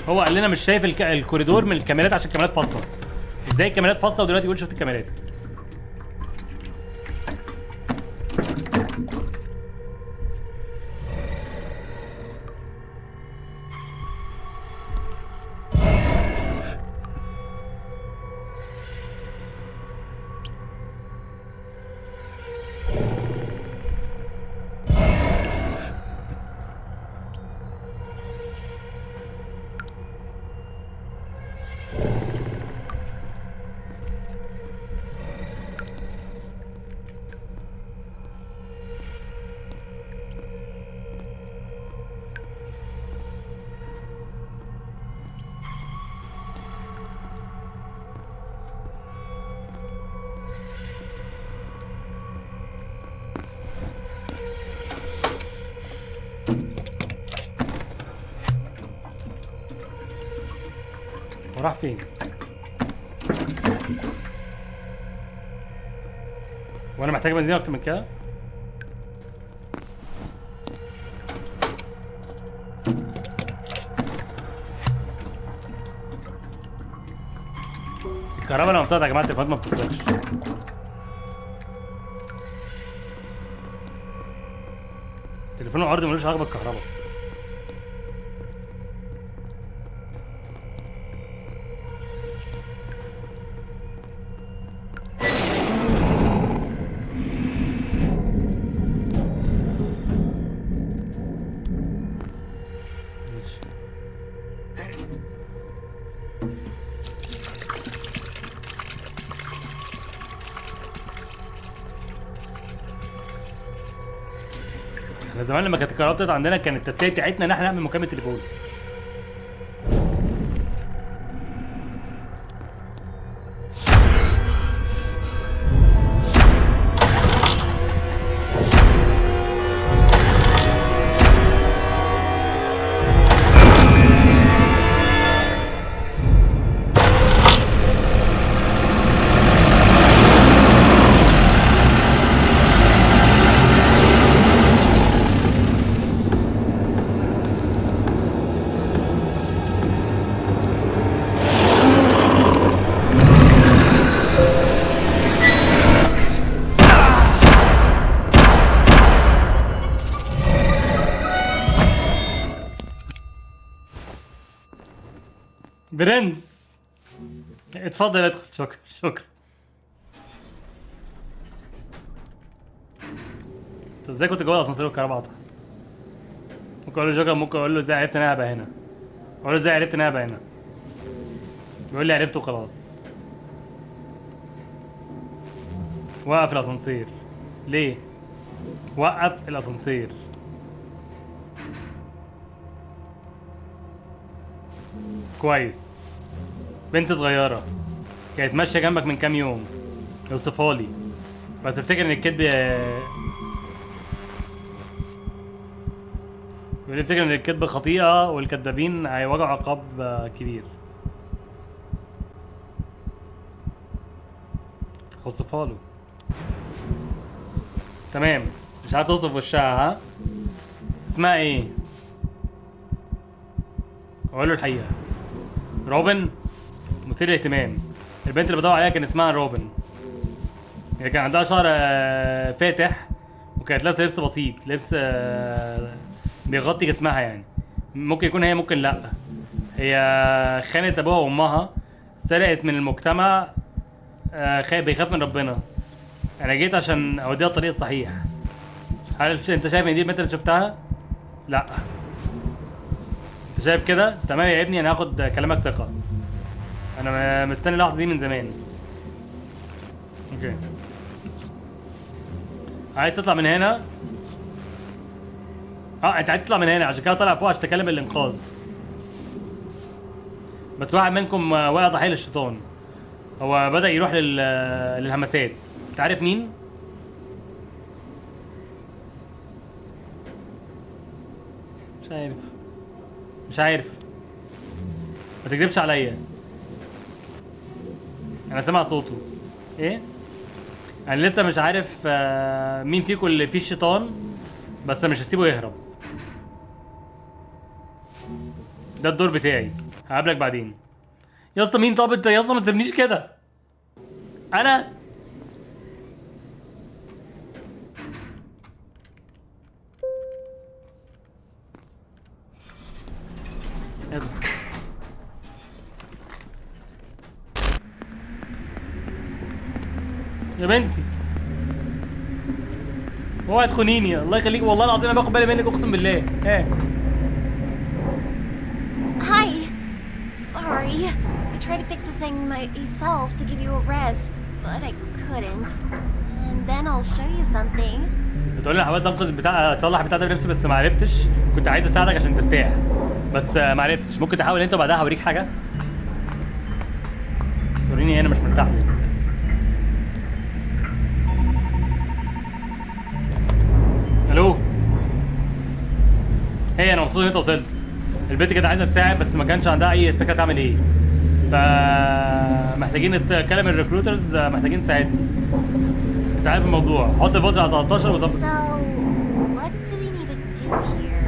هو قال لنا مش شايف الكوريدور من الكاميرات عشان الكاميرات فاصلة. ازاي الكاميرات فاصلة ودلوقتي بيقول شفت الكاميرات؟ راح فين؟ وانا محتاج بنزين اكتر من كده؟ الكهرباء لما بتقطع يا جماعة التليفونات ما بتفصلش. تليفون الارضي ملوش علاقة بالكهرباء. احنا زمان لما كانت الكهرباء بتقطع عندنا كانت التسلية بتاعتنا ان احنا نعمل مكالمة تليفون. برنس، اتفضل ادخل. شكرا شكرا. انت ازاي كنت جوه الاسانسير والكهرباء قطع؟ ممكن اقول له شكرا، ممكن اقول له ازاي عرفت ان انا هبقى هنا، اقول له ازاي عرفت ان انا هبقى هنا. بيقول لي عرفته وخلاص. وقف الاسانسير ليه؟ وقف الاسانسير. كويس. بنت صغيرة كانت ماشية جنبك من كام يوم، اوصفها لي. بس افتكر ان الكذب، بيقول افتكر ان الكذب خطيئة والكذابين هيواجهوا عقاب كبير. اوصفها له. تمام. مش عارف توصف وشها. ها، اسمها ايه؟ اقول له الحقيقة. روبن مثير للاهتمام. البنت اللي بدور عليها كان اسمها روبن. هي كان عندها شعر فاتح، وكانت لابسه لبس بسيط، لبس بيغطي جسمها يعني. ممكن يكون هي، ممكن لا. هي خانت ابوها وامها، سرقت من المجتمع، بيخاف من ربنا. انا جيت عشان اوديها الطريق الصحيح. هل انت شايف ان دي البنت اللي شفتها؟ لا. انت شايف كده؟ تمام يا ابني، انا هاخد كلامك ثقة. انا مستني اللحظة دي من زمان. okay. عايز تطلع من هنا؟ انت عايز تطلع من هنا، عشان كده طالع فوق عشان تكلم الانقاذ. بس واحد منكم وقع ضحية للشيطان. هو بدأ يروح للهمسات. انت عارف مين؟ مش عارف. مش عارف. ما تكذبش عليا. انا سامع صوته. ايه؟ انا لسه مش عارف مين فيكم اللي فيه الشيطان، بس مش هسيبه يهرب. ده الدور بتاعي. هقابلك بعدين. يا اسطى مين؟ طب انت يا اسطى ما تسيبنيش كده. انا ايه ده؟ يا بنتي اوعي تخونيني، الله يخليك، والله العظيم انا باخد بالي منك، اقسم بالله. ايه؟ Hi. Sorry. I tried to fix this thing myself to give you a rest, but I couldn't. And then I'll show you something. بتقول لي حاولت انقذ بتاع، اصلح بتاع ده بنفسي بس ما عرفتش. كنت عايز اساعدك عشان ترتاح بس ما عرفتش. ممكن تحاول انت وبعدها هوريك حاجة. توريني انا مش مرتاح لك. الو. هي انا مبسوط ان انت وصلت. البنت كانت عايزه تساعد بس ما كانش عندها اي فكرة تعمل ايه. فمحتاجين نتكلم ال recruiters، محتاجين تساعدني. انت عارف الموضوع. حط الفولت على 13 وظبط. So, what do we need to do here?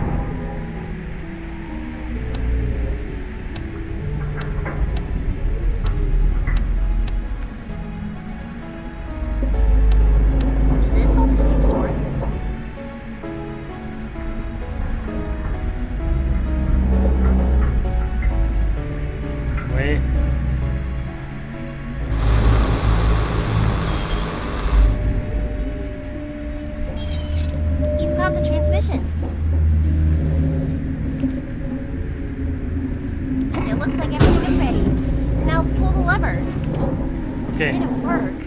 This voltage seems to work. وايه؟ You've got the transmission. It looks like everything is ready. Now pull the lever. okay. Didn't work.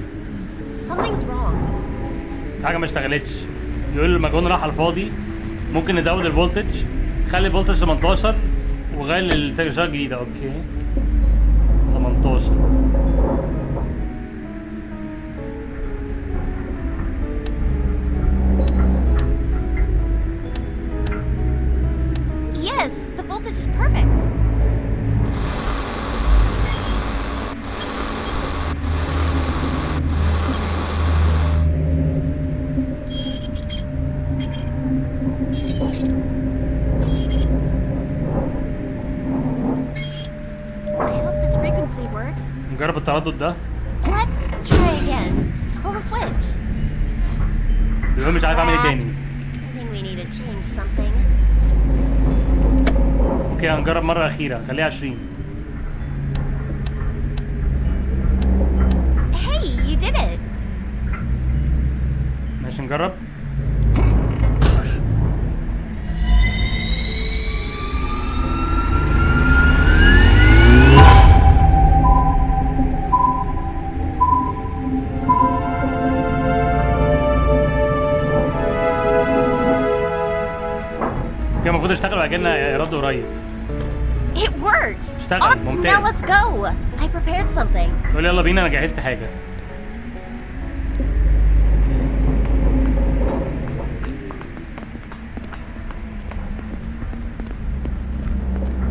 Something's wrong. حاجة ما اشتغلتش. يقول المجنون راح على الفاضي. ممكن نزود ال voltage، خلي ال voltage 18 وغير الاشارة الجديدة. okay 18. Yes, the voltage is perfect. I hope this frequency works. نجرب التردد ده. Let's try again. Pull the switch. بيقول مش عارف اعمل ايه تاني. I think we need to change something. okay هنجرب مرة أخيرة، خليها 20. Hey, you did it. ماشي نجرب. okay المفروض اشتغل وهيجي لنا رد قريب. It works. اشتغل، Oh, ممتاز. Now let's go. I prepared something. تقول يلا بينا انا جهزت حاجة.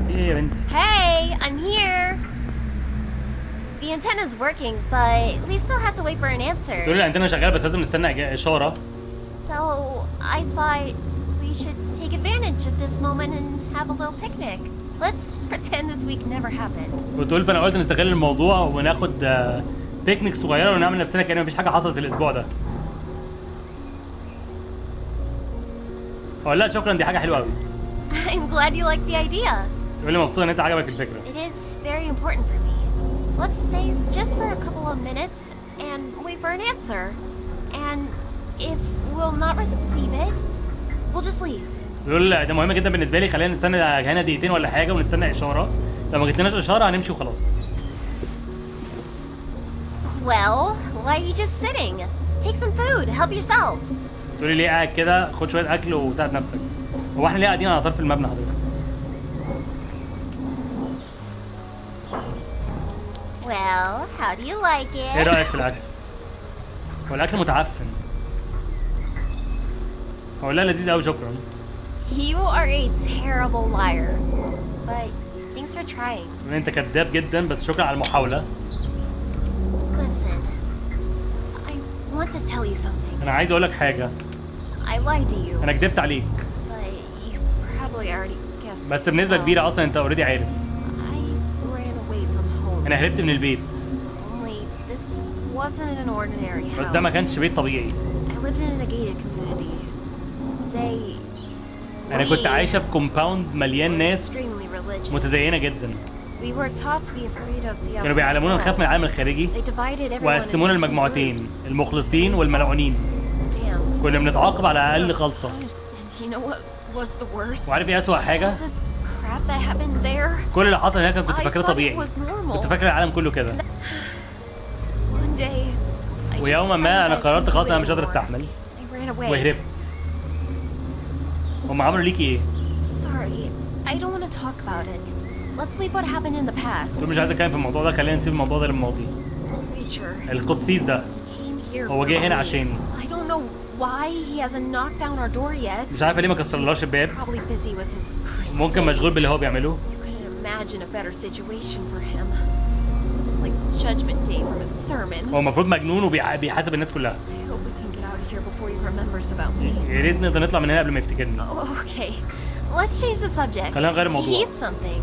في ايه يا بنتي؟ Hey, I'm here. The antenna's working, but we still have to wait for an answer. تقول لي الانتنه شغالة بس لازم نستنى إشارة. So I thought we should take advantage of this moment and have a little picnic. Let's pretend this week never happened. وتقول فانا قلت نستغل الموضوع وناخد بيكنيك صغيرة ونعمل نفسنا كأن مفيش حاجة حصلت الأسبوع ده. أقول لها شكرا دي حاجة حلوة أوي. I'm glad you like the idea. تقول لي مبسوطة إن أنت عجبك الفكرة. It is very important for me. Let's stay just for a couple of minutes and wait for an answer. And if we'll not receive it, we'll just leave. بيقول ده مهم جدا بالنسبة لي، خلينا نستنى هنا دقيقتين ولا حاجة ونستنى إشارة. لو ما جتلناش إشارة هنمشي وخلاص. Well, why are you just sitting? Take some food, help yourself. تقولي ليه قاعد كده؟ خد شوية أكل وساعد نفسك. هو احنا ليه قاعدين على طرف المبنى حضرتك؟ Well, how do you like it? ايه رأيك في الأكل؟ هو الأكل متعفن. هو لا لذيذ أوي شكرا. You are a terrible liar. But thanks for trying. انت كذاب جدا بس شكرا على المحاولة. Listen, I want to tell you something. أنا عايز أقول لك حاجة. I lied to you. أنا كدبت عليك. But you probably already guessed بس بنسبة so كبيرة أصلا أنت already عارف. I ran away from home. أنا هربت من البيت. Only this wasn't an ordinary house. بس ده ما كانش بيت طبيعي. I lived in a gated community. They أنا كنت عايشة في compound مليان ناس متدينة جدا. كانوا بيعلمونا نخاف من العالم الخارجي وقسمونا لمجموعتين، المخلصين والملعونين. كنا بنتعاقب على أقل غلطة. وعارف إيه أسوأ حاجة؟ كل اللي حصل هناك أنا كنت فاكره طبيعي، كنت فاكر العالم كله كده. ويوما ما أنا قررت خلاص أنا مش قادر أستحمل وهربت. هم عملوا ليكي إيه؟ Sorry, I don't want to talk about it. Let's leave what happened in the past. مش عايز اتكلم في الموضوع ده، خلينا نسيب الموضوع ده للماضي. القسيس ده هو جه هنا عشاني. I don't know why he hasn't knocked down our door yet. مش عارفه ليه ما كسرلهاش الباب. Probably busy with his crusade. ممكن مشغول باللي هو بيعمله. You couldn't imagine a better situation for him. It's almost like judgment day from his sermons. هو المفروض مجنون وبيحاسب الناس كلها. I hope we can get out of here before he remembers about me. يا ريت نقدر نطلع من هنا قبل ما يفتكرني. Oh, okay. Let's change the subject. خلينا نغير الموضوع. Eat something.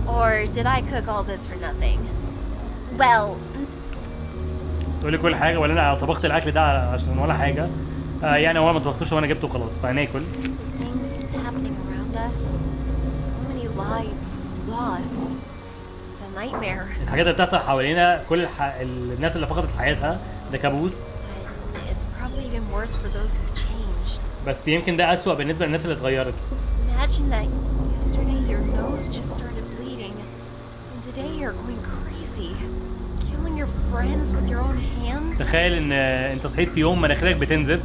Or did I cook all this for nothing? Well, تقولي كل حاجة ولا أنا طبخت الأكل ده عشان ولا حاجة؟ يعني هو ما طبختوش وأنا جبته وخلاص فهناكل. Things happening around us. So many lives lost. It's a nightmare. الحاجات اللي بتحصل حوالينا، كل الناس اللي فقدت حياتها، ده كابوس. But it's probably even worse for those who've changed. بس يمكن ده أسوأ بالنسبة للناس اللي اتغيرت. Imagine that yesterday your nose just started bleeding, and today you're going crazy, killing your friends with your own hands. تخيل إن أنت صحيت في يوم مناخيرك بتنزف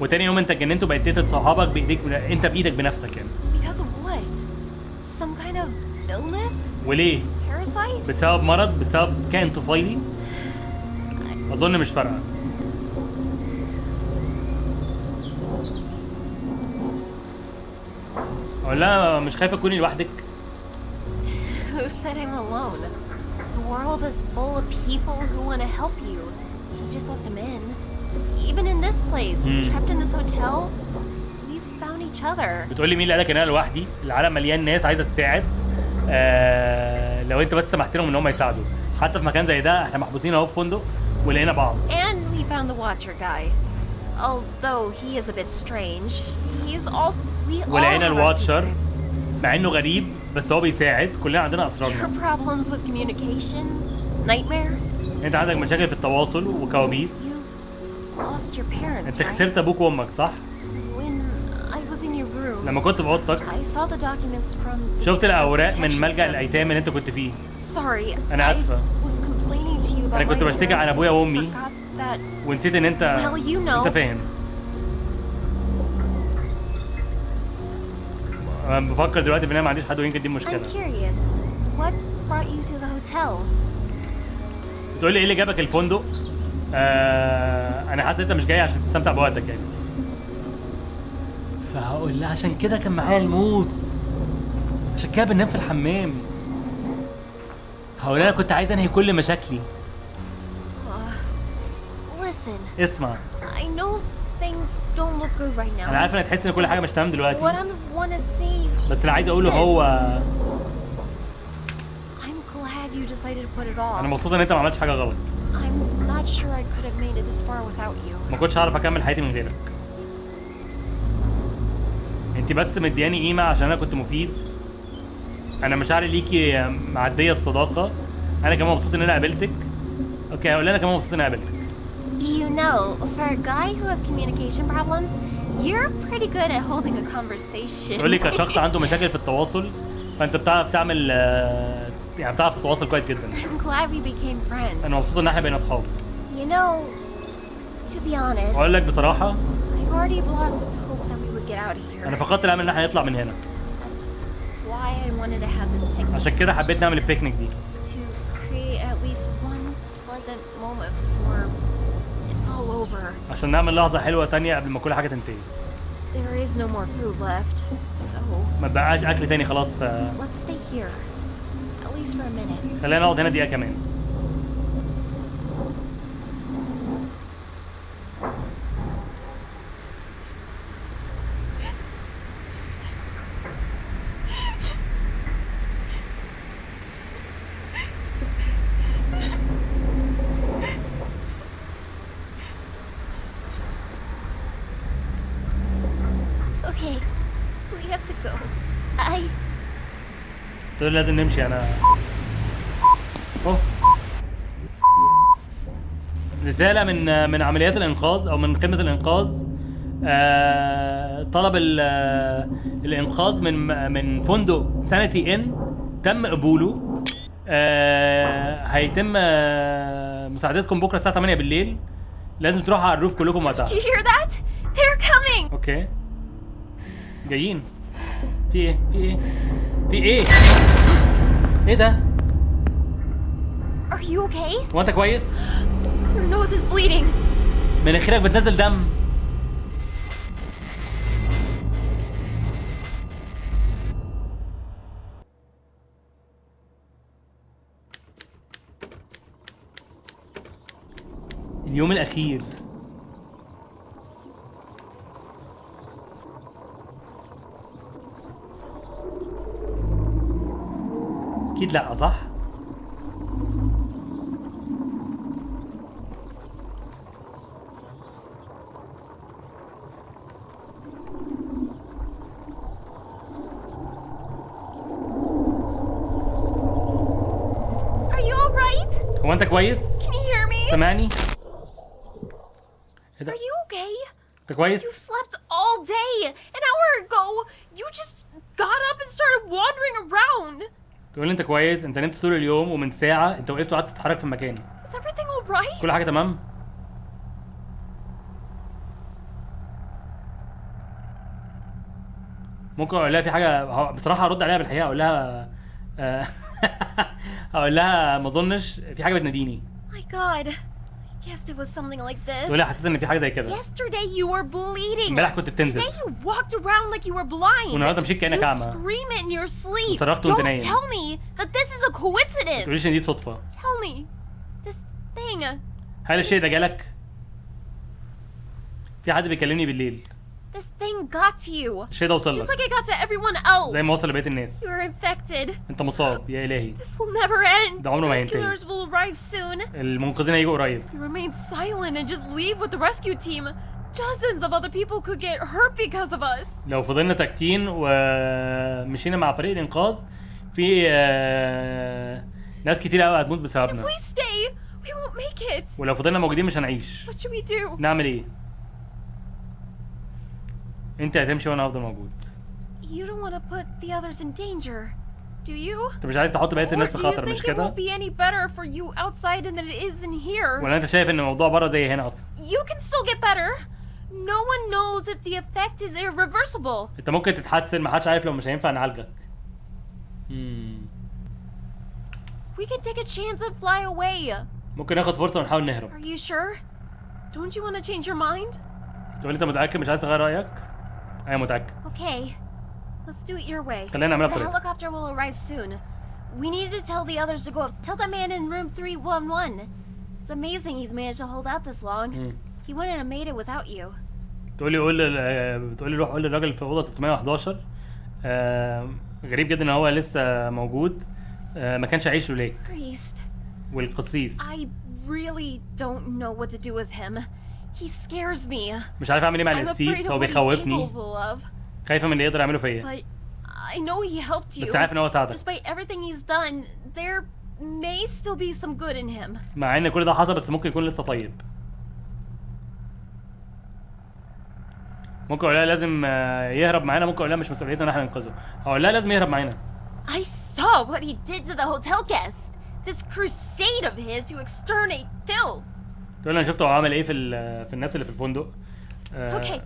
وتاني يوم انت اتجننت وبقيت تقتل صحابك بايديك، انت بايدك بنفسك يعني. Because of what? Some kind of illness? وليه؟ Parasite? بسبب مرض؟ بسبب كائن طفيلي؟ اظن مش فارقه. اقول لها مش خايفة تكوني لوحدك؟ Who said I'm alone? The world is full of people who want to help you. You just let them in. Even in this place, trapped in this hotel, we've found each other. بتقول لي مين اللي قالك ان انا لوحدي؟ العالم مليان ناس عايزه تساعد. لو انت بس سمحت لهم ان هم يساعدوا، حتى في مكان زي ده احنا محبوسين اهو في فندق ولقينا بعض. And we found the Watcher guy. Although he is a bit strange, he's also we all ولقينا have our ال Watcher secrets. مع انه غريب بس هو بيساعد، كلنا عندنا اسرارنا. Your problems with communication, nightmares. انت عندك مشاكل في التواصل وكوابيس. You lost your parents, انت right? خسرت ابوك وامك صح؟ When I was in your room, لما كنت في اوضتك I saw the documents from the شفت child الاوراق من protection ملجأ الايتام اللي انت services. كنت فيه. Sorry, أنا I آسفة. was complaining to you about أنا كنت my بشتكي عن parents أبويا and وأمي. forgot that ونسيت ان انت Well, you know. انت فاهم. انا بفكر دلوقتي في ان انا ما عنديش حد ويمكن دي مشكلة. I'm curious. What brought you to the hotel? بتقول لي ايه اللي جابك الفندق؟ انا حاسس ان انت مش جاي عشان تستمتع بوقتك يعني. فهقول لها عشان كده كان معايا الموس، عشان كده بننام في الحمام. هقول لها انا كنت عايز انهي كل مشاكلي. Listen, اسمع، I know things don't look good right now. انا عارف انك تحس ان كل حاجة مش تمام دلوقتي، What I wanna say بس اللي عايز is اقوله this. هو I'm glad you decided to put it off. انا مبسوط ان انت ما عملتش حاجة غلط. I'm not sure I could have made it this far without you. ما كنتش هعرف اكمل حياتي من غيرك. انت بس مدياني قيمة عشان انا كنت مفيد. انا مشاعري ليكي معدية الصداقة. انا كمان مبسوط ان انا قابلتك. okay، هقول لها انا كمان مبسوط ان انا قابلتك. You know, for a guy who has communication problems, you're pretty good at holding a conversation. تقول لي كشخص عنده مشاكل في التواصل فانت بتعرف تعمل، يعني بتعرف تتواصل كويس جدا. I'm glad we became friends. انا مبسوط ان احنا بقينا اصحاب. You know, to be honest, اقول لك بصراحة، I've already lost hope that we would get out of here. انا فقدت الامل ان احنا نطلع من هنا. That's why I wanted to have this picnic. عشان كده حبيت نعمل البيكنيك دي. To create at least one pleasant moment before it's all over. عشان نعمل لحظة حلوة تانية قبل ما كل حاجة تنتهي. There is no more food left, so ما بقاش أكل تاني خلاص، ف let's stay here. At least for a minute. خلينا نقعد هنا دقيقة كمان. Okay, we have to go. I تقول لازم نمشي. أنا أوه. رسالة من عمليات الإنقاذ أو من خدمة الإنقاذ. طلب الإنقاذ من فندق Sanity Inn تم قبوله. هيتم مساعدتكم بكرة الساعة 8 بالليل. لازم تروحوا على ال roof كلكم وقتها. Did you hear that? They're coming. okay. جايين. في ايه؟ في ايه؟ في ايه؟ ايه ده؟ Are you okay? هو انت كويس؟ Your nose is bleeding. مناخيرك بتنزل دم. اليوم الأخير. أكيد لأ، صح؟ Are you all right? هو أنت كويس؟ Can you hear me? سامعني؟ إيه ده؟ Are you okay? أنت كويس؟ You slept all day. An hour ago, you just got up and started wandering around. تقول لي أنت كويس؟ أنت نمت طول اليوم ومن ساعة أنت وقفت وقعدت تتحرك في المكان. Is everything all right? كل حاجة تمام؟ ممكن اقول لها في حاجة، بصراحة ارد عليها بالحقيقة، اقول لها اقول لها ما اظنش في حاجة بتناديني. My God, I guessed it was something like this. تقول لها حسيت ان في حاجة زي كده. Yesterday you were bleeding. امبارح كنت بتنزف. Today you walked around like you were blind. والنهارده مشيت كأنك You أعمى. scream it in your sleep. وصرخت وانت Don't نايم. tell me that this is a ما coincidence. تقوليش ان دي صدفة. Tell me, this thing. هل الشيء ده جالك؟ في حد بيكلمني بالليل. This thing got to you. الشيء ده وصل Just لك like it got to everyone else. زي ما وصل لبقية الناس. You're infected. انت مصاب يا الهي. This will never end. ده عمره ما هينتهي. Rescuers will arrive soon. المنقذين هيجوا قريب. If you remain silent and just leave with the rescue team, dozens of other people could get hurt because of us. لو فضلنا ساكتين ومشينا مع فريق الانقاذ في ناس كتير قوي هتموت If بسببنا. we stay, we won't make it. ولو فضلنا موجودين مش هنعيش. What should we do? نعمل ايه؟ انت هتمشي وانا هفضل موجود. You don't want to put the others in danger, do you? انت مش عايز تحط بقية Or الناس في do you خطر مش think it كده؟ won't be any better for you outside than it is in here? ولا انت شايف ان الموضوع بره زي هنا اصلا؟ You can still get better. No one knows if the effect is irreversible. انت ممكن تتحسن، ما حدش عارف لو مش هينفع نعالجك. We can take a chance and fly away. ممكن ناخد فرصة ونحاول نهرب. Are you sure? Don't you want to change your mind? تقول انت متأكد مش عايز تغير رأيك؟ ايوه متأكد. Okay. Let's do it your way. خلينا نعملها The بطريقتك. helicopter will arrive soon. We need to tell the others to go up. Tell the man in room 311. It's amazing he's managed to hold out this long. He wouldn't have made it without you. تقولي قول بتقولي روح قول للراجل في اوضة 311. غريب جدا ان هو لسه موجود. ما كانش عايش لولاك. Priest, والقسيس. I really don't know what to do with him. He scares me. مش عارف اعمل ايه مع I'm afraid القسيس، of هو what he's بيخوفني. capable of. خايفة من اللي يقدر يعمله فيا. But I know he helped you. بس عارف ان هو ساعدك. Despite everything he's done, there may still be some good in him. مع ان كل ده حصل بس ممكن يكون لسه طيب. ممكن اقول لها لازم يهرب معانا، ممكن اقول لها مش مسؤوليتنا ان احنا ننقذه. هقول لها لازم يهرب معانا. I saw what he did to the hotel guests. This crusade of his to exterminate filth. تقول لها انا شفته هو عمل ايه في في الناس اللي في الفندق. Okay.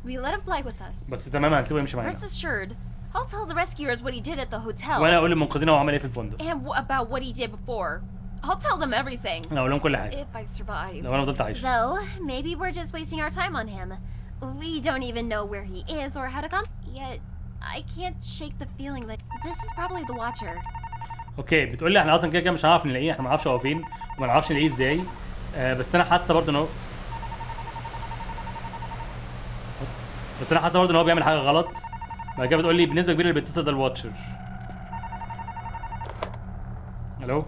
We let him fly with us. بس تمام هنسيبه يمشي معانا. Rest assured, I'll tell the rescuers what he did at the hotel. وانا اقول للمنقذين هو عمل ايه في الفندق. And about what he did before. I'll tell them everything. انا اقول لهم كل حاجة. If I survive. لو انا فضلت عايش. Though, maybe we're just wasting our time on him. We don't even know where he is or how to come. Yet, I can't shake the feeling that this is probably the Watcher. okay بتقول لي احنا اصلا كده كده مش هنعرف نلاقيه، احنا ما نعرفش هو فين وما نعرفش نلاقيه ازاي. بس انا حاسه برضه ان هو، بس انا حاسه برضه ان هو بيعمل حاجة غلط. بعد كده بتقول لي بنسبة كبيرة اللي بيتصل ده ال Watcher. الو،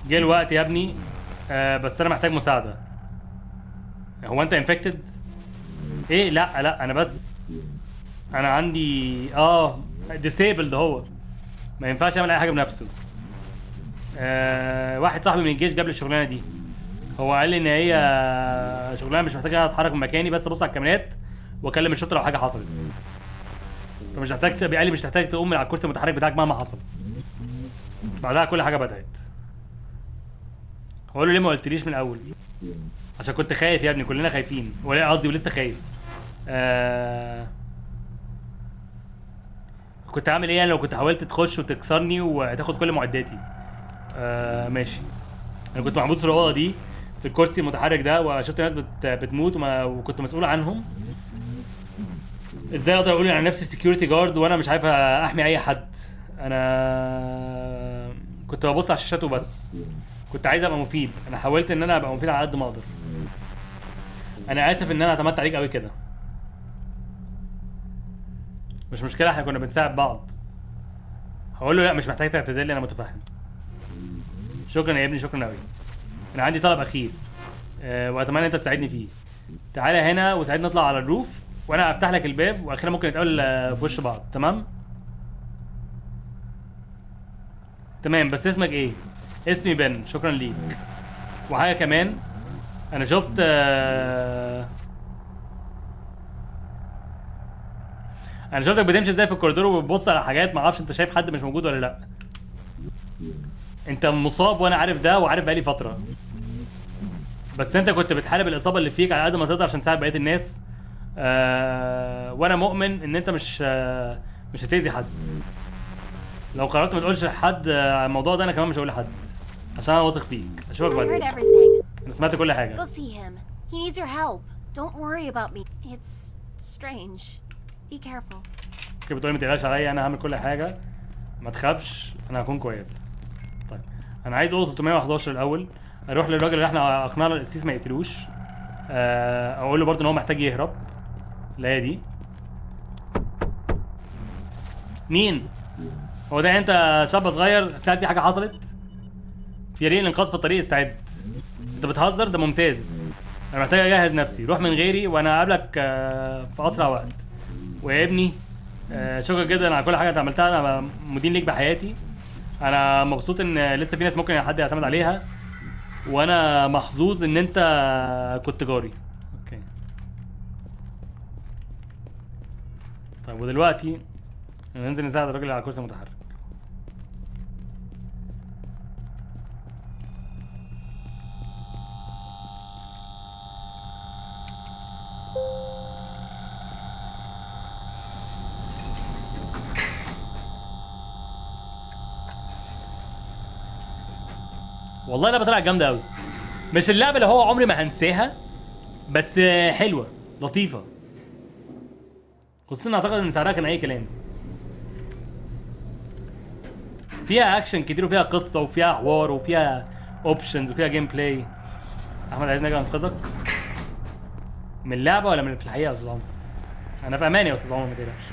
جه الوقت يا ابني. بس انا محتاج مساعدة. هو انت infected؟ ايه؟ لا لا انا بس انا عندي disabled، هو ما ينفعش يعمل اي حاجة بنفسه. واحد صاحبي من الجيش جاب لي الشغلانة دي، هو قال لي ان هي شغلانة مش محتاجه اتحرك من مكاني، بس ابص على الكاميرات واكلم الشرطة لو حاجة حصلت. فمش هتحتاج، قال لي مش هتحتاج تقوم من على الكرسي المتحرك بتاعك مهما حصل. بعدها كل حاجة بدات. هقول له ليه ما قلتليش من الاول؟ عشان كنت خايف يا ابني، كلنا خايفين، ولا قصدي ولسه خايف. كنت هعمل ايه يعني لو كنت حاولت تخش وتكسرني وتاخد كل معداتي؟ ماشي. انا كنت محبوس في الاوضة دي في الكرسي المتحرك ده، وشفت ناس بتموت وكنت مسؤول عنهم. ازاي اقدر اقول على نفسي security guard وانا مش عارف احمي اي حد؟ انا كنت ببص على الشاشات وبس، كنت عايز ابقى مفيد. انا حاولت ان انا ابقى مفيد على قد ما اقدر. انا اسف ان انا اعتمدت عليك قوي كده. مش مشكلة، احنا كنا بنساعد بعض. هقول له لا مش محتاج تعتذر لي، انا متفهم. شكرا يا ابني، شكرا قوي. انا عندي طلب اخير، واتمنى انت تساعدني فيه. تعالى هنا وساعدني نطلع على ال roof، وانا هفتح لك الباب، واخيرا ممكن نتقابل في وش بعض. تمام؟ تمام. بس اسمك ايه؟ اسمي بن. شكرا ليك. وحاجه كمان، انا شفت انا شفتك بتمشي ازاي في الكوريدور وبتبص على حاجات، ما اعرفش انت شايف حد مش موجود ولا لا. انت مصاب وانا عارف ده، وعارف بقالي فترة، بس انت كنت بتحارب الاصابة اللي فيك على قد ما تقدر عشان تساعد بقية الناس. وانا مؤمن ان انت مش مش هتأذي حد. لو قررت ما تقولش لحد الموضوع ده، انا كمان مش هقول لحد عشان انا واثق فيك. اشوفك I heard بعدين. everything. انا سمعت كل حاجة. Go see him. He needs your help. Don't worry about me. It's strange. Be careful. okay، بتقولي ما تقلقش عليا، انا هعمل كل حاجة، ما تخافش، انا هكون كويس. طيب انا عايز اوضة 311 الاول، اروح للراجل اللي احنا اقنعنا القسيس ما يقتلوش، اقول له برضه ان هو محتاج يهرب. لا هي دي مين؟ هو ده انت شاب صغير؟ في حاجة حصلت؟ في ريق الانقاذ في الطريق، استعد. انت بتهزر؟ ده ممتاز، انا محتاج اجهز نفسي. روح من غيري وانا هقابلك في اسرع وقت. ويا ابني شكرا جدا على كل حاجة انت عملتها، انا مدين ليك بحياتي. انا مبسوط ان لسه في ناس ممكن حد يعتمد عليها، وانا محظوظ ان انت كنت جاري. okay طيب، ودلوقتي ننزل نساعد الراجل اللي على الكرسي المتحرك. والله اللعبة طلعت جامدة قوي. مش اللعبة اللي هو عمري ما هنساها، بس حلوة لطيفة، خصوصا اعتقد ان سعرها كان اي كلام. فيها اكشن كتير، وفيها قصة، وفيها حوار، وفيها options، وفيها gameplay. احمد عايزني اجي انقذك من اللعبة ولا من في الحقيقة يا استاذ عمر؟ انا في امان يا استاذ عمر، ما تقلقش.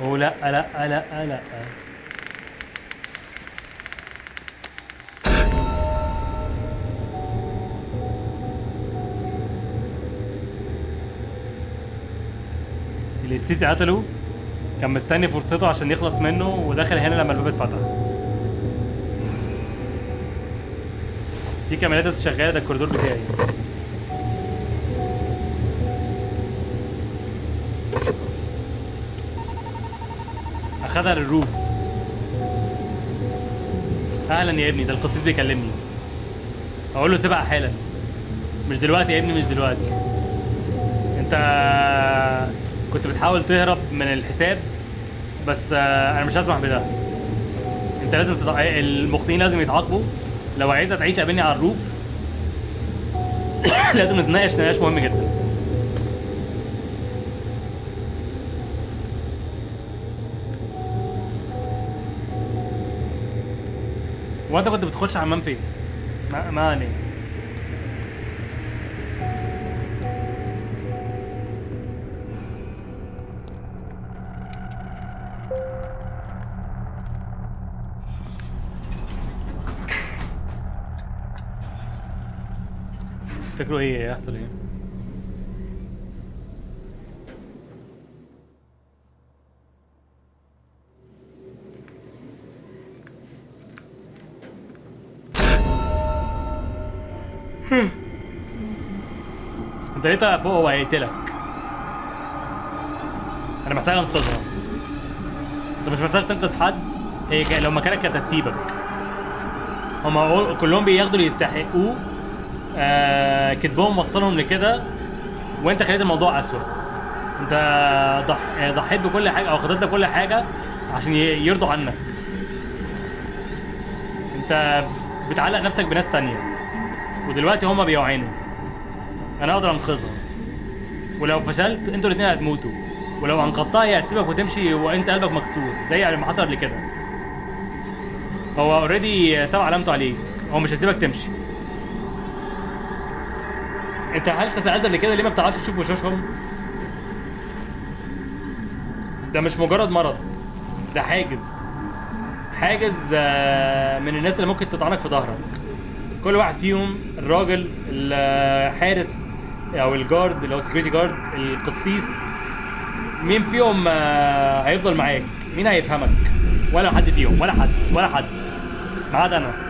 اوه لا لا لا لا، الاستيسي قتله، كان مستني فرصته عشان يخلص منه، ودخل هنا لما الباب اتفتح. في كاميرات لسه شغالة، ده الكوريدور بتاعي. اخدها لل roof. اهلا يا ابني، ده القسيس بيكلمني. اقول له سيبها حالا. مش دلوقتي يا ابني، مش دلوقتي. انت كنت بتحاول تهرب من الحساب، بس انا مش هسمح بده. انت لازم المخطئين لازم يتعاقبوا. لو عايزه تعيش قابلني على ال roof. لازم نتناقش نقاش مهم جدا. وانت كنت بتخش حمام فين؟ ما علينا. تفتكروا ايه هيحصل؟ ايه؟ انت ليه طالع فوق؟ هو هيقتلك. انا محتاج انقذها. انت مش محتاج تنقذ حد، هي لو مكانك كانت هتسيبك. هما كلهم بياخدوا اللي يستحقوه. كتبهم وصلهم لكده، وانت خليت الموضوع اسوء. انت ضحيت بكل حاجة، او خطيت لكل حاجة عشان يرضوا عنك. انت بتعلق نفسك بناس تانية، ودلوقتي هما بيعانوا. انا اقدر انقذها، ولو فشلت انتوا الاتنين هتموتوا، ولو انقذتها هي هتسيبك وتمشي وانت قلبك مكسور زي ما حصل قبل كده. هو already ساب علامته عليك، هو مش هيسيبك تمشي. انت هل تسألت قبل كده ليه ما بتعرفش تشوف وشوشهم؟ ده مش مجرد مرض، ده حاجز. حاجز من الناس اللي ممكن تطعنك في ظهرك. كل واحد فيهم، الراجل الحارس او ال guard اللي هو security guard، القسيس، مين فيهم هيفضل معاك؟ مين هيفهمك؟ ولا حد فيهم، ولا حد، ولا حد، ما عدا انا.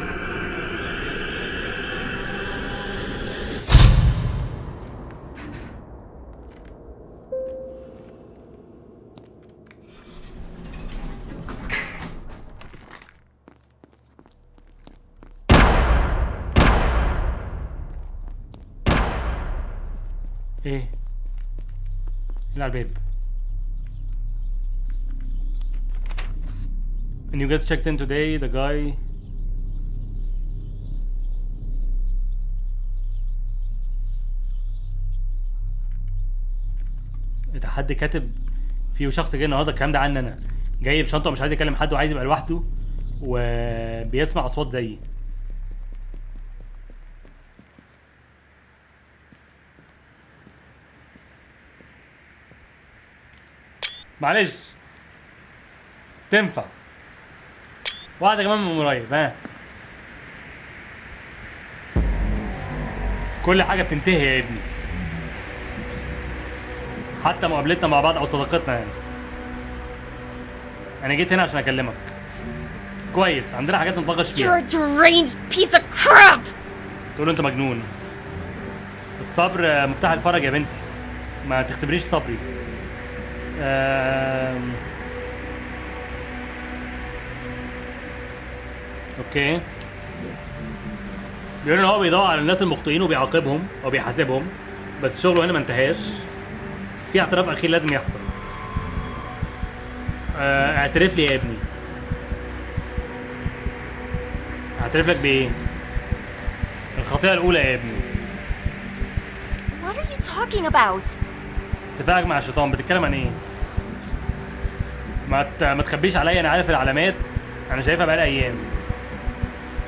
ايه اللي على الباب؟ And you guys checked in today, the guy. إيه ده؟ حد كاتب فيه شخص جاي النهارده الكلام ده عني انا، جاي بشنطه ومش عايز يكلم حد وعايز يبقى لوحده وبيسمع اصوات زيي. معلش تنفع واحدة كمان من قريب. ها، كل حاجة بتنتهي يا ابني، حتى مقابلتنا مع بعض او صداقتنا. يعني انا جيت هنا عشان اكلمك كويس، عندنا حاجات نتناقش فيها. You're a deranged piece of crap! تقول له انت مجنون. الصبر مفتاح الفرج يا بنتي، ما تختبريش صبري. Okay، بيقول ان هو بيدور على الناس المخطئين وبيعاقبهم او بيحاسبهم، بس شغله هنا ما انتهاش. في اعتراف اخير لازم يحصل. اعترف لي يا ابني. اعترف لك بايه؟ الخطيئة الأولى يا ابني. What are you talking about? اتفاقك مع الشيطان، بتتكلم عن ايه؟ ما تخبيش عليا، انا عارف العلامات، انا شايفها بقالي ايام.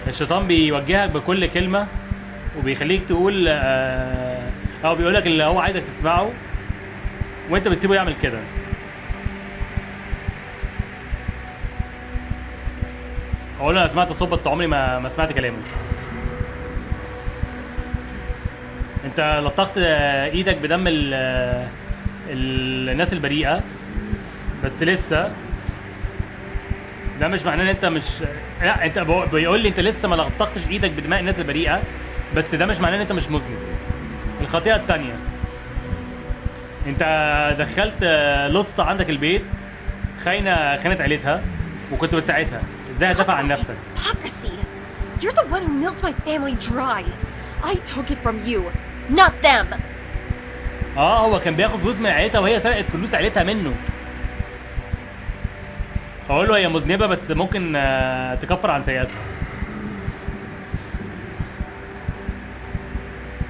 الشيطان بيوجهك بكل كلمة وبيخليك تقول، او بيقولك اللي هو عايزك تسمعه وانت بتسيبه يعمل كده. اقول له انا سمعت الصوت بس عمري ما سمعت كلامه. انت لطخت ايدك بدم الناس البريئة، بس لسه ده مش معناه ان انت مش، لا انت بيقول لي انت لسه ما لطختش ايدك بدماء الناس البريئة، بس ده مش معناه ان انت مش مذنب. الخطيئة التانية، انت دخلت لصة عندك البيت، خاينة، خانت عيلتها وكنت بتساعدها، ازاي هتدافع عن نفسك؟ Hypocrisy. You're the one who milked my family dry. I took it from you, not them. هو كان بياخد فلوس من عيلتها وهي سرقت فلوس عيلتها منه. هقول له هي مذنبة بس ممكن تكفر عن سيئاتها.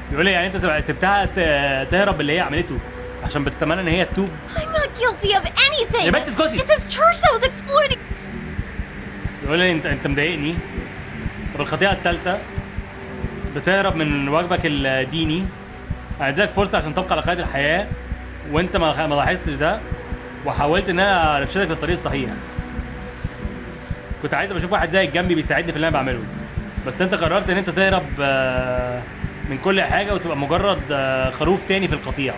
بيقول لي يعني انت سبتها تهرب باللي هي عملته عشان بتتمنى ان هي تتوب. I'm not guilty of anything. يا بنت اسكتي. It's his church that was exploiting. بيقول لي انت مضايقني. طب الخطيئة الثالثة، بتهرب من واجبك الديني. انا اديتك فرصة عشان تبقى على قيد الحياة وانت ما لاحظتش ده، وحاولت ان انا ارشدك للطريق الصحيح. كنت عايز ابقى اشوف واحد زيك جنبي بيساعدني في اللي انا بعمله، بس انت قررت ان انت تهرب من كل حاجة وتبقى مجرد خروف تاني في القطيع.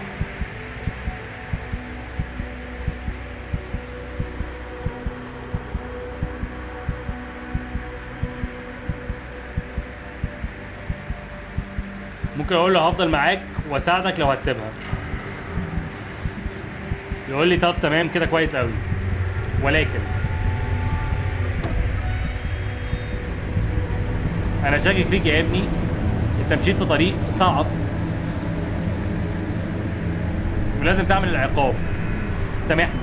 ممكن اقول له هفضل معاك واساعدك لو هتسيبها. يقول لي طب تمام كده كويس قوي، ولكن انا شاكك فيك يا ابني، انت مشيت في طريق صعب ولازم تعمل العقاب، سامحني.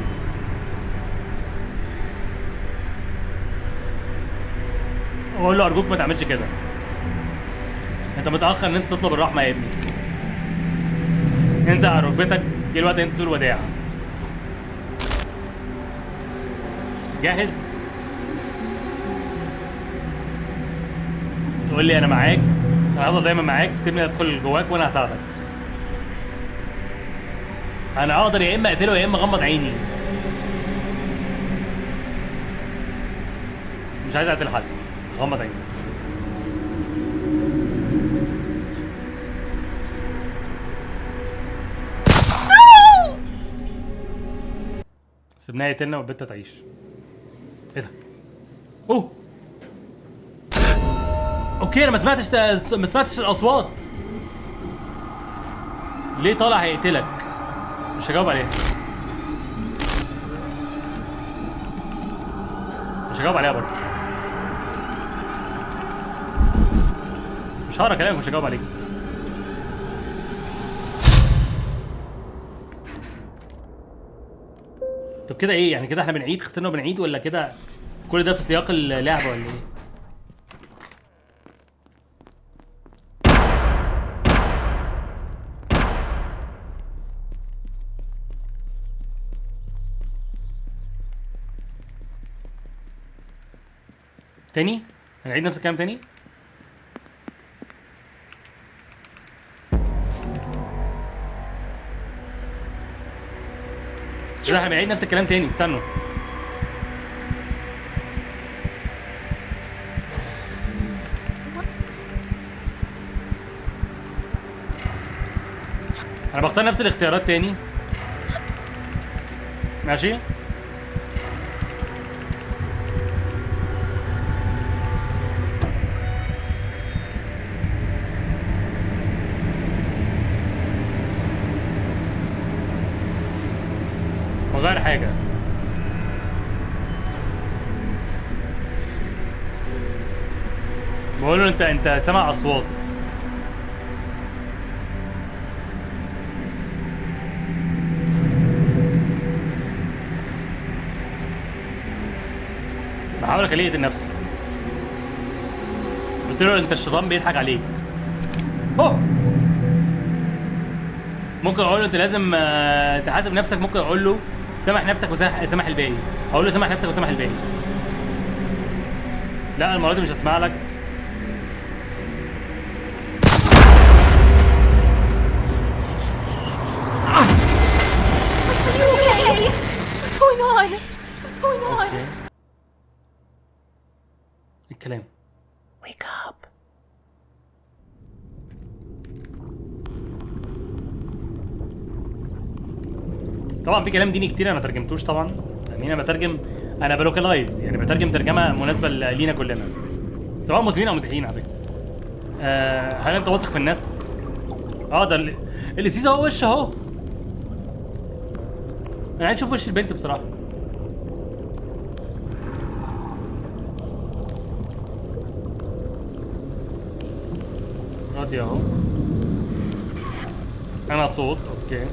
اقول له ارجوك ما تعملش كده، انت متاخر ان انت تطلب الرحمه يا ابني. انزل على ركبتك، جه الوقت ان انت تقول وداع. جاهز؟ تقول لي انا معاك، انا هفضل دايما معاك، سيبني ادخل جواك وانا هساعدك. انا اقدر يا اما اقتله يا اما اغمض عيني. مش عايز اقتل حد، غمض عيني. سيبناها يقتلنا والبت تعيش. ايه ده؟ اوه okay، انا ما سمعتش الاصوات. ليه طالع هيقتلك؟ مش هجاوب عليها، مش هجاوب عليها برضه، مش هقرا كلامك، مش هجاوب عليك. طب كده ايه يعني؟ كده احنا بنعيد، خسرنا وبنعيد، ولا كده كل ده في سياق اللعبة ولا ايه؟ تاني؟ هنعيد نفس الكلام تاني؟ لا احنا بنعيد نفس الكلام تاني، استنوا. انا بختار نفس الاختيارات تاني. ماشي؟ بغير حاجة. بقول له انت سامع اصوات. بحاول اخليه يقتل نفسه. قلت له انت الشيطان بيضحك عليك. اوه ممكن اقول له انت لازم تحاسب نفسك، ممكن اقول له سامح نفسك وسامح الباقي. هقول له سامح نفسك وسامح الباقي. لا المرة دي مش هسمع لك. الكلام. Wake up. طبعا في كلام ديني كتير انا ما ترجمتوش طبعا، يعني انا بترجم، انا ب localize، يعني بترجم ترجمه مناسبة لينا كلنا سواء مسلمين او مسيحيين على فكرة. هل انت واثق في الناس؟ ده القسيس اهو، وش اهو. انا عايز اشوف وش البنت بصراحة. راضي اهو. انا صوت، okay.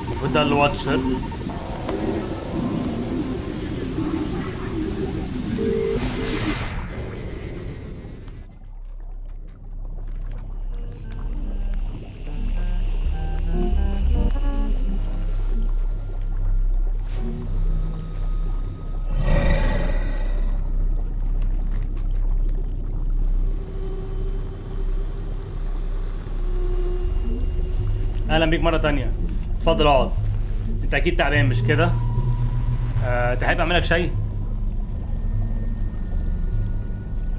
المفروض ده ال Watcher. اهلا بيك مرة تانية، اتفضل اقعد. انت اكيد تعبان مش كده؟ تحب اعملك شاي؟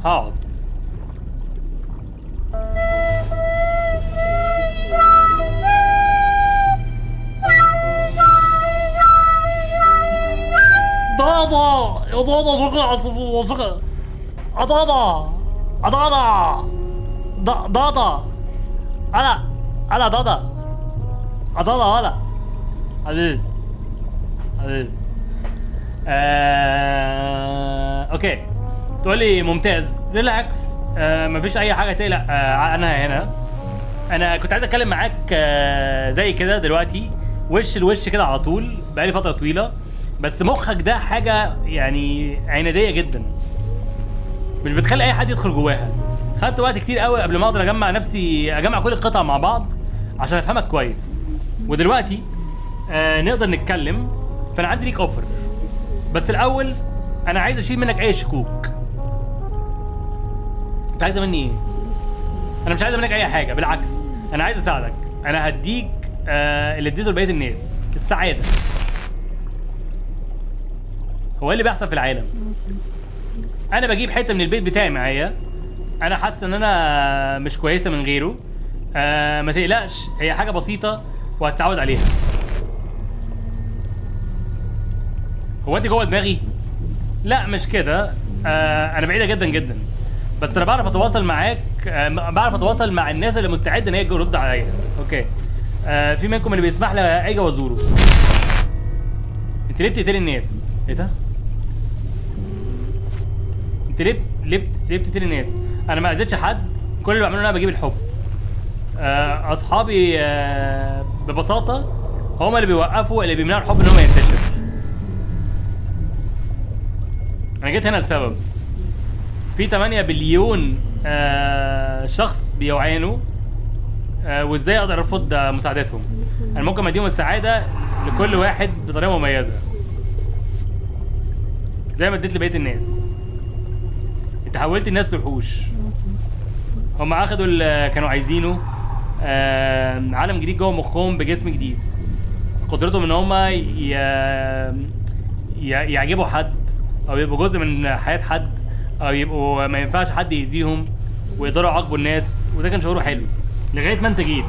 هقعد. ضاضة يا ضاضة، شكرا عصفور، شكرا ضاضة ضاضة ضاضة. انا ضاضة ضاضة، هلا حبيبي حبيبي. okay، تقول لي ممتاز، relax، مفيش اي حاجة تقلق عنها هنا. انا كنت عايز اتكلم معاك زي كده دلوقتي، وش الوش كده على طول، بقالي فترة طويلة، بس مخك ده حاجة يعني عناديه جدا، مش بتخلي اي حد يدخل جواها. خدت وقت كتير قوي قبل ما اقدر اجمع نفسي، اجمع كل القطع مع بعض عشان افهمك كويس. ودلوقتي نقدر نتكلم، فانا عندي ليك offer، بس الاول انا عايز اشيل منك اي شكوك. انت عايز مني ايه؟ انا مش عايز منك اي حاجة، بالعكس انا عايز اساعدك. انا هديك اللي اديته لبقية الناس، السعادة. هو ايه اللي بيحصل في العالم؟ انا بجيب حتة من البيت بتاعي معايا، انا حاسس ان انا مش كويسة من غيره. ما تقلقش، هي حاجة بسيطة وهتتعود عليها. هو انت جوه دماغي؟ لا مش كده، انا بعيدة جدا جدا، بس انا بعرف اتواصل معاك، بعرف اتواصل مع الناس اللي مستعدة ان هي ترد عليا. okay. في منكم اللي بيسمح لي اجي وازوره. انت ليه بتقتلي الناس؟ ايه ده؟ انت ليه بتقتلي الناس؟ انا ما اذيتش حد، كل اللي بعمله ان انا بجيب الحب. اصحابي ببساطة هما اللي بيوقفوا، اللي بيمنعوا الحب ان هو ينتشر. انا جيت هنا لسبب. في 8 بليون شخص بيعانوا، وازاي اقدر ارفض مساعدتهم؟ انا ممكن اديهم السعادة لكل واحد بطريقة مميزة زي ما اديت لبقية الناس. انت حولت الناس لوحوش. هم اخدوا اللي كانوا عايزينه، عالم جديد جوه مخهم بجسم جديد، قدرتهم ان هم يعجبوا حد او يبقوا جزء من حياة حد، او يبقوا ما ينفعش حد يأذيهم ويقدروا يعاقبوا الناس، وده كان شعوره حلو لغاية ما انت جيت.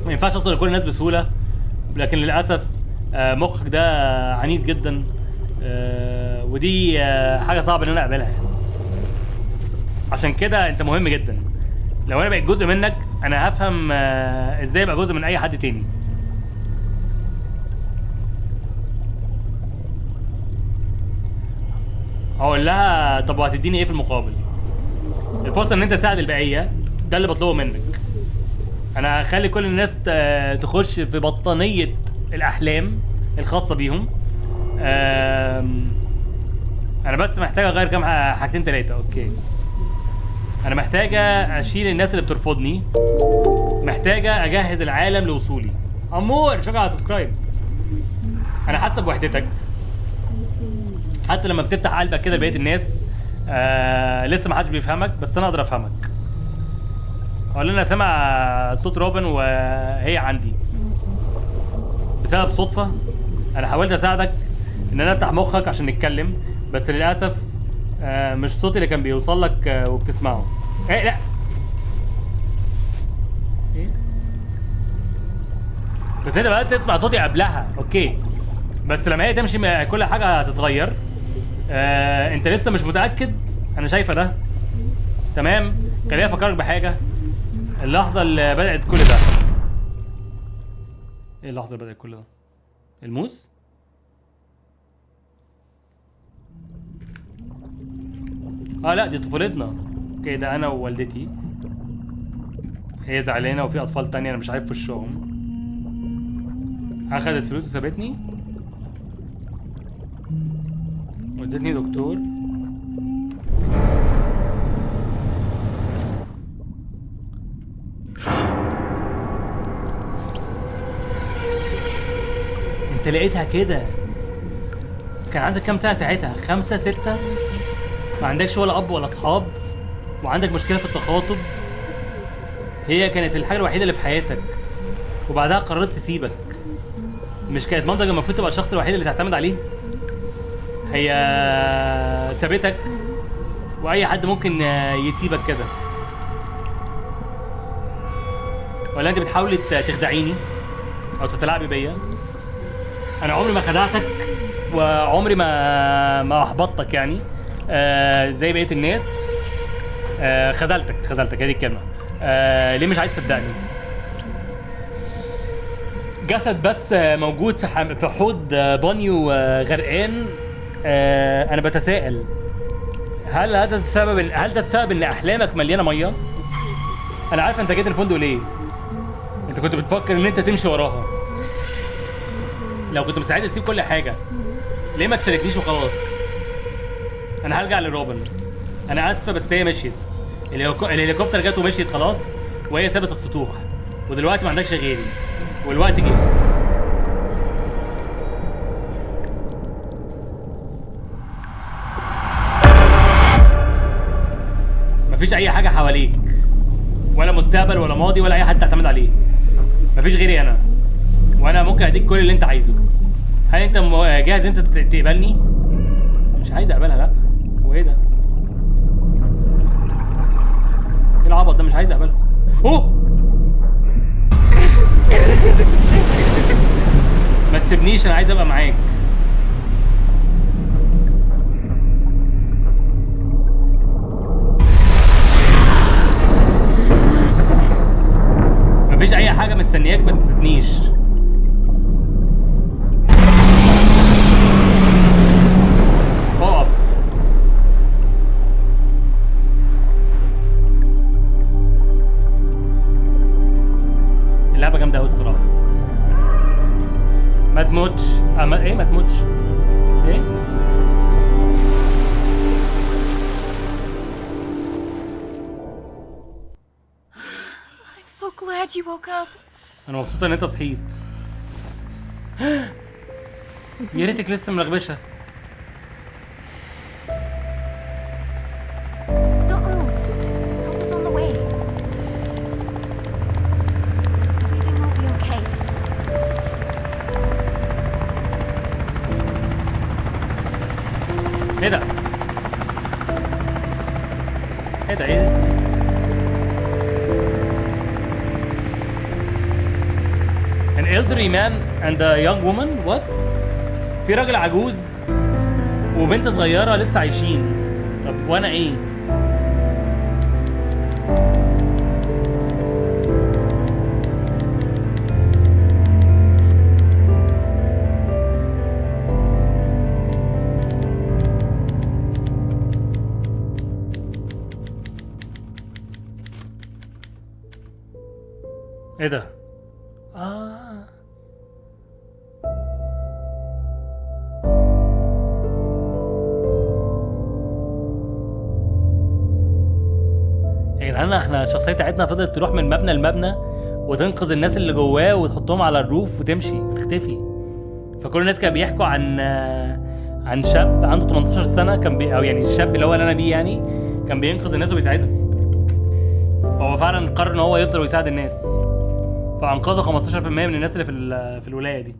ما ينفعش اوصل لكل الناس بسهولة، لكن للاسف مخك ده عنيد جدا، ودي حاجة صعبة ان انا اقبلها يعني. عشان كده انت مهم جدا. لو انا بقيت جزء منك انا هفهم ازاي ابقى جزء من اي حد تاني. هقول لها طب وهتديني ايه في المقابل؟ الفرصة ان انت تساعد البقية، ده اللي بطلبه منك. انا هخلي كل الناس تخش في بطانيه الاحلام الخاصة بيهم. انا بس محتاج اغير كام حاجتين تلاتة. okay، انا محتاجه اشيل الناس اللي بترفضني، محتاجه اجهز العالم لوصولي. امور شكرا على subscribe. انا حاسه بوحدتك، حتى لما بتفتح قلبك كده لبقية الناس لسه ما حدش بيفهمك، بس انا اقدر افهمك. اقول انا سامع صوت روبن وهي عندي بسبب صدفة. انا حاولت اساعدك ان انا افتح مخك عشان نتكلم، بس للاسف مش صوتي اللي كان بيوصل لك وبتسمعه. ايه لا ايه، بس انت بدات تسمع صوتي قبلها. okay، بس لما هي تمشي كل حاجة هتتغير. انت لسه مش متاكد، انا شايفه ده. تمام، خليني افكرك بحاجة. اللحظة اللي بدات كل ده، ايه اللحظة اللي بدات كل ده؟ الموس؟ لا دي طفولتنا. okay، ده انا ووالدتي. هي زعلانة وفي اطفال تانية انا مش عارف وشهم. اخدت فلوس وسابتني، ودتني دكتور. انت لقيتها كده؟ كان عندك كام سنة ساعتها؟ 5 6؟ ما عندكش ولا اب ولا اصحاب، وعندك مشكلة في التخاطب. هي كانت الحاجة الوحيدة اللي في حياتك، وبعدها قررت تسيبك. مش كانت مامتك المفروض تبقى الشخص الوحيد اللي تعتمد عليه؟ هي سابتك، واي حد ممكن يسيبك كده. ولا انت بتحاولي تخدعيني او تتلاعبي بيا؟ انا عمري ما خدعتك وعمري ما احبطتك يعني، زي بقية الناس. خذلتك، هي دي الكلمة. ليه مش عايز تصدقني؟ جسد بس موجود في حوض بانيو غرقان. انا بتساءل هل هذا السبب، هل ده السبب ان احلامك مليانة مية؟ انا عارف انت جيت الفندق ليه. انت كنت بتفكر ان انت تمشي وراها. لو كنت مستعد تسيب كل حاجة ليه ما تشاركنيش وخلاص؟ انا هرجع لروبن. انا اسفه بس هي مشيت. الهليكوبتر جت ومشيت خلاص، وهي سابت السطوح، ودلوقتي ما عندكش غيري، والوقت جه. مفيش اي حاجة حواليك، ولا مستقبل ولا ماضي ولا اي حد تعتمد عليه. مفيش غيري انا، وانا ممكن اديك كل اللي انت عايزه. هل انت جاهز انت تقبلني؟ مش عايز اقبلها. لا هو ايه ده؟ ايه العبط ده؟ مش عايز اقبلها. اوه ما تسيبنيش، انا عايز ابقى معاك. مفيش اي حاجة مستنيه. مستنياك ما تسيبنيش. اقف. اللعبة جامدة أوي الصراحة. ما تموتش. ما ايه ما تموتش؟ ايه؟ I'm so glad you woke up. انا مبسوطة ان انت صحيت. يا ريتك لسه ملغبشة. Don't move. Help is on the way. Everything will be okay. ايه ده؟ ايه ده؟ ايه ده؟ An elderly man and a young woman? What? في راجل عجوز وبنت صغيرة لسه عايشين. طب وانا ايه؟ ايه ده؟ يا جدعان احنا الشخصية بتاعتنا فضلت تروح من مبنى لمبنى وتنقذ الناس اللي جواه وتحطهم على ال roof وتمشي وتختفي. فكل الناس كانوا بيحكوا عن شاب عنده 18 سنة كان بي، او يعني الشاب اللي هو اللي انا بيه يعني، كان بينقذ الناس وبيساعدهم. فهو فعلا قرر ان هو يفضل ويساعد الناس، فانقذوا 15% من الناس اللي في الولاية دي.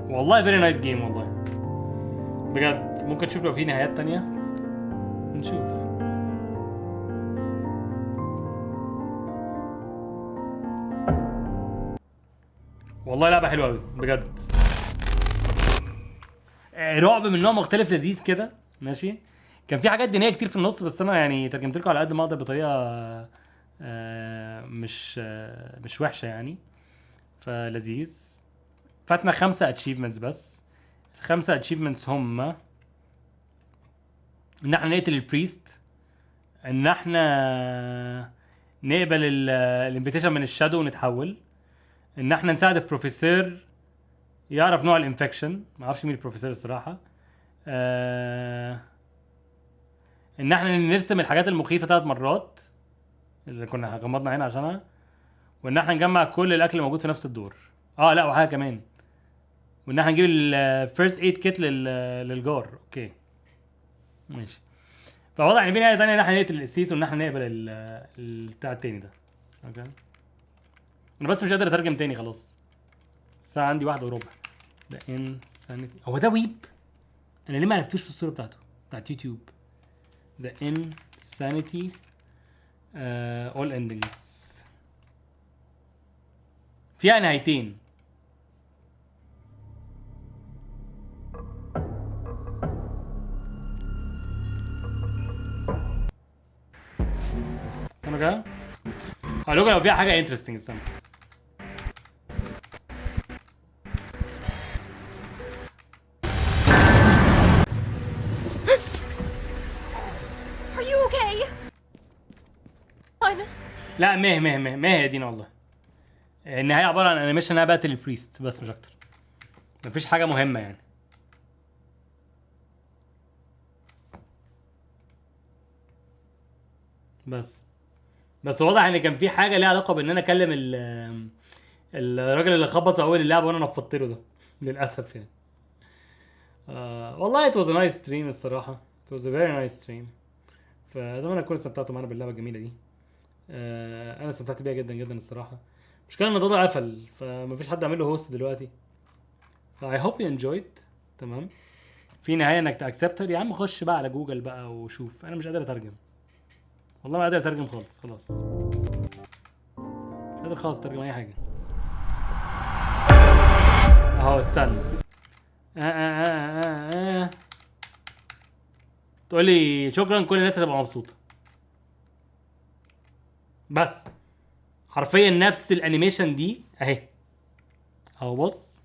والله very nice game والله بجد. ممكن تشوف لو في نهايات تانية، نشوف. والله لعبة حلوة أوي بجد. رعب من نوع مختلف لذيذ كده ماشي. كان في حاجات دينية كتير في النص، بس أنا يعني ترجمت لكم على قد ما أقدر بطريقة مش وحشة يعني، فلذيذ. فاتنا 5 achievements بس. ال5 achievements هم إن احنا نقتل ال priest، إن احنا نقبل ال invitation من ال shadow ونتحول، إن احنا نساعد البروفيسور يعرف نوع ال infection، ما اعرفش مين البروفيسور الصراحة، ان احنا نرسم الحاجات المخيفة 3 مرات اللي كنا غمضنا عينها عشانها، وان احنا نجمع كل الاكل اللي موجود في نفس الدور. لا وحاجة كمان، وان احنا نجيب ال first aid kit للجار. okay ماشي. فواضح ان في نهاية تانية ان احنا نقتل القسيس وان احنا نقبل البتاع التاني ده. okay انا بس مش قادر اترجم تاني خلاص. الساعة عندي 1:15. ده insanity. هو ده ويب؟ انا ليه ما عرفتوش في الصورة بتاعته بتاعت يوتيوب؟ The insanity all endings. فيها نهايتين. استنى كده هقول لكم لو فيها حاجة interesting. استنى. Are you okay? لا مه مه مه مه يا دينا والله. النهاية عبارة عن animation انا بقتل ال priest بس مش أكتر. مفيش حاجة مهمة يعني. بس واضح ان كان في حاجة ليها علاقة بان انا اكلم الراجل اللي خبط في اول اللعبة وانا نفضت له ده للاسف يعني. والله it was a nice stream الصراحة. It was a very nice stream. فأتمنى تكونوا استمتعتوا معانا باللعبة الجميلة دي. أنا استمتعت بيها جدا جدا الصراحة. المشكلة إن الموضوع قفل فمفيش حد عامل له host دلوقتي. ف I hope you enjoyed. تمام. في نهاية إنك ت accept يا عم، خش بقى على جوجل بقى وشوف. أنا مش قادر أترجم والله، ما قادر أترجم خالص، خلاص مش قادر خالص أترجم أي حاجة. أهو استنى. تقول لي شكرا، كل الناس هتبقى مبسوطة. بس حرفيا نفس ال animation دي اهي. اهو بص،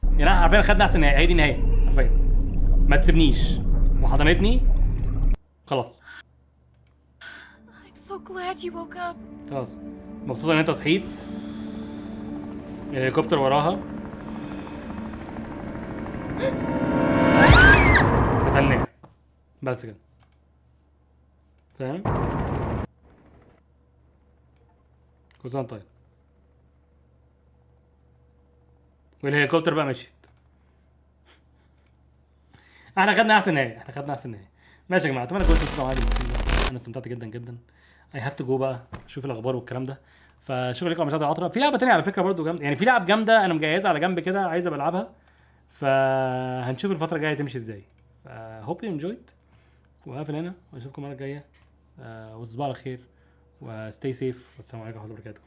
يعني احنا حرفيا خدنا احسن نهايه، هي دي النهايه حرفيا. ما تسيبنيش وحضنتني خلاص. I'm so glad you woke up. خلاص مبسوط ان انت صحيت. الهليكوبتر وراها. قتلناها بس كده، فاهم؟ كل سنه طيب. والهليكوبتر بقى مشيت. احنا خدنا احسن نهايه، احنا خدنا احسن نهايه. ماشي يا جماعه، اتمنى كنتوا استمتعتوا معايا بال stream ده. انا استمتعت جدا جدا. I have to go بقى اشوف الاخبار والكلام ده. فشكرا لكم على مشاهده العطره. في لعبه تانية على فكره برضو جامده، يعني في لعب جامده انا مجهزها على جنب كده، عايز ابقى العبها، فهنشوف الفتره الجايه تمشي ازاي. hope you enjoyed، وهقفل هنا واشوفكم المره الجايه. وتصبحوا على خير و stay safe، والسلام عليكم ورحمه الله وبركاته.